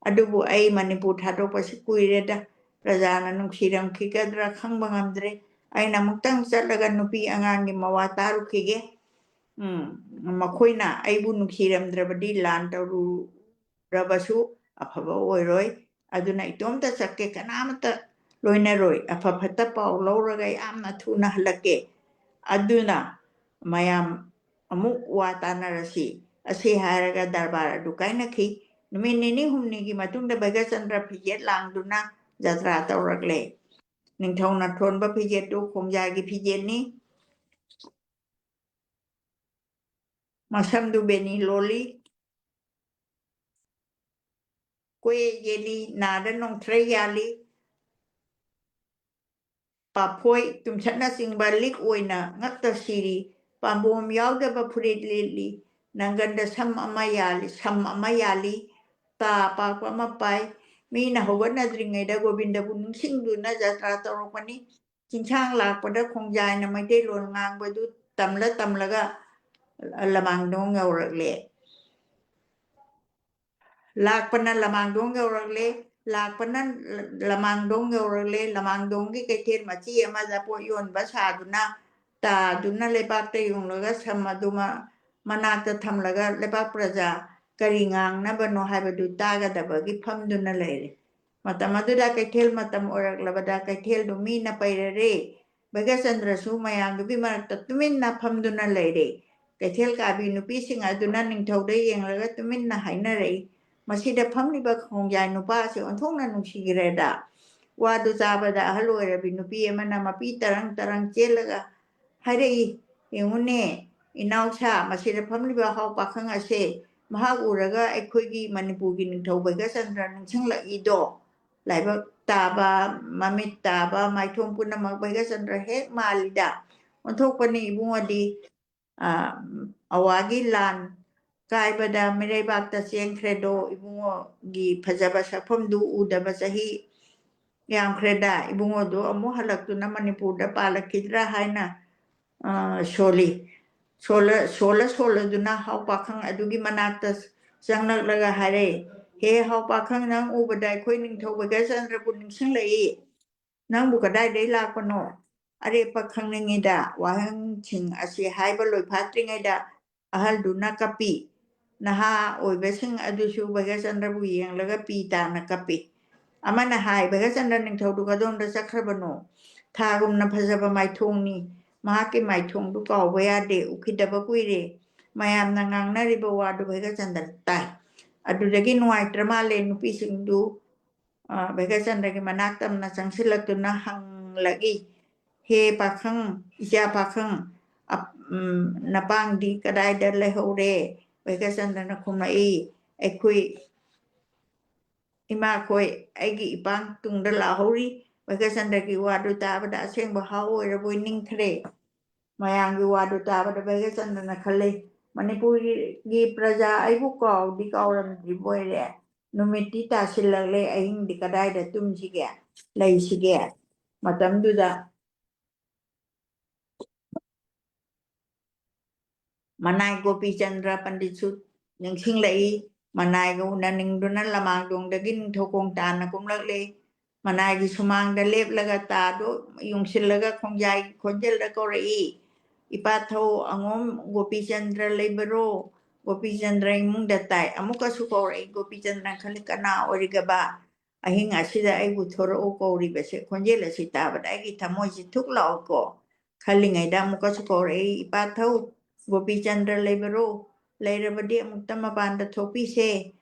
ꯑꯗꯨꯕꯨ ꯑꯩ ꯃꯅꯤꯄꯨꯔ ꯊꯥꯗꯣꯛꯄꯁꯤ ꯀꯨꯏꯔꯦꯗ꯫ ꯄ꯭ꯔꯖꯥꯅ ꯅꯨꯡꯁꯤꯔꯝꯈꯤꯒꯗ꯭ꯔꯥ ꯈꯪꯕ ꯉꯝꯗ꯭ꯔꯦ꯫ ꯑꯩꯅ ꯑꯃꯨꯛꯇꯪ ꯆꯠꯂꯒ ꯅꯨꯄꯤ ꯑꯉꯥꯡꯒꯤ ꯃꯋꯥ ꯇꯥꯔꯨꯈꯤꯒꯦ꯫ ꯎꯝ, ꯃꯈꯣꯏꯅ ꯑꯩꯕꯨ ꯅꯨꯡꯁꯤꯔꯝꯗ꯭ꯔꯕꯗꯤ ꯂꯥꯟ ꯇꯧꯔꯨꯔꯕꯁꯨ ꯑꯐꯕ ꯑꯣꯏꯔꯣꯏ꯫ ꯑꯗꯨꯅ ꯏꯇꯣꯝꯇ ꯆꯠꯀꯦ, ꯀꯅꯥꯃꯠꯇ ꯂꯣꯏꯅꯔꯣꯏ꯫ ꯑꯐ ꯐꯠꯇ ꯄꯥꯎ ꯂꯧꯔꯒ ꯌꯥꯝꯅ ꯊꯨꯅ ꯍꯜꯂꯛꯀꯦ꯫ ꯑꯗꯨꯅ ꯃꯌꯥꯝ ꯑꯃꯨꯛ ꯋꯥ ꯇꯥꯅꯔꯁꯤ꯫" ꯑꯁꯤ ꯍꯥꯏꯔꯒ ꯗꯔꯕꯥꯔ ꯑꯗꯨ ꯀꯥꯏꯅꯈꯤ꯫ ꯅꯨꯃꯤꯠ ꯅꯤꯅꯤ ꯍꯨꯝꯅꯤꯒꯤ ꯃꯇꯨꯡꯗ ꯚꯩꯒꯆꯟꯗ꯭ꯔ ꯐꯤꯖꯦꯠ ꯂꯥꯡꯗꯨꯅ ꯖꯇ꯭ꯔꯥ ꯇꯧꯔꯛꯂꯦ꯫ ꯅꯤꯡꯊꯧꯅ ꯊꯣꯟꯕ ꯐꯤꯖꯦꯠꯇꯨ ꯈꯣꯡꯖꯥꯏꯒꯤ ꯐꯤꯖꯦꯠꯅꯤ꯫ ꯃꯁꯝꯗꯨ ꯕꯦꯅꯤ ꯂꯣꯜꯂꯤ, ꯀꯣꯌꯦ ꯌꯦꯜꯂꯤ, ꯅꯥꯗ ꯅꯣꯡꯊ꯭ꯔꯩ ꯌꯥꯜꯂꯤ, ꯄꯥꯐꯣꯏ ꯇꯨꯝꯁꯠꯅꯆꯤꯡꯕ ꯂꯤꯛ ꯑꯣꯏꯅ ꯉꯛꯇ ꯁꯤꯔꯤ, ꯄꯥꯝꯕꯣꯝ ꯌꯥꯎꯗꯕ ꯐꯨꯔꯤꯠ ꯂꯤꯠꯂꯤ, ꯅꯪꯒꯟꯗ ꯁꯝ ꯑꯃ ꯌꯥꯜꯂꯤ, ꯁꯝ ꯑꯃ ꯌꯥꯜꯂꯤ, ꯇꯥ ꯑꯄꯥꯛꯄ ꯑꯃ ꯄꯥꯏ꯫ ꯃꯤꯅ ꯍꯧꯒꯠꯅꯗ꯭ꯔꯤꯉꯩꯗ ꯒꯣꯕꯤꯟꯗꯕꯨ ꯅꯤꯡꯁꯤꯡꯗꯨꯅ ꯖꯇ꯭ꯔꯥ ꯇꯧꯔꯛꯄꯅꯤ꯫ ꯆꯤꯡꯁꯥꯡ ꯂꯥꯛꯄꯗ ꯈꯣꯡꯖꯥꯏꯅ ꯃꯩꯇꯩꯂꯣꯟ ꯉꯥꯡꯕꯗꯨ ꯇꯝꯂ ꯇꯝꯂꯒ ꯂꯃꯥꯡꯗꯣꯡ ꯌꯧꯔꯛꯂꯦ꯫ ꯂꯥꯛꯄꯅ ꯂꯃꯥꯡꯗꯣꯡ ꯌꯧꯔꯛꯂꯦ, ꯂꯥꯛꯄꯅ ꯂꯃꯥꯡꯗꯣꯡ ꯌꯧꯔꯛꯂꯦ꯫ ꯂꯃꯥꯡꯗꯣꯡꯒꯤ ꯀꯩꯊꯦꯜ ꯃꯆꯤ ꯑꯃꯗ ꯄꯣꯠ ꯌꯣꯟꯕ ꯁꯥꯗꯨꯅ, ꯇꯥꯗꯨꯅ ꯂꯩꯕꯥꯛꯇ ꯌꯨꯡꯂꯒ ꯁꯝ ꯑꯗꯨ ꯃ-, ꯃꯅꯥꯛꯇ ꯊꯝꯂꯒ ꯂꯩꯕꯥꯛ ꯄ꯭ꯔꯖꯥ ꯀꯔꯤ ꯉꯥꯡꯅꯕꯅꯣ ꯍꯥꯏꯕꯗꯨ ꯇꯥꯒꯗꯕꯒꯤ ꯐꯝꯗꯨꯅ ꯂꯩꯔꯦ꯫ ꯃꯇꯝ ꯑꯗꯨꯗ ꯀꯩꯊꯦꯜ ꯃꯇꯝ ꯑꯣꯏꯔꯛꯂꯕꯗ ꯀꯩꯊꯦꯜꯗꯨ ꯃꯤꯅ ꯄꯩꯔꯔꯦ꯫ ꯚꯩꯒꯆꯟꯗ꯭ꯔꯁꯨ ꯃꯌꯥꯝꯗꯨꯒꯤ ꯃꯔꯛꯇ ꯇꯨꯃꯤꯟꯅ ꯐꯝꯗꯨꯅ ꯂꯩꯔꯦ꯫ ꯀꯩꯊꯦꯜ ꯀꯥꯕꯤ ꯅꯨꯄꯤꯁꯤꯡ ꯑꯗꯨꯅ ꯅꯤꯡꯊꯧꯗ ꯌꯦꯡꯂꯒ ꯇꯨꯃꯤꯟꯅ ꯍꯥꯏꯅꯔꯛꯏ, "ꯃꯁꯤꯗ ꯐꯝꯂꯤꯕ ꯈꯣꯡꯖꯥꯏ ꯅꯨꯄꯥ ꯑꯁꯤ ꯑꯣꯟꯊꯣꯛꯅ ꯅꯨꯡꯁꯤꯈ꯭ꯔꯦꯗ!" ꯋꯥꯗꯨ ꯆꯥꯕꯗ ꯑꯍꯜ ꯑꯣꯏꯔꯕꯤ ꯅꯨꯄꯤ ꯑꯃꯅ ꯃꯄꯤ ꯇꯔꯪ ꯇꯔꯪ ꯆꯦꯜꯂꯒ ꯍꯥꯏꯔꯛꯏ, "ꯌꯦꯡꯉꯨꯅꯦ, ꯏꯅꯥꯎꯁꯥ, ꯃꯁꯤꯗ ꯐꯝꯂꯤꯕ ꯍꯥꯎ ꯄꯥꯈꯪ ꯑꯁꯦ ꯃꯍꯥꯛ ꯎꯔꯒ ꯑꯩꯈꯣꯏꯒꯤ ꯃꯅꯤꯄꯨꯔꯒꯤ ꯅꯤꯡꯊꯧ ꯚꯩꯒꯆꯟꯗ꯭ꯔ ꯅꯤꯡꯁꯤꯡꯂꯛꯏꯗꯣ꯫ ꯂꯥꯏꯕꯛ ꯇꯥꯕ, ꯃꯃꯤꯠ ꯇꯥꯕ, ꯃꯥꯏꯊꯣꯡ ꯄꯨꯝꯅꯃꯛ ꯚꯩꯒꯆꯟꯗ꯭ꯔ ꯍꯦꯛ ꯃꯥꯜꯂꯤꯗ꯫ ꯑꯣꯟꯊꯣꯛꯄꯅꯤ ꯏꯕꯨꯡꯉꯣꯗꯤ, ꯑ, ꯑꯋꯥꯒꯤ ꯂꯥꯟ ꯀꯥꯏꯕꯗ ꯃꯤꯔꯩꯕꯥꯛꯇ ꯆꯦꯟꯈ꯭ꯔꯦꯗꯣ, ꯏꯕꯨꯡꯉꯣꯒꯤ ꯐꯖꯕ ꯁꯛꯐꯝꯗꯨ ꯎꯗꯕ ꯆꯍꯤ ꯌꯥꯝꯈ꯭ꯔꯦꯗ꯫ ꯏꯕꯨꯡꯉꯣꯗꯨ ꯑꯃꯨꯛ ꯍꯜꯂꯛꯇꯨꯅ ꯃꯅꯤꯄꯨꯔꯗ ꯄꯥꯜꯂꯛꯈꯤꯗ꯭ꯔꯥ ꯍꯥꯏꯅ, ꯑ, ꯁꯣꯜꯂꯤ꯫" ꯁꯣꯜꯂ, ꯁꯣꯜꯂ ꯁꯣꯜꯂꯗꯨꯅ ꯍꯥꯎ ꯄꯥꯈꯪ ꯑꯗꯨꯒꯤ ꯃꯅꯥꯛꯇ ꯆꯪꯂꯛꯂꯒ ꯍꯥꯏꯔꯦ, "ꯍꯦ ꯍꯥꯎ ꯄꯥꯈꯪ, ꯅꯪ ꯎꯕꯗ ꯑꯩꯈꯣꯏ ꯅꯤꯡꯊꯧ ꯚꯩꯒ꯭ꯌꯆꯟꯗ꯭ꯔꯕꯨ ꯅꯤꯡꯁꯤꯡꯂꯛꯏ꯫ ꯅꯪꯕꯨ ꯀꯗꯥꯏꯗꯒꯤ ꯂꯥꯛꯄꯅꯣ?" ꯑꯔꯦꯞꯄ ꯈꯪꯅꯤꯡꯉꯤꯗ ꯋꯥꯍꯪꯁꯤꯡ ꯑꯁꯤ ꯍꯥꯏꯕ ꯂꯣꯏꯐꯥꯠꯇ꯭ꯔꯤꯉꯩꯗ ꯑꯍꯜꯗꯨꯅ ꯀꯞꯄꯤ꯫ ꯅꯍꯥ ꯑꯣꯏꯕꯁꯤꯡ ꯑꯗꯨꯁꯨ ꯚꯩꯒ꯭ꯌꯆꯟꯗ꯭ꯔꯕꯨ ꯌꯦꯡꯂꯒ ꯄꯤ ꯇꯥꯅ ꯀꯞꯄꯤ꯫ ꯑꯃꯅ ꯍꯥꯏ, "ꯚꯩꯒ꯭ꯌꯆꯟꯗ꯭ꯔ ꯅꯤꯡꯊꯧꯗꯨ ꯀꯗꯣꯝꯗ ꯆꯠꯈ꯭ꯔꯕꯅꯣ? ꯊꯥꯒꯨꯝꯅ ꯐꯖꯕ ꯃꯥꯏꯊꯣꯡꯅꯤ꯫ ꯃꯍꯥꯛꯀꯤ ꯃꯥꯏꯊꯣꯡꯗꯨ ꯀꯥꯎꯕ ꯌꯥꯗꯦ꯫ ꯎꯈꯤꯗꯕ ꯀꯨꯏꯔꯦ꯫ ꯃꯌꯥꯝꯅ ꯉꯥꯡꯅꯔꯤꯕ ꯋꯥꯗꯨ ꯚꯩꯒ꯭ꯌꯆꯟꯗ꯭ꯔ ꯇꯥꯏ꯫ ꯑꯗꯨꯗꯒꯤ ꯅꯨꯡꯉꯥꯏꯇ꯭ꯔ ꯃꯥꯜꯂꯦ ꯅꯨꯄꯤꯁꯤꯡꯗꯨ ꯚꯩꯒ꯭ꯌꯥꯆꯟꯗ꯭ꯔꯒꯤ ꯃꯅꯥꯛ ꯇꯝꯅ ꯆꯪꯁꯤꯜꯂꯛꯇꯨꯅ ꯍꯪꯂꯛꯏ, "ꯍꯦ ꯄꯥꯈꯪ, ꯏꯆꯥ ꯄꯥꯈꯪ, ꯑꯞ-, ꯎꯝ, ꯅꯄꯥꯡꯗꯤ ꯀꯗꯥꯏꯗ ꯂꯩꯍꯧꯔꯦ?" ꯚꯩꯒ꯭ꯌꯥꯆꯟꯗ꯭ꯔꯅ ꯈꯨꯝꯂꯛꯏ, "ꯑꯩꯈꯣꯏ ꯏꯃꯥꯈꯣꯏ ꯑꯩꯒꯤ ꯏꯄꯥꯡ ꯇꯨꯡꯗ ꯂꯥꯛꯍꯧꯔꯤ꯫" ꯚꯩꯒ꯭ꯌꯥꯆꯟꯗ꯭ꯔꯒꯤ ꯋꯥꯗꯨ ꯇꯥꯕꯗ ꯑꯁꯦꯡꯕ ꯍꯥꯎ ꯑꯣꯏꯔꯕꯣꯏ ꯅꯤꯡꯈ꯭ꯔꯦ꯫ ꯃꯌꯥꯝꯒꯤ ꯋꯥꯗꯨ ꯇꯥꯕꯗ ꯚꯩꯒ꯭ꯌꯥꯆꯟꯗ꯭ꯔꯅ ꯈꯜꯂꯤ, "ꯃꯅꯤꯄꯨꯔꯒꯤ ꯄ꯭ꯔꯖꯥ ꯑꯩꯕꯨ ꯀꯥꯎꯗꯤ ꯀꯥꯎꯔꯝꯗ꯭ꯔꯤꯕꯣꯏꯔꯦ꯫ ꯅꯨꯃꯤꯠꯇꯤ ꯇꯥꯁꯤꯜꯂꯛꯂꯦ, ꯑꯍꯤꯡꯗꯤ ꯀꯗꯥꯏꯗ ꯇꯨꯝꯁꯤꯒꯦ, ꯂꯩꯁꯤꯒꯦ?" ꯃꯇꯝꯗꯨꯗ ꯃꯅꯥꯏ ꯒꯣꯄꯤꯆꯟꯗ꯭ꯔ ꯄꯟꯗꯤꯠꯁꯨ ꯅꯤꯡꯁꯤꯡꯂꯛꯏ꯫ ꯃꯅꯥꯏꯒ ꯎꯅꯅꯤꯡꯗꯨꯅ ꯂꯃꯥꯡꯗꯣꯡꯗꯒꯤ ꯅꯤꯡꯊꯧꯈꯣꯡ ꯇꯥꯟꯅ ꯀꯨꯝꯂꯛꯂꯦ꯫ ꯃꯅꯥꯏꯒꯤ ꯁꯨꯃꯥꯡꯗ ꯂꯦꯞꯂꯒ ꯇꯥꯗꯨ ꯌꯨꯡꯁꯤꯜꯂꯒ ꯈꯣꯡꯖꯥꯏ ꯈꯣꯟꯖꯦꯜꯗ ꯀꯧꯔꯛꯏ, "ꯏꯄꯥꯊꯧ ꯑꯉꯣꯝ ꯒꯣꯄꯤꯆꯟꯗ꯭ꯔ ꯂꯩꯕꯔꯣ?" ꯒꯣꯄꯤꯆꯟꯗ꯭ꯔ ꯏꯃꯨꯡꯗ ꯇꯥꯏ꯫ ꯑꯃꯨꯛꯀꯁꯨ ꯀꯧꯔꯛꯏ꯫ ꯒꯣꯄꯤꯆꯟꯗ꯭ꯔꯅ ꯈꯜꯂꯤ, "ꯀꯅꯥ ꯑꯣꯏꯔꯤꯒꯕ? ꯑꯍꯤꯡ ꯑꯁꯤꯗ ꯑꯩꯕꯨ ꯊꯣꯔꯛꯎ ꯀꯧꯔꯤꯕꯁꯦ?" ꯈꯣꯟꯖꯦꯜ ꯑꯁꯤ ꯇꯥꯕꯗ ꯑꯩꯒꯤ ꯊꯃꯣꯏꯁꯤ ꯊꯨꯛ ꯂꯥꯎꯏꯀꯣ꯫ ꯈꯜꯂꯤꯉꯩꯗ ꯑꯃꯨꯛꯀꯁꯨ ꯀꯧꯔꯛꯏ, "ꯏꯄꯥꯊꯧ ꯒꯣꯄꯤꯆꯟꯗ꯭ꯔ ꯂꯩꯕꯔꯣ? ꯂꯩꯔꯕꯗꯤ ꯑꯃꯨꯛꯇ ꯃꯄꯥꯟꯗ ꯊꯣꯛꯄꯤꯁꯦ꯫"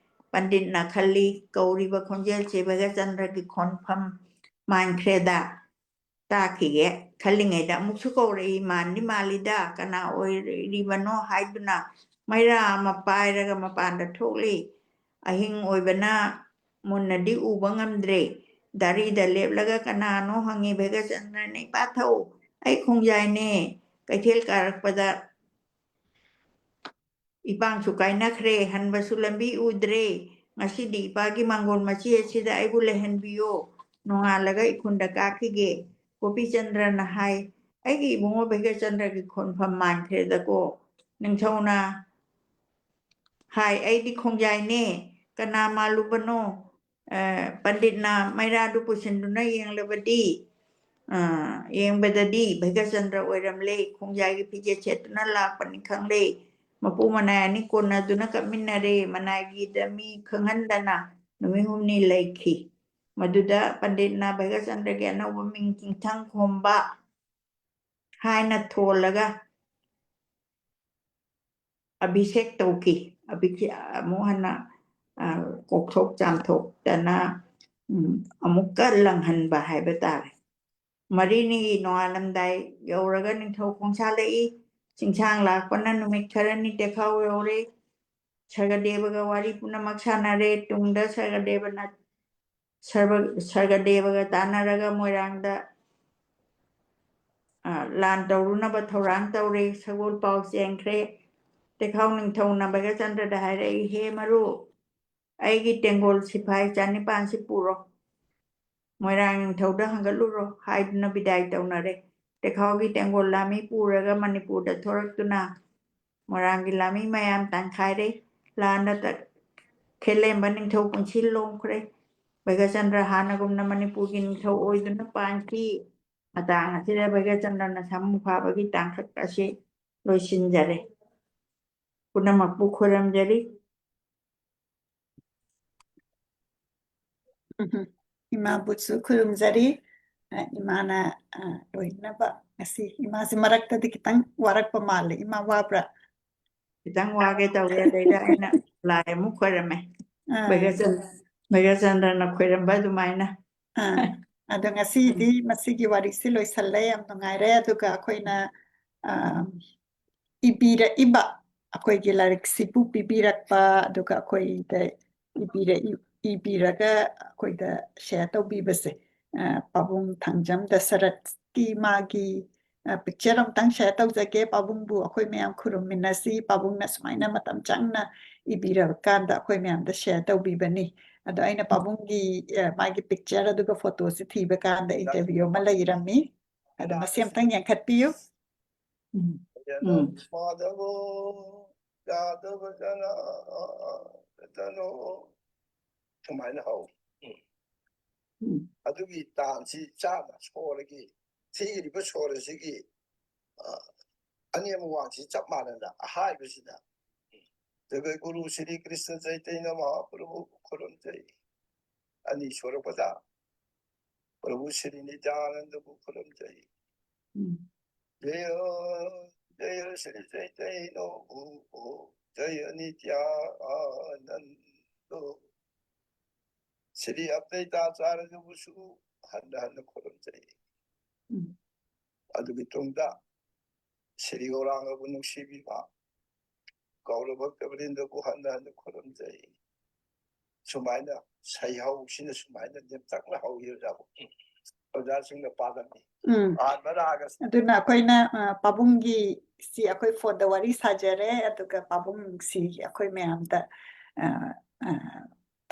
ꯄꯟꯗꯤꯠꯅ ꯈꯜꯂꯤ, ꯀꯧꯔꯤꯕ ꯈꯣꯟꯖꯦꯜꯁꯦ ꯚꯩꯒ꯭ꯌꯥꯆꯟꯗ꯭ꯔꯒꯤ ꯈꯣꯟꯐꯝ ꯃꯥꯟꯈ꯭ꯔꯦꯗ꯫ ꯇꯥꯈꯤꯒꯦ ꯈꯜꯂꯤꯉꯩꯗ ꯑꯃꯨꯛꯁꯨ ꯀꯧꯔꯛꯏ, "ꯃꯥꯟꯗꯤ ꯃꯥꯜꯂꯤꯗ, ꯀꯅꯥ ꯑꯣꯏꯔꯤꯕꯅꯣ?" ꯍꯥꯏꯗꯨꯅ ꯃꯩꯔꯥ ꯑꯃ ꯄꯥꯏꯔꯒ ꯃꯄꯥꯟꯗ ꯊꯣꯛꯂꯤ꯫ ꯑꯍꯤꯡ ꯑꯣꯏꯕꯅ ꯃꯨꯟꯅꯗꯤ ꯎꯕ ꯉꯝꯗ꯭ꯔꯦ꯫ ꯗꯥꯔꯤꯗ ꯂꯦꯞꯂꯒ ꯀꯅꯥꯅꯣ ꯍꯪꯉꯤ꯫ ꯚꯩꯒ꯭ꯌꯥꯆꯟꯗ꯭ꯔꯅ, "ꯏꯄꯥꯊꯧ, ꯑꯩ ꯈꯣꯡꯖꯥꯏꯅꯦ꯫ ꯀꯩꯊꯦꯜ ꯀꯥꯔꯛꯄꯗ ꯏꯄꯥꯡꯁꯨ ꯀꯥꯏꯅꯈ꯭ꯔꯦ, ꯍꯟꯕꯁꯨ ꯂꯝꯕꯤ ꯎꯗ꯭ꯔꯦ꯫ ꯉꯁꯤꯗꯤ ꯏꯄꯥꯒꯤ ꯃꯥꯡꯒꯣꯜ ꯃꯆꯤ ꯑꯁꯤꯗ ꯑꯩꯕꯨ ꯂꯩꯍꯟꯕꯤꯌꯣ, ꯅꯣꯡꯉꯥꯜꯂꯒ ꯏꯈꯨꯟꯗ ꯀꯥꯈꯤꯒꯦ꯫" ꯒꯣꯄꯤꯆꯟꯗ꯭ꯔꯅ ꯍꯥꯏ, "ꯑꯩꯒꯤ ꯏꯕꯨꯡꯉꯣ ꯚꯩꯒ꯭ꯌꯥꯆꯟꯗ꯭ꯔꯒꯤ ꯈꯣꯟꯐꯝ ꯃꯥꯟꯈ꯭ꯔꯦꯗꯀꯣ꯫" ꯅꯤꯡꯊꯧꯅ ꯍꯥꯏ, "ꯑꯩꯗꯤ ꯈꯣꯡꯖꯥꯏꯅꯦ, ꯀꯅꯥ ꯃꯥꯜꯂꯨꯕꯅꯣ?" ꯑ, ꯄꯟꯗꯤꯠꯅ ꯃꯩꯔꯥꯗꯨ ꯄꯨꯁꯤꯟꯗꯨꯅ ꯌꯦꯡꯂꯕꯗꯤ, ꯑ, ꯌꯦꯡꯕꯗꯗꯤ ꯚꯩꯒ꯭ꯌꯥꯆꯟꯗ꯭ꯔ ꯑꯣꯏꯔꯝꯂꯦ꯫ ꯈꯣꯡꯖꯥꯏꯒꯤ ꯐꯤꯖꯦꯠ ꯁꯦꯠꯇꯨꯅ ꯂꯥꯛꯄꯅꯤ ꯈꯪꯂꯦ꯫ ꯃꯄꯨ ꯃꯅꯥꯏ ꯑꯅꯤ ꯀꯣꯟꯅꯗꯨꯅ ꯀꯞꯃꯤꯟꯅꯔꯦ꯫ ꯃꯅꯥꯏꯒꯤꯗ ꯃꯤ ꯈꯪꯍꯟꯗꯅ ꯅꯨꯃꯤꯠ ꯍꯨꯝꯅꯤ ꯂꯩꯈꯤ꯫ ꯃꯗꯨꯗ ꯄꯟꯗꯤꯠꯅ ꯚꯩꯒ꯭ꯌꯥꯆꯟꯗ꯭ꯔꯒꯤ ꯑꯅꯧꯕ ꯃꯤꯡ ꯆꯤꯡꯊꯪ ꯈꯣꯝꯕ ꯍꯥꯏꯅ ꯊꯣꯜꯂꯒ ꯑꯚꯤꯁꯦꯛ ꯇꯧꯈꯤ꯫ ꯑꯚꯤꯁꯦꯛ ꯑꯃꯨꯛ ꯍꯟꯅ, ꯑ, ꯀꯣꯛꯊꯣꯛ ꯆꯥꯝꯊꯣꯛꯇꯅ ꯎꯝ, ꯑꯃꯨꯛꯀ ꯂꯪꯍꯟꯕ ꯍꯥꯏꯕ ꯇꯥꯔꯦ꯫ ꯃꯔꯤꯅꯤ ꯅꯣꯡꯉꯥꯜꯂꯝꯗꯥꯏ ꯌꯧꯔꯒ ꯅꯤꯡꯊꯧ ꯈꯣꯡꯁꯥꯜꯂꯛꯏ꯫ ꯆꯤꯡꯁꯥꯡ ꯂꯥꯛꯄꯅ ꯅꯨꯃꯤꯠ ꯈꯔꯅꯤ ꯇꯦꯛꯈꯥꯎ ꯌꯧꯔꯦ꯫ ꯁꯔꯒꯗꯦꯕꯒ ꯋꯥꯔꯤ ꯄꯨꯝꯅꯃꯛ ꯁꯥꯟꯅꯔꯦ꯫ ꯇꯨꯡꯗ ꯁꯔꯒꯗꯦꯕꯅ ꯁꯔꯕ-, ꯁꯔꯒꯗꯦꯕꯒ ꯇꯥꯟꯅꯔꯒ ꯃꯣꯏꯔꯥꯡꯗ, ꯑ, ꯂꯥꯟ ꯇꯧꯔꯨꯅꯕ ꯊꯧꯔꯥꯡ ꯇꯧꯔꯦ꯫ ꯁꯒꯣꯜ ꯄꯥꯎ ꯆꯦꯟꯈ꯭ꯔꯦ꯫ ꯇꯦꯛꯈꯥꯎ ꯅꯤꯡꯊꯧꯅ ꯚꯩꯒ꯭ꯌꯥꯆꯟꯗ꯭ꯔꯗ ꯍꯥꯏꯔꯛꯏ, "ꯍꯦ ꯃꯔꯨꯞ, ꯑꯩꯒꯤ ꯇꯦꯡꯒꯣꯜ ꯁꯤꯐꯥꯏ ꯆꯅꯤꯄꯥꯟꯁꯤ ꯄꯨꯔꯣ, ꯃꯣꯏꯔꯥꯡ ꯅꯤꯡꯊꯧꯗ ꯍꯪꯒꯠꯂꯨꯔꯣ" ꯍꯥꯏꯗꯨꯅ ꯕꯤꯗꯥꯏ ꯇꯧꯅꯔꯦ꯫ ꯇꯦꯛꯈꯥꯎꯒꯤ ꯇꯦꯡꯒꯣꯜ ꯂꯥꯃꯤ ꯄꯨꯔꯒ ꯃꯅꯤꯄꯨꯔꯗ ꯊꯣꯔꯛꯇꯨꯅ ꯃꯣꯏꯔꯥꯡꯒꯤ ꯂꯥꯃꯤ ꯃꯌꯥꯝ ꯇꯥꯟꯈꯥꯏꯔꯦ꯫ ꯂꯥꯟꯗ ꯇ-, ꯈꯦꯂꯦꯝꯕ ꯅꯤꯡꯊꯧ ꯄꯨꯟꯁꯤ ꯂꯣꯡꯈ꯭ꯔꯦ꯫ ꯚꯩꯒ꯭ꯌꯥꯆꯟꯗ꯭ꯔ ꯍꯥꯟꯅꯒꯨꯝꯅ ꯃꯅꯤꯄꯨꯔꯒꯤ ꯅꯤꯡꯊꯧ ꯑꯣꯏꯗꯨꯅ ꯄꯥꯟꯈꯤ꯫ ꯃꯇꯥꯡ ꯑꯁꯤꯗ ꯚꯩꯒ꯭ꯌꯥꯆꯟꯗ꯭ꯔꯅ ꯁꯥꯃꯨ ꯐꯥꯕꯒꯤ ꯇꯥꯡꯀꯛ ꯑꯁꯤ ꯂꯣꯏꯁꯤꯟꯖꯔꯦ꯫ ꯄꯨꯝꯅꯃꯛꯄꯨ ꯈꯨꯔꯨꯝꯖꯔꯤ꯫ ꯏꯃꯥꯕꯨꯁꯨ ꯈꯨꯔꯨꯝꯖꯔꯤ꯫ ꯑ, ꯏꯃꯥꯅ, ꯑ, ꯂꯣꯏꯅꯕ ꯉꯁꯤ ꯏꯃꯥꯁꯦ ꯃꯔꯛꯇꯗꯤ ꯈꯤꯇꯪ ꯋꯥꯔꯛꯄ ꯃꯥꯜꯂꯦ꯫ ꯏꯃꯥ ꯋꯥꯕ꯭ꯔꯥ? ꯈꯤꯇꯪ ꯋꯥꯒꯦ ꯇꯧꯋꯦ, ꯑꯗꯩꯗ ꯑꯩꯅ ꯂꯥꯏ ꯑꯃꯨꯛ ꯈꯣꯏꯔꯝꯃꯦ꯫ ꯑꯥ꯫ ꯚꯩꯒ꯭ꯌꯥꯆꯟ-, ꯚꯩꯒ꯭ꯌꯥꯆꯟꯗ꯭ꯔꯅ ꯈꯣꯏꯔꯝꯕ ꯑꯗꯨꯃꯥꯏꯅ꯫ ꯑꯥ, ꯑꯗꯣ ꯉꯁꯤꯗꯤ ꯎꯝ꯫ ꯃꯁꯤꯒꯤ ꯋꯥꯔꯤꯁꯤ ꯂꯣꯏꯁꯜꯂꯦ, ꯌꯥꯝ ꯅꯨꯡꯉꯥꯏꯔꯦ꯫ ꯑꯗꯨꯒ ꯑꯩꯈꯣꯏꯅ, ꯑꯥ, ꯏꯕꯤꯔꯛꯏꯕ, ꯑꯩꯈꯣꯏꯒꯤ ꯂꯥꯏꯔꯤꯛꯁꯤꯕꯨ ꯄꯤꯕꯤꯔꯛꯄ, ꯑꯗꯨꯒ ꯑꯩꯈꯣꯏꯗ ꯏꯕꯤꯔꯛꯏ-, ꯏꯕꯤꯔꯒ ꯑꯩꯈꯣꯏꯗ share ꯇꯧꯕꯤꯕꯁꯦ, ꯑ, ꯄꯥꯕꯨꯡ ꯊꯥꯡꯖꯝ ꯗꯁꯔꯠꯀꯤ ꯃꯥꯒꯤ, ꯑ, picture ꯑꯃꯇꯪ share ꯇꯧꯖꯒꯦ꯫ ꯄꯥꯕꯨꯡꯕꯨ ꯑꯩꯈꯣꯏ ꯃꯌꯥꯝ ꯈꯨꯔꯨꯝꯃꯤꯟꯅꯁꯤ꯫ ꯄꯥꯕꯨꯡꯅ ꯁꯨꯃꯥꯏꯅ ꯃꯇꯝ ꯆꯪꯅ ꯏꯕꯤꯔꯀꯥꯟꯗ ꯑꯩꯈꯣꯏ ꯃꯌꯥꯝꯗ share ꯇꯧꯕꯤꯕꯅꯤ꯫ ꯑꯗꯣ ꯑꯩꯅ ꯄꯥꯕꯨꯡꯒꯤ, ꯑ, ꯃꯥꯒꯤ picture ꯑꯗꯨꯒ photoꯁꯤ ꯊꯤꯕ ꯀꯥꯟꯗ interview ꯑꯃ ꯂꯩꯔꯝꯃꯤ꯫ ꯑꯗꯣ ꯃꯁꯤ ꯑꯝꯇꯪ ꯌꯦꯡꯈꯠꯄꯤꯌꯨ꯫ ꯎꯝ꯫ ꯎꯝ꯫ ꯃꯥꯙꯕ ꯌꯥꯗꯕ ꯖꯅ ꯇꯅꯣ ꯁꯨꯃꯥꯏꯅ ꯍꯧꯏ꯫ ꯎꯝ꯫ ꯑꯗꯨꯒꯤ ꯇꯥꯟꯁꯤ ꯆꯥꯅ ꯁꯣꯔꯒꯤ, ꯊꯤꯔꯤꯕ ꯁꯣꯔ ꯑꯁꯤꯒꯤ, ꯑ, ꯑꯅꯦꯝ ꯑꯋꯥꯡꯁꯤ ꯆꯞ ꯃꯥꯟꯅꯅ ꯑꯍꯥꯏꯕꯁꯤꯗ, ꯖꯒꯠ ꯒꯨꯔꯨ ꯁ꯭ꯔꯤ ꯀ꯭ꯔꯤꯁꯅ ꯆꯩꯇꯟꯌ ꯃꯍꯥꯄ꯭ꯔꯚꯨ ꯈꯨꯔꯨꯝꯖꯩ꯫ ꯑꯅꯤ ꯁꯨꯔꯛꯄꯗ ꯄ꯭ꯔꯚꯨ ꯁ꯭ꯔꯤ ꯅꯤꯇ꯭ꯌꯥꯅꯟꯗꯕꯨ ꯈꯨꯔꯨꯝꯖꯩ꯫ ꯎꯝ꯫ ꯖꯌ ꯖꯌ ꯁ꯭ꯔꯤ ꯆꯩꯇꯟꯌ ꯄ꯭ꯔꯚꯨ, ꯖꯌ ꯅꯤꯇ꯭ꯌꯥꯅꯟꯗ꯫ ꯁ꯭ꯔꯤ ꯑꯕꯗꯩꯇꯥꯆꯥꯔ꯭ꯌꯕꯨꯁꯨ ꯍꯟꯅ ꯍꯟꯅ ꯈꯨꯔꯨꯝꯖꯩ꯫ ꯎꯝ꯫ ꯑꯗꯨꯒꯤ ꯇꯨꯡꯗ ꯁ꯭ꯔꯤ ꯒꯧꯔꯥꯡꯒꯕꯨ ꯅꯨꯡꯁꯤꯕꯤꯕ ꯒꯧꯔ ꯚꯛꯇ ꯕ꯭ꯔꯤꯟꯗꯕꯨ ꯍꯟꯅ ꯍꯟꯅ ꯈꯨꯔꯨꯝꯖꯩ꯫ ꯁꯨꯃꯥꯏꯅ ꯁꯩꯍꯧꯁꯤꯅ ꯁꯨꯃꯥꯏꯅ ꯅꯦꯝꯇꯛꯅ ꯍꯧꯏ ꯑꯣꯖꯥꯕꯨ꯫ ꯑꯣꯖꯥꯁꯤꯡꯅ ꯄꯥꯜꯂꯝꯃꯤ꯫ ꯎꯝ꯫ ꯑꯍꯥꯟꯕ ꯔꯥꯒ ꯑꯗꯨꯅ ꯑꯩꯈꯣꯏꯅ, ꯑ, ꯄꯥꯕꯨꯡꯒꯤ ꯁꯤ ꯑꯩꯈꯣꯏ ꯐꯣꯟꯗ ꯋꯥꯔꯤ ꯁꯥꯖꯔꯦ, ꯑꯗꯨꯒ ꯄꯥꯕꯨꯡꯁꯤ ꯑꯩꯈꯣꯏ ꯃꯌꯥꯝꯗ, ꯑ, ꯑ,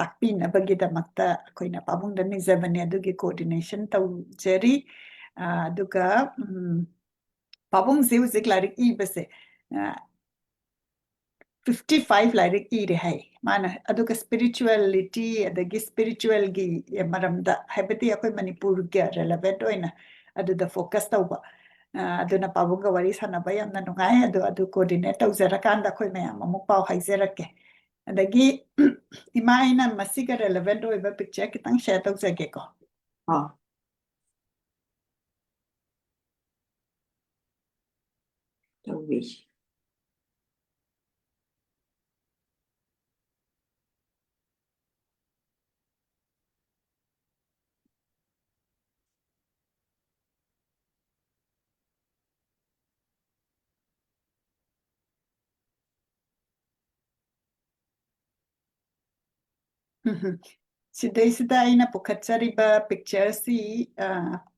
ꯇꯥꯛꯄꯤꯅꯕꯒꯤꯗꯃꯛꯇ ꯑꯩꯈꯣꯏꯅ ꯄꯥꯕꯨꯡꯗ ꯅꯤꯖꯕꯅꯦ, ꯑꯗꯨꯒꯤ coordination ꯇꯧꯖꯔꯤ꯫ ꯑ, ꯑꯗꯨꯒ, ꯎꯝ, ꯄꯥꯕꯨꯡꯁꯤ ꯍꯧꯖꯤꯛ ꯂꯥꯏꯔꯤꯛ ꯏꯕꯁꯦ, ꯑ, fifty five ꯂꯥꯏꯔꯤꯛ ꯏꯔꯦ ꯍꯥꯏ ꯃꯥꯅ꯫ ꯑꯗꯨꯒ spirituality ꯑꯗꯒꯤ spiritualꯒꯤ ꯃꯔꯝꯗ, ꯍꯥꯏꯕꯗꯤ ꯑꯩꯈꯣꯏ ꯃꯅꯤꯄꯨꯔꯒ relevant ꯑꯣꯏꯅ ꯑꯗꯨꯗ focus ꯇꯧꯕ꯫ ꯑ, ꯑꯗꯨꯅ ꯄꯥꯕꯨꯡꯒ ꯋꯥꯔꯤ ꯁꯥꯟꯅꯕ ꯌꯥꯝꯅ ꯅꯨꯡꯉꯥꯏ꯫ ꯑꯗꯣ ꯑꯗꯨ coordinate ꯇꯧꯖꯔꯀꯥꯟꯗ ꯑꯩꯈꯣꯏ ꯃꯌꯥꯝ ꯑꯃꯨꯛ ꯄꯥꯎ ꯍꯥꯏꯖꯔꯛꯀꯦ꯫ ꯑꯗꯒꯤ ꯏꯃꯥ, ꯑꯩꯅ ꯃꯁꯤꯒ relevant ꯑꯣꯏꯕ picture ꯈꯤꯇꯪ share ꯇꯧꯖꯒꯦꯀꯣ꯫ ꯑꯥ꯫ ꯇꯧꯕꯤꯁꯤ꯫ ꯎꯝ꯫ ꯁꯤꯗꯩꯁꯤꯗ ꯑꯩꯅ ꯄꯨꯈꯠꯆꯔꯤꯕ pictureꯁꯤ, ꯑ,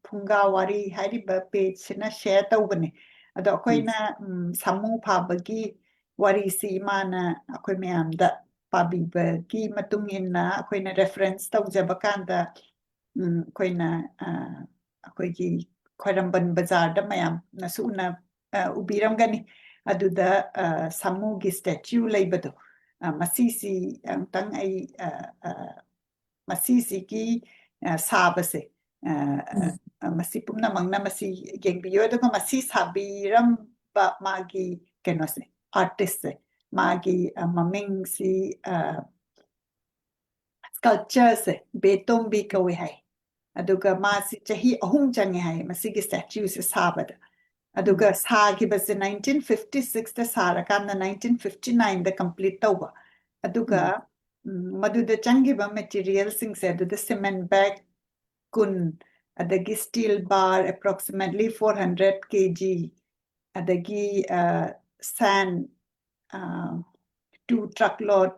ꯐꯨꯡꯒꯥ ꯋꯥꯔꯤ ꯍꯥꯏꯔꯤꯕ pageꯁꯤꯅ share ꯇꯧꯕꯅꯦ꯫ ꯑꯗꯣ ꯑꯩꯈꯣꯏꯅ, ꯎꯝ, ꯁꯥꯃꯨ ꯐꯥꯕꯒꯤ ꯋꯥꯔꯤꯁꯤ ꯏꯃꯥꯅ ꯑꯩꯈꯣꯏ ꯃꯌꯥꯝꯗ ꯄꯥꯕꯤꯕꯒꯤ ꯃꯇꯨꯡ ꯏꯟꯅ ꯑꯩꯈꯣꯏꯅ reference ꯇꯧꯖꯕ ꯀꯥꯟꯗ, ꯎꯝ, ꯑꯩꯈꯣꯏꯅ, ꯑ, ꯑꯩꯈꯣꯏꯒꯤ ꯈ꯭ꯋꯥꯏꯔꯝꯕꯟ ꯕꯖꯥꯔꯗ ꯃꯌꯥꯝꯅꯁꯨ ꯎꯅ-, ꯑ, ꯎꯕꯤꯔꯝꯒꯅꯤ꯫ ꯑꯗꯨꯗ, ꯑ, ꯁꯥꯃꯨꯒꯤ statue ꯂꯩꯕꯗꯣ, ꯑ, ꯃꯁꯤꯁꯤ ꯑꯃꯨꯛꯇꯪ ꯑꯩ, ꯑ, ꯑ, ꯃꯁꯤꯁꯤꯒꯤ, ꯑ, ꯁꯥꯕꯁꯦ, ꯑ, ꯑ, ꯎꯝ꯫ ꯑ, ꯃꯁꯤ ꯄꯨꯝꯅꯃꯛꯅ ꯃꯁꯤ ꯌꯦꯡꯕꯤꯌꯨ꯫ ꯑꯗꯨꯒ ꯃꯁꯤ ꯁꯥꯕꯤꯔꯝꯕ ꯃꯥꯒꯤ ꯀꯩꯅꯣꯁꯦ, artistꯁꯦ, ꯃꯥꯒꯤ, ꯑ, ꯃꯃꯤꯡꯁꯤ, ꯑ, sculptureꯁꯦ ꯕꯦꯇꯣꯝꯕꯤ ꯀꯧꯋꯦ ꯍꯥꯏ꯫ ꯑꯗꯨꯒ ꯃꯥꯁꯤ ꯆꯍꯤ ꯑꯍꯨꯝ ꯆꯪꯉꯦ ꯍꯥꯏ ꯃꯁꯤꯒꯤ statueꯁꯦ ꯁꯥꯕꯗ꯫ ꯑꯗꯨꯒ ꯎꯝ꯫ ꯁꯥꯈꯤꯕꯁꯦ nineteen fifty sixꯇ ꯁꯥꯔꯀꯥꯟꯗ nineteen fifty nineꯗ complete ꯇꯧꯕ꯫ ꯑꯗꯨꯒ ꯎꯝ꯫ ꯎꯝ, ꯃꯗꯨꯗ ꯆꯪꯈꯤꯕ materialꯁꯤꯡꯁꯦ, ꯑꯗꯨꯗ cement bag ꯀꯨꯟ, ꯑꯗꯒꯤ steel bar approximately four hundred K G, ꯑꯗꯒꯤ, ꯑ, sand, ꯑ, two truckload,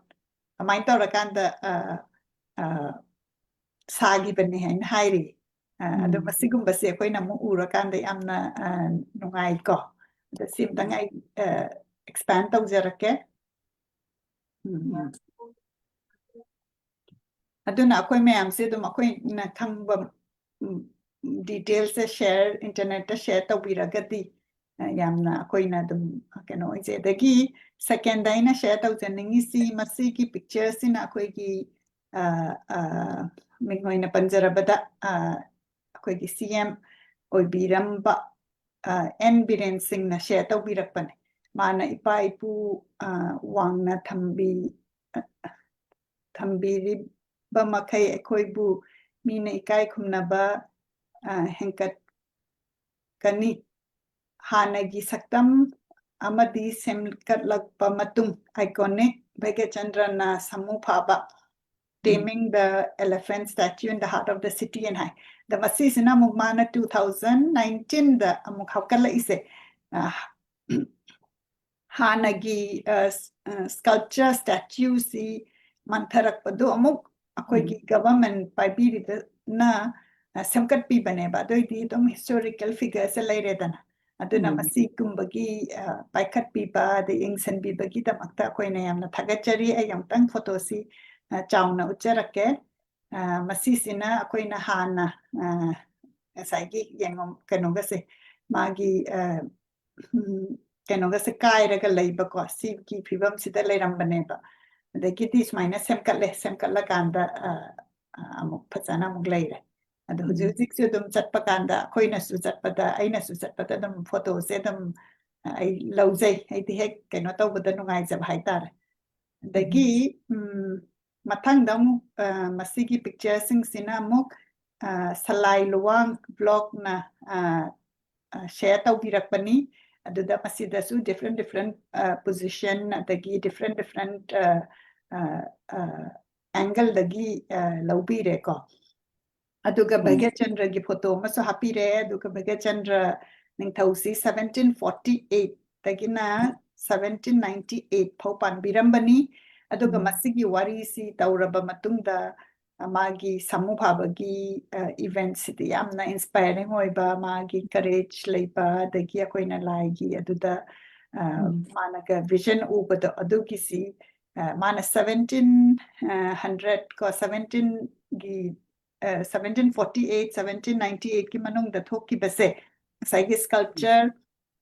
ꯑꯗꯨꯃꯥꯏꯅ ꯇꯧꯔꯀꯥꯟꯗ, ꯑ, ꯑ, ꯁꯥꯈꯤꯕꯅꯤ ꯍꯥꯏꯅ ꯍꯥꯏꯔꯤ꯫ ꯑ, ꯑꯗꯣ ꯎꯝ꯫ ꯃꯁꯤꯒꯨꯝꯕꯁꯦ ꯑꯩꯈꯣꯏꯅ ꯑꯃꯨꯛ ꯎꯔꯀꯥꯟꯗ ꯌꯥꯝꯅ, ꯑ, ꯅꯨꯡꯉꯥꯏꯀꯣ꯫ ꯑꯗꯣ ꯁꯤ ꯑꯝꯇꯪ ꯑꯩ, ꯑ, expand ꯇꯧꯖꯔꯛꯀꯦ꯫ ꯎꯝ, ꯎꯝ꯫ ꯑꯗꯨꯅ ꯑꯩꯈꯣꯏ ꯃꯌꯥꯝꯁꯦ ꯑꯗꯨꯝ ꯑꯩꯈꯣꯏꯅ ꯈꯪꯕ, ꯎꯝ, detailsꯁꯦ share, internetꯇ share ꯇꯧꯕꯤꯔꯒꯗꯤ, ꯑ, ꯌꯥꯝꯅ ꯑꯩꯈꯣꯏꯅ ꯑꯗꯨꯝ ꯀꯩꯅꯣ ꯑꯣꯏꯖꯩ꯫ ꯑꯗꯒꯤ secondꯗ ꯑꯩꯅ share ꯇꯧꯖꯅꯤꯡꯉꯤꯁꯤ, ꯃꯁꯤꯒꯤ pictureꯁꯤꯅ ꯑꯩꯈꯣꯏꯒꯤ, ꯑ, ꯑ, ꯃꯤꯡ ꯑꯣꯏꯅ ꯄꯟꯖꯔꯕꯗ, ꯑ, ꯑꯩꯈꯣꯏꯒꯤ C M ꯑꯣꯏꯕꯤꯔꯝꯕ, ꯑ, N ꯕꯤꯔꯦꯟ ꯁꯤꯡꯅ share ꯇꯧꯕꯤꯔꯛꯄꯅꯦ꯫ ꯃꯥꯅ ꯏꯄꯥ ꯏꯄꯨ, ꯑ, ꯋꯥꯡꯅ ꯊꯝꯕꯤ-, ꯑ, ꯊꯝꯕꯤꯔꯤꯕ ꯃꯈꯩ ꯑꯩꯈꯣꯏꯕꯨ ꯃꯤꯅ ꯏꯀꯥꯏ ꯈꯨꯝꯅꯕ, ꯑ, ꯍꯦꯟꯒꯠꯀꯅꯤ꯫ ꯍꯥꯟꯅꯒꯤ ꯁꯛꯇꯝ ꯑꯃꯗꯤ ꯁꯦꯝꯒꯠꯂꯛꯄ ꯃꯇꯨꯡ, iconic ꯚꯩꯒ꯭ꯌꯆꯟꯗ꯭ꯔꯅ ꯁꯥꯃꯨ ꯐꯥꯕ, ꯎꯝ꯫ Taming the Elephant Statue in the Heart of the City ꯍꯥꯏꯅ ꯍꯥꯏ꯫ ꯑꯗ ꯃꯁꯤꯁꯤꯅ ꯑꯃꯨꯛ ꯃꯥꯅ two thousand nineteenꯗ ꯑꯃꯨꯛ ꯍꯥꯞꯀꯠꯂꯛꯏꯁꯦ꯫ ꯑ, ꯍꯥꯟꯅꯒꯤ, ꯑ, ꯁ-, ꯑ, sculpture statueꯁꯤ ꯃꯥꯟꯊꯔꯛꯄꯗꯣ ꯑꯃꯨꯛ ꯑꯩꯈꯣꯏꯒꯤ ꯎꯝ꯫ Government ꯄꯥꯏꯕꯤꯔꯤꯕꯅ, ꯑ, ꯁꯦꯝꯒꯠꯄꯤꯕꯅꯦꯕ꯫ ꯑꯗꯨꯑꯣꯏꯗꯤ ꯑꯗꯨꯝ historical figureꯁꯦ ꯂꯩꯔꯦꯗꯅ꯫ ꯑꯗꯨꯅ ꯎꯝ꯫ ꯃꯁꯤꯒꯨꯝꯕꯒꯤ, ꯑ, ꯄꯥꯏꯈꯠꯄꯤꯕ ꯑꯗꯩ ꯌꯦꯡꯁꯤꯟꯕꯤꯕꯒꯤꯗꯃꯛꯇ ꯑꯩꯈꯣꯏꯅ ꯌꯥꯝꯅ ꯊꯥꯒꯠꯆꯔꯤ꯫ ꯑꯩ ꯑꯃꯨꯛꯇꯪ photoꯁꯤ, ꯑ, ꯆꯥꯎꯅ ꯎꯠꯆꯔꯛꯀꯦ꯫ ꯑ, ꯃꯁꯤꯁꯤꯅ ꯑꯩꯈꯣꯏꯅ ꯍꯥꯟꯅ, ꯑ, ꯉꯁꯥꯏꯒꯤ ꯌꯦꯡꯉꯣ-, ꯀꯩꯅꯣꯒꯁꯦ, ꯃꯥꯒꯤ, ꯑ, ꯎꯝ, ꯀꯩꯅꯣꯒꯁꯦ ꯀꯥꯏꯔꯒ ꯂꯩꯕꯀꯣ, ꯁꯤꯒꯤ ꯐꯤꯕꯝꯁꯤꯗ ꯂꯩꯔꯝꯕꯅꯦꯕ꯫ ꯑꯗꯒꯤꯗꯤ ꯁꯨꯃꯥꯏꯅ ꯁꯦꯝꯀꯠꯂꯦ, ꯁꯦꯝꯀꯠꯂꯀꯥꯟꯗ, ꯑ, ꯑ, ꯑꯃꯨꯛ ꯐꯖꯅ ꯑꯃꯨꯛ ꯂꯩꯔꯦ꯫ ꯑꯗꯣ ꯍꯧꯖꯤꯛ ꯎꯝ꯫ ꯍꯧꯖꯤꯛꯁꯨ ꯑꯗꯨꯝ ꯆꯠꯄ ꯀꯥꯟꯗ, ꯑꯩꯈꯣꯏꯅꯁꯨ ꯆꯠꯄꯗ, ꯑꯩꯅꯁꯨ ꯆꯠꯄꯗ ꯑꯗꯨꯝ photoꯁꯦ ꯑꯗꯨꯝ, ꯑ, ꯑꯩ ꯂꯧꯖꯩ꯫ ꯑꯩꯗꯤ ꯍꯦꯛ ꯀꯩꯅꯣ ꯇꯧꯕꯗ ꯅꯨꯡꯉꯥꯏꯖꯕ ꯍꯥꯏꯇꯥꯔꯦ꯫ ꯑꯗꯒꯤ, ꯎꯝ꯫ ꯎꯝ, ꯃꯊꯪꯗ ꯑꯃꯨꯛ, ꯑ, ꯃꯁꯤꯒꯤ pictureꯁꯤꯡꯁꯤꯅ ꯑꯃꯨꯛ, ꯑ, ꯁꯂꯥꯏ ꯂꯨꯋꯥꯡ blockꯅ, ꯑ, ꯑ, share ꯇꯧꯕꯤꯔꯛꯄꯅꯤ꯫ ꯑꯗꯨꯗ ꯃꯁꯤꯗꯁꯨ different different, ꯑ, position ꯑꯗꯒꯤ different different, ꯑ, ꯑ, ꯑ, angle ꯗꯒꯤ, ꯑ, ꯂꯧꯕꯤꯔꯦꯀꯣ꯫ ꯑꯗꯨꯒ ꯎꯝ꯫ ꯚꯒꯠꯆꯟꯗ꯭ꯔꯒꯤ photo ꯑꯃꯁꯨ ꯍꯥꯞꯄꯤꯔꯦ꯫ ꯑꯗꯨꯒ ꯚꯒꯠꯆꯟꯗ꯭ꯔ ꯅꯤꯡꯊꯧꯁꯤ seventeen forty eight ꯗꯒꯤꯅ seventeen ninety eight ꯐꯥꯎ ꯄꯥꯟꯕꯤꯔꯝꯕꯅꯤ꯫ ꯑꯗꯨꯒ ꯎꯝ꯫ ꯃꯁꯤꯒꯤ ꯋꯥꯔꯤꯁꯤ ꯇꯧꯔꯕ ꯃꯇꯨꯡꯗ, ꯑ, ꯃꯥꯒꯤ ꯁꯥꯃꯨ ꯐꯥꯕꯒꯤ, ꯑ, event ꯁꯤꯗꯤ ꯌꯥꯝꯅ inspiring ꯑꯣꯏꯕ, ꯃꯥꯒꯤ courage ꯂꯩꯕ, ꯑꯗꯒꯤ ꯑꯩꯈꯣꯏꯅ ꯂꯥꯏꯒꯤ ꯑꯗꯨꯗ, ꯑ, ꯎꯝ꯫ ꯃꯥꯅꯒ vision ꯎꯕꯗꯣ, ꯑꯗꯨꯒꯤꯁꯤ, ꯑ, ꯃꯥꯅ seventeen, ꯑ, hundred ꯀꯣ, seventeen ꯒꯤ, ꯑ, seventeen forty eight, seventeen ninety eight ꯀꯤ ꯃꯅꯨꯡꯗ ꯊꯣꯛꯈꯤꯕꯁꯦ, ꯉꯁꯥꯏꯒꯤ sculpture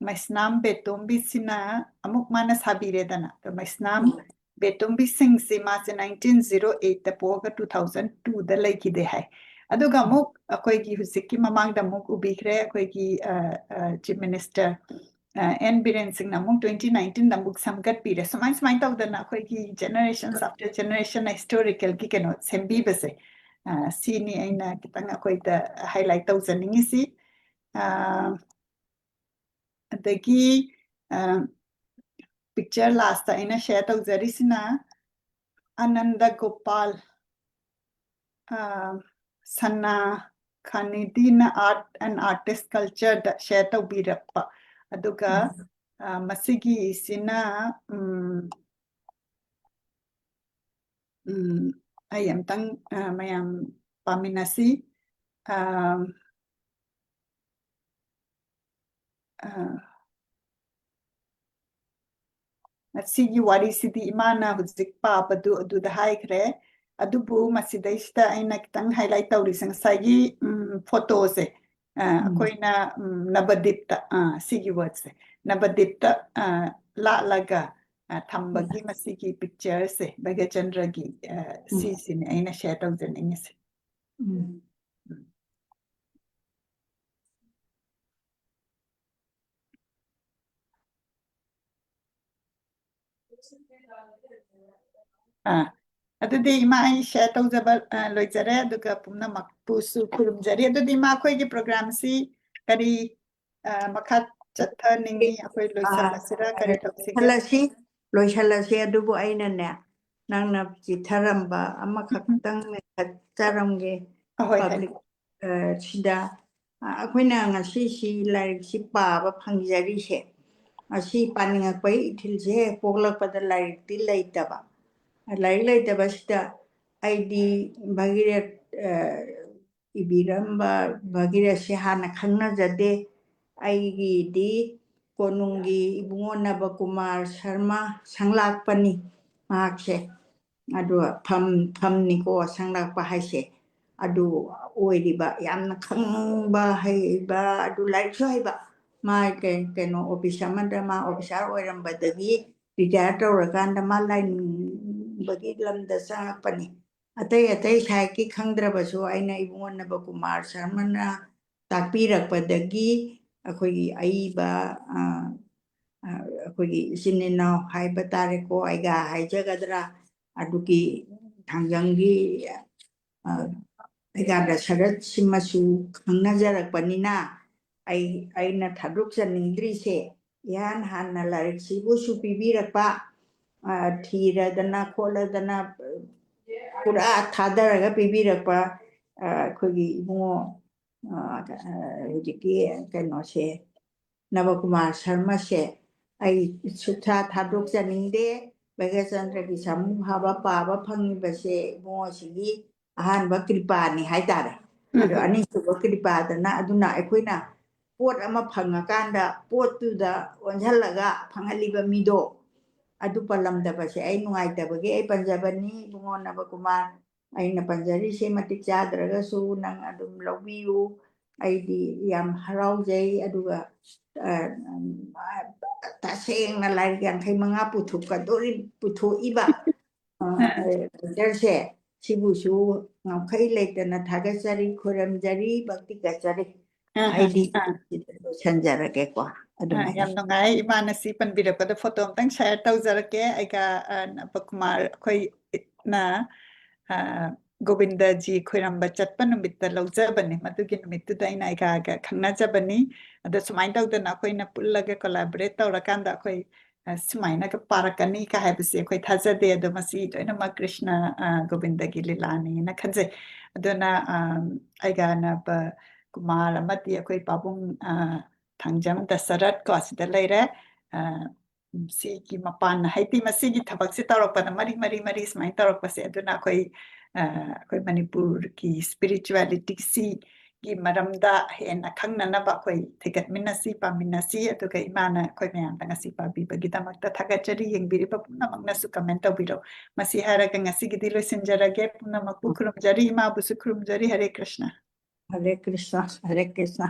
ꯃꯩꯁꯅꯥꯝ ꯕꯦꯇꯣꯝꯕꯤꯁꯤꯅ ꯑꯃꯨꯛ ꯃꯥꯅ ꯁꯥꯕꯤꯔꯦꯗꯅ꯫ ꯑꯗꯣ ꯃꯩꯁꯅꯥꯝ ꯎꯝ꯫ ꯕꯦꯇꯣꯝꯕꯤ ꯁꯤꯡꯁꯤ ꯃꯥꯁꯦ nineteen zero eight ꯗ ꯄꯣꯛꯑꯒ two thousand two ꯗ ꯂꯩꯈꯤꯗꯦ ꯍꯥꯏ꯫ ꯑꯗꯨꯒ ꯎꯝ꯫ ꯑꯃꯨꯛ ꯑꯩꯈꯣꯏꯒꯤ ꯍꯧꯖꯤꯛꯀꯤ ꯃꯃꯥꯡꯗ ꯑꯃꯨꯛ ꯎꯕꯤꯈ꯭ꯔꯦ ꯑꯩꯈꯣꯏꯒꯤ, ꯑ, ꯑ, Chief Minister, ꯑ, ꯑꯦꯟ ꯕꯤꯔꯦꯟ ꯁꯤꯡꯅ ꯑꯃꯨꯛ twenty nineteen ꯗ ꯑꯃꯨꯛ ꯁꯦꯝꯒꯠꯄꯤꯔꯦ꯫ ꯁꯨꯃꯥꯏ, ꯁꯨꯃꯥꯏꯅ ꯇꯧꯗꯅ ꯑꯩꯈꯣꯏꯒꯤ generations after generation historical ꯒꯤ ꯀꯩꯅꯣ ꯁꯦꯝꯕꯤꯕꯁꯦ, ꯑ, ꯁꯤꯅꯤ ꯑꯩꯅ ꯈꯤꯇꯪ ꯑꯩꯈꯣꯏꯗ highlight ꯇꯧꯖꯅꯤꯡꯉꯤꯁꯤ꯫ ꯑ, ꯑꯗꯒꯤ, ꯑ, picture last ꯑꯩꯅ share ꯇꯧꯖꯔꯤꯁꯤꯅ ꯑꯅꯟꯗ ꯒꯣꯄꯥꯜ, ꯑ, ꯁꯅꯥ ꯈꯥꯅꯤꯗꯤꯅ Art and Artist Culture the share ꯇꯧꯕꯤꯔꯛꯄ꯫ ꯑꯗꯨꯒ, ꯎꯝ꯫ ꯑ, ꯃꯁꯤꯒꯤꯁꯤꯅ, ꯎꯝ, ꯎꯝ, ꯑꯩ ꯑꯝꯇꯪ, ꯑ, ꯃꯌꯥꯝ ꯄꯥꯃꯤꯟꯅꯁꯤ꯫ ꯑ, ꯑ, ꯉꯁꯤꯒꯤ ꯋꯥꯔꯤꯁꯤꯗꯤ ꯏꯃꯥꯅ ꯍꯧꯖꯤꯛ ꯄꯥꯕꯗꯨ ꯑꯗꯨꯗ ꯍꯥꯏꯈ꯭ꯔꯦ꯫ ꯑꯗꯨꯕꯨ ꯃꯁꯤꯗꯩꯁꯤꯗ ꯑꯩꯅ ꯈꯤꯇꯪ highlight ꯇꯧꯔꯤꯁꯦ ꯉꯁꯥꯏꯒꯤ, ꯎꯝ, photo ꯁꯦ, ꯑ, ꯎꯝ꯫ ꯑꯩꯈꯣꯏꯅ, ꯎꯝ, ꯅꯕꯗꯤꯞꯇ, ꯑ, ꯁꯤꯒꯤ word ꯁꯦ, ꯅꯕꯗꯤꯞꯇ, ꯑ, ꯂꯥꯠꯂꯒ, ꯑ, ꯊꯝꯕꯒꯤ ꯎꯝ꯫ ꯃꯁꯤꯒꯤ picture ꯁꯦ, ꯚꯒꯆꯟꯗ꯭ꯔꯒꯤ, ꯑ, ꯎꯝ꯫ ꯁꯤꯁꯤꯅꯦ ꯑꯩꯅ share ꯇꯧꯖꯅꯤꯡꯉꯤꯁꯦ꯫ ꯎꯝ꯫ ꯎꯝ꯫ ꯑꯥ, ꯑꯗꯨꯗꯤ ꯏꯃꯥ, ꯑꯩ share ꯇꯧꯖꯕ, ꯑ, ꯂꯣꯏꯖꯔꯦ, ꯑꯗꯨꯒ ꯄꯨꯝꯅꯃꯛꯄꯨꯁꯨ ꯈꯨꯔꯨꯝꯖꯔꯤ꯫ ꯑꯗꯨꯗꯤ ꯏꯃꯥ, ꯑꯩꯈꯣꯏꯒꯤ program ꯁꯤ ꯀꯔꯤ, ꯑ, ꯃꯈꯥ ꯆꯠꯊꯅꯤꯡꯉꯤ? ꯑꯩꯈꯣꯏ ꯑ, ꯂꯣꯏꯁꯤꯜꯂꯁꯤꯔꯥ? ꯀꯔꯤ ꯇꯧꯁꯤꯒꯦ? ꯂꯣꯏꯁꯤꯜꯂꯁꯤ, ꯂꯣꯏꯁꯤꯜꯂꯁꯤ꯫ ꯑꯗꯨꯕꯨ ꯑꯩꯅꯅꯦ, ꯅꯪꯅ ꯆꯤꯊꯔꯝꯕ ꯑꯃꯈꯛꯇꯪ ꯃꯦꯟꯈꯠꯆꯔꯝꯒꯦ꯫ ꯑꯍꯣꯏ, ꯍꯣꯏ꯫ Public, ꯑ, ꯁꯤꯗ, ꯑ, ꯑꯩꯈꯣꯏꯅ ꯉꯁꯤꯁꯤ ꯂꯥꯏꯔꯤꯛꯁꯤ ꯄꯥꯕ ꯐꯪꯖꯔꯤꯁꯦ, ꯑꯁꯤ ꯄꯥꯅꯤꯡꯉꯛꯄꯒꯤ ꯏꯊꯤꯜꯁꯦ ꯍꯦꯛ ꯄꯣꯛꯂꯛꯄꯗ ꯂꯥꯏꯔꯤꯛꯇꯤ ꯂꯩꯇꯕ꯫ ꯂꯥꯏꯔꯤꯛ ꯂꯩꯇꯕꯁꯤꯗ ꯑꯩꯗꯤ ꯚꯒꯤꯔꯊ, ꯑ, ꯏꯕꯤꯔꯝꯕ ꯚꯒꯤꯔꯊꯁꯦ ꯍꯥꯟꯅ ꯈꯪꯅꯖꯗꯦ꯫ ꯑꯩꯒꯤꯗꯤ ꯀꯣꯅꯨꯡꯒꯤ ꯏꯕꯨꯡꯉꯣ ꯅꯕꯀꯨꯃꯥꯔ ꯁꯔꯃ ꯁꯪꯂꯥꯛꯄꯅꯤ ꯃꯍꯥꯛꯁꯦ꯫ ꯑꯗꯨꯒ ꯐꯝ, ꯐꯝꯅꯤꯀꯣ ꯁꯪꯂꯥꯛꯄ ꯍꯥꯏꯁꯦ꯫ ꯑꯗꯨ ꯑꯣꯏꯔꯤꯕ, ꯌꯥꯝꯅ ꯈꯪꯕ ꯍꯩꯕ, ꯑꯗꯨ ꯂꯥꯏꯔꯤꯛꯁꯨ ꯍꯩꯕ꯫ ꯃꯥ ꯀꯩ-, ꯀꯩꯅꯣ, office ꯑꯃꯗ ꯃꯥ officer ꯑꯣꯏꯔꯝꯕꯗꯒꯤ retire ꯇꯧꯔꯀꯥꯟꯗ ꯃꯥ ꯂꯥꯏꯅꯤꯡꯕꯒꯤ ꯂꯝꯗ ꯆꯪꯉꯛꯄꯅꯤ꯫ ꯑꯇꯩ ꯑꯇꯩ ꯁꯥꯏꯠꯀꯤ ꯈꯪꯗ꯭ꯔꯕꯁꯨ ꯑꯩꯅ ꯏꯕꯨꯡꯉꯣ ꯅꯕꯀꯨꯃꯥꯔ ꯁꯔꯃꯅ ꯇꯥꯛꯄꯤꯔꯛꯄꯗꯒꯤ ꯑꯩꯈꯣꯏꯒꯤ ꯑꯏꯕ, ꯑ, ꯑ, ꯑꯩꯈꯣꯏꯒꯤ ꯏꯆꯤꯟ ꯏꯅꯥꯎ ꯍꯥꯏꯕ ꯇꯥꯔꯦꯀꯣ, ꯑꯩꯒ ꯍꯥꯏꯖꯒꯗ꯭ꯔꯥ, ꯑꯗꯨꯒꯤ ꯊꯥꯡꯖꯝꯒꯤ, ꯑ, ꯑꯩꯒ ꯗꯁꯔꯊꯁꯤꯃꯁꯨ ꯈꯪꯅꯖꯔꯛꯄꯅꯤꯅ ꯑꯩ, ꯑꯩꯅ ꯊꯥꯗꯣꯛꯆꯅꯤꯡꯗ꯭ꯔꯤꯁꯦ ꯏꯍꯥꯟ ꯍꯥꯟꯅ ꯂꯥꯏꯔꯤꯛꯁꯤꯕꯨꯁꯨ ꯄꯤꯕꯤꯔꯛꯄ, ꯑ, ꯊꯤꯔꯗꯅ ꯈꯣꯠꯂꯗꯅ, ꯑ, ꯄꯨꯔꯥ ꯊꯥꯗꯔꯒ ꯄꯤꯕꯤꯔꯛꯄ, ꯑ, ꯑꯩꯈꯣꯏꯒꯤ ꯏꯕꯨꯡꯉꯣ, ꯑ, ꯑ, ꯍꯧꯖꯤꯛꯀꯤ ꯀꯩꯅꯣꯁꯦ, ꯅꯕꯀꯨꯃꯥꯔ ꯁꯔꯃꯁꯦ ꯑꯩ ꯁꯨꯛꯊꯥ ꯊꯥꯗꯣꯛꯆꯅꯤꯡꯗꯦ꯫ ꯚꯒ꯭ꯌꯆꯟꯗ꯭ꯔꯒꯤ ꯁꯥꯃꯨ ꯐꯥꯕ ꯄꯥꯕ ꯐꯪꯉꯤꯕꯁꯦ ꯏꯕꯨꯡꯉꯣꯁꯤꯒꯤ ꯑꯍꯥꯟꯕ ꯀ꯭ꯔꯤꯄꯥꯅꯤ ꯍꯥꯏꯇꯥꯔꯦ꯫ ꯑꯗꯣ ꯑꯅꯤꯁꯨꯕ ꯀ꯭ꯔꯤꯄꯥꯗꯅ, ꯑꯗꯨꯅ ꯑꯩꯈꯣꯏꯅ ꯄꯣꯠ ꯑꯃ ꯐꯪꯉꯀꯥꯟꯗ ꯄꯣꯠꯇꯨꯗ ꯑꯣꯟꯁꯤꯜꯂꯒ ꯐꯪꯍꯜꯂꯤꯕ ꯃꯤꯗꯣ, ꯑꯗꯨ ꯄꯜꯂꯝꯗꯕꯁꯦ ꯑꯩ ꯅꯨꯡꯉꯥꯏꯇꯕꯒꯤ ꯑꯩ ꯄꯟꯖꯕꯅꯤ꯫ ꯏꯕꯨꯡꯉꯣ ꯅꯕꯀꯨꯃꯥꯔ, ꯑꯩꯅ ꯄꯟꯖꯔꯤꯁꯦ ꯃꯇꯤꯛ ꯆꯥꯗ꯭ꯔꯒꯁꯨ ꯅꯪ ꯑꯗꯨꯝ ꯂꯧꯕꯤꯌꯨ꯫ ꯑꯩꯗꯤ ꯌꯥꯝ ꯍꯔꯥꯎꯖꯩ꯫ ꯑꯗꯨꯒ, ꯑ, ꯎꯝ, ꯇꯁꯦꯡꯅ ꯂꯥꯏꯔꯤꯛ ꯌꯥꯡꯈꯩ ꯃꯉꯥ ꯄꯨꯊꯣꯛꯀꯗꯣꯔꯤ-, ꯄꯨꯊꯣꯛꯏꯕ, ꯑ, ꯑ, ꯋ꯭ꯔꯤꯇꯔꯁꯦ, ꯁꯤꯕꯨꯁꯨ ꯉꯝꯈꯩ ꯂꯩꯇꯅ ꯊꯥꯒꯠꯆꯔꯤ, ꯈꯣꯏꯔꯝꯖꯔꯤ, ꯚꯛꯇꯤ ꯀꯠꯆꯔꯤ꯫ ꯑ, ꯑ, ꯑꯩꯗꯤ ꯑ꯫ ꯁꯤꯗ ꯂꯣꯏꯁꯟꯖꯔꯒꯦꯀꯣ꯫ ꯑ, ꯑꯗꯨꯃꯥꯏꯅ꯫ ꯌꯥꯝ ꯅꯨꯡꯉꯥꯏ꯫ ꯏꯃꯥꯅ ꯁꯤ ꯄꯟꯕꯤꯔꯛꯄꯗ photo ꯑꯝꯇꯪ share ꯇꯧꯖꯔꯛꯀꯦ꯫ ꯑꯩꯒ, ꯑ, ꯅꯕꯀꯨꯃꯥꯔ, ꯑꯩꯈꯣꯏꯅ, ꯑ, ꯒꯣꯕꯤꯟꯗꯖꯤ ꯈꯣꯏꯔꯝꯕ ꯆꯠꯄ ꯅꯨꯃꯤꯠꯇ ꯂꯧꯖꯕꯅꯦ꯫ ꯃꯗꯨꯒꯤ ꯅꯨꯃꯤꯠꯇꯨꯗ ꯑꯩꯅ ꯑꯩꯒꯥꯒ ꯈꯪꯅꯖꯕꯅꯤ꯫ ꯑꯗꯣ ꯁꯨꯃꯥꯏꯅ ꯇꯧꯗꯅ ꯑꯩꯈꯣꯏꯅ ꯄꯨꯜꯂꯒ collaborate ꯇꯧꯔꯀꯥꯟꯗ ꯑꯩꯈꯣꯏ ꯑ, ꯁꯨꯃꯥꯏꯅꯒ ꯄꯥꯔꯛꯀꯅꯤ ꯀ ꯍꯥꯏꯕꯁꯦ ꯑꯩꯈꯣꯏ ꯊꯥꯖꯗꯦ꯫ ꯑꯗꯣ ꯃꯁꯤ ꯂꯣꯏꯅꯃꯛ ꯀ꯭ꯔꯤꯁꯅ, ꯑ, ꯒꯣꯕꯤꯟꯗꯒꯤ ꯂꯤꯂꯥꯅꯦꯅ ꯈꯟꯖꯩ꯫ ꯑꯗꯨꯅ, ꯑ, ꯑꯩꯒ ꯅꯕ ꯀꯨꯃꯥꯔ ꯑꯃꯗꯤ ꯑꯩꯈꯣꯏ ꯄꯥꯕꯨꯡ, ꯑ, ꯊꯥꯡꯖꯝ ꯗꯁꯔꯠ ꯀꯣ ꯑꯁꯤꯗ ꯂꯩꯔꯦ꯫ ꯑ, ꯁꯤꯒꯤ ꯃꯄꯥꯟ ꯍꯥꯏꯗꯤ ꯃꯁꯤꯒꯤ ꯊꯕꯛꯁꯦ ꯇꯧꯔꯛꯄꯗ ꯃꯔꯤ, ꯃꯔꯤ, ꯃꯔꯤ ꯁꯨꯃꯥꯏꯅ ꯇꯧꯔꯛꯄꯁꯦ꯫ ꯑꯗꯨꯅ ꯑꯩꯈꯣꯏ, ꯑ, ꯑꯩꯈꯣꯏ ꯃꯅꯤꯄꯨꯔꯒꯤ spirituality ꯁꯤꯒꯤ ꯃꯔꯝꯗ ꯍꯦꯟꯅ ꯈꯪꯅꯅꯕ ꯑꯩꯈꯣꯏ ꯊꯤꯒꯠꯃꯤꯟꯅꯁꯤ, ꯄꯥꯃꯤꯟꯅꯁꯤ꯫ ꯑꯗꯨꯒ ꯏꯃꯥꯅ ꯑꯩꯈꯣꯏ ꯃꯌꯥꯝꯗ ꯉꯁꯤ ꯄꯥꯕꯤꯕꯒꯤꯗꯃꯛꯇ ꯊꯥꯒꯠꯆꯔꯤ꯫ ꯌꯦꯡꯕꯤꯔꯤꯕ ꯄꯨꯝꯅꯃꯛꯅꯁꯨ comment ꯇꯧꯕꯤꯔꯛꯎ꯫ ꯃꯁꯤ ꯍꯥꯏꯔꯒ ꯉꯁꯤꯒꯤꯗꯤ ꯂꯣꯏꯁꯤꯟꯖꯔꯒꯦ꯫ ꯄꯨꯝꯅꯃꯛꯄꯨ ꯈꯨꯔꯨꯝꯖꯔꯤ, ꯏꯃꯥꯕꯨꯁꯨ ꯈꯨꯔꯨꯝꯖꯔꯤ꯫ ꯍꯔꯦ ꯀ꯭ꯔꯤꯁꯅ꯫ ꯍꯔꯦ ꯀ꯭ꯔꯤꯁꯅ, ꯍꯔꯦ ꯀ꯭ꯔꯤꯁꯅ꯫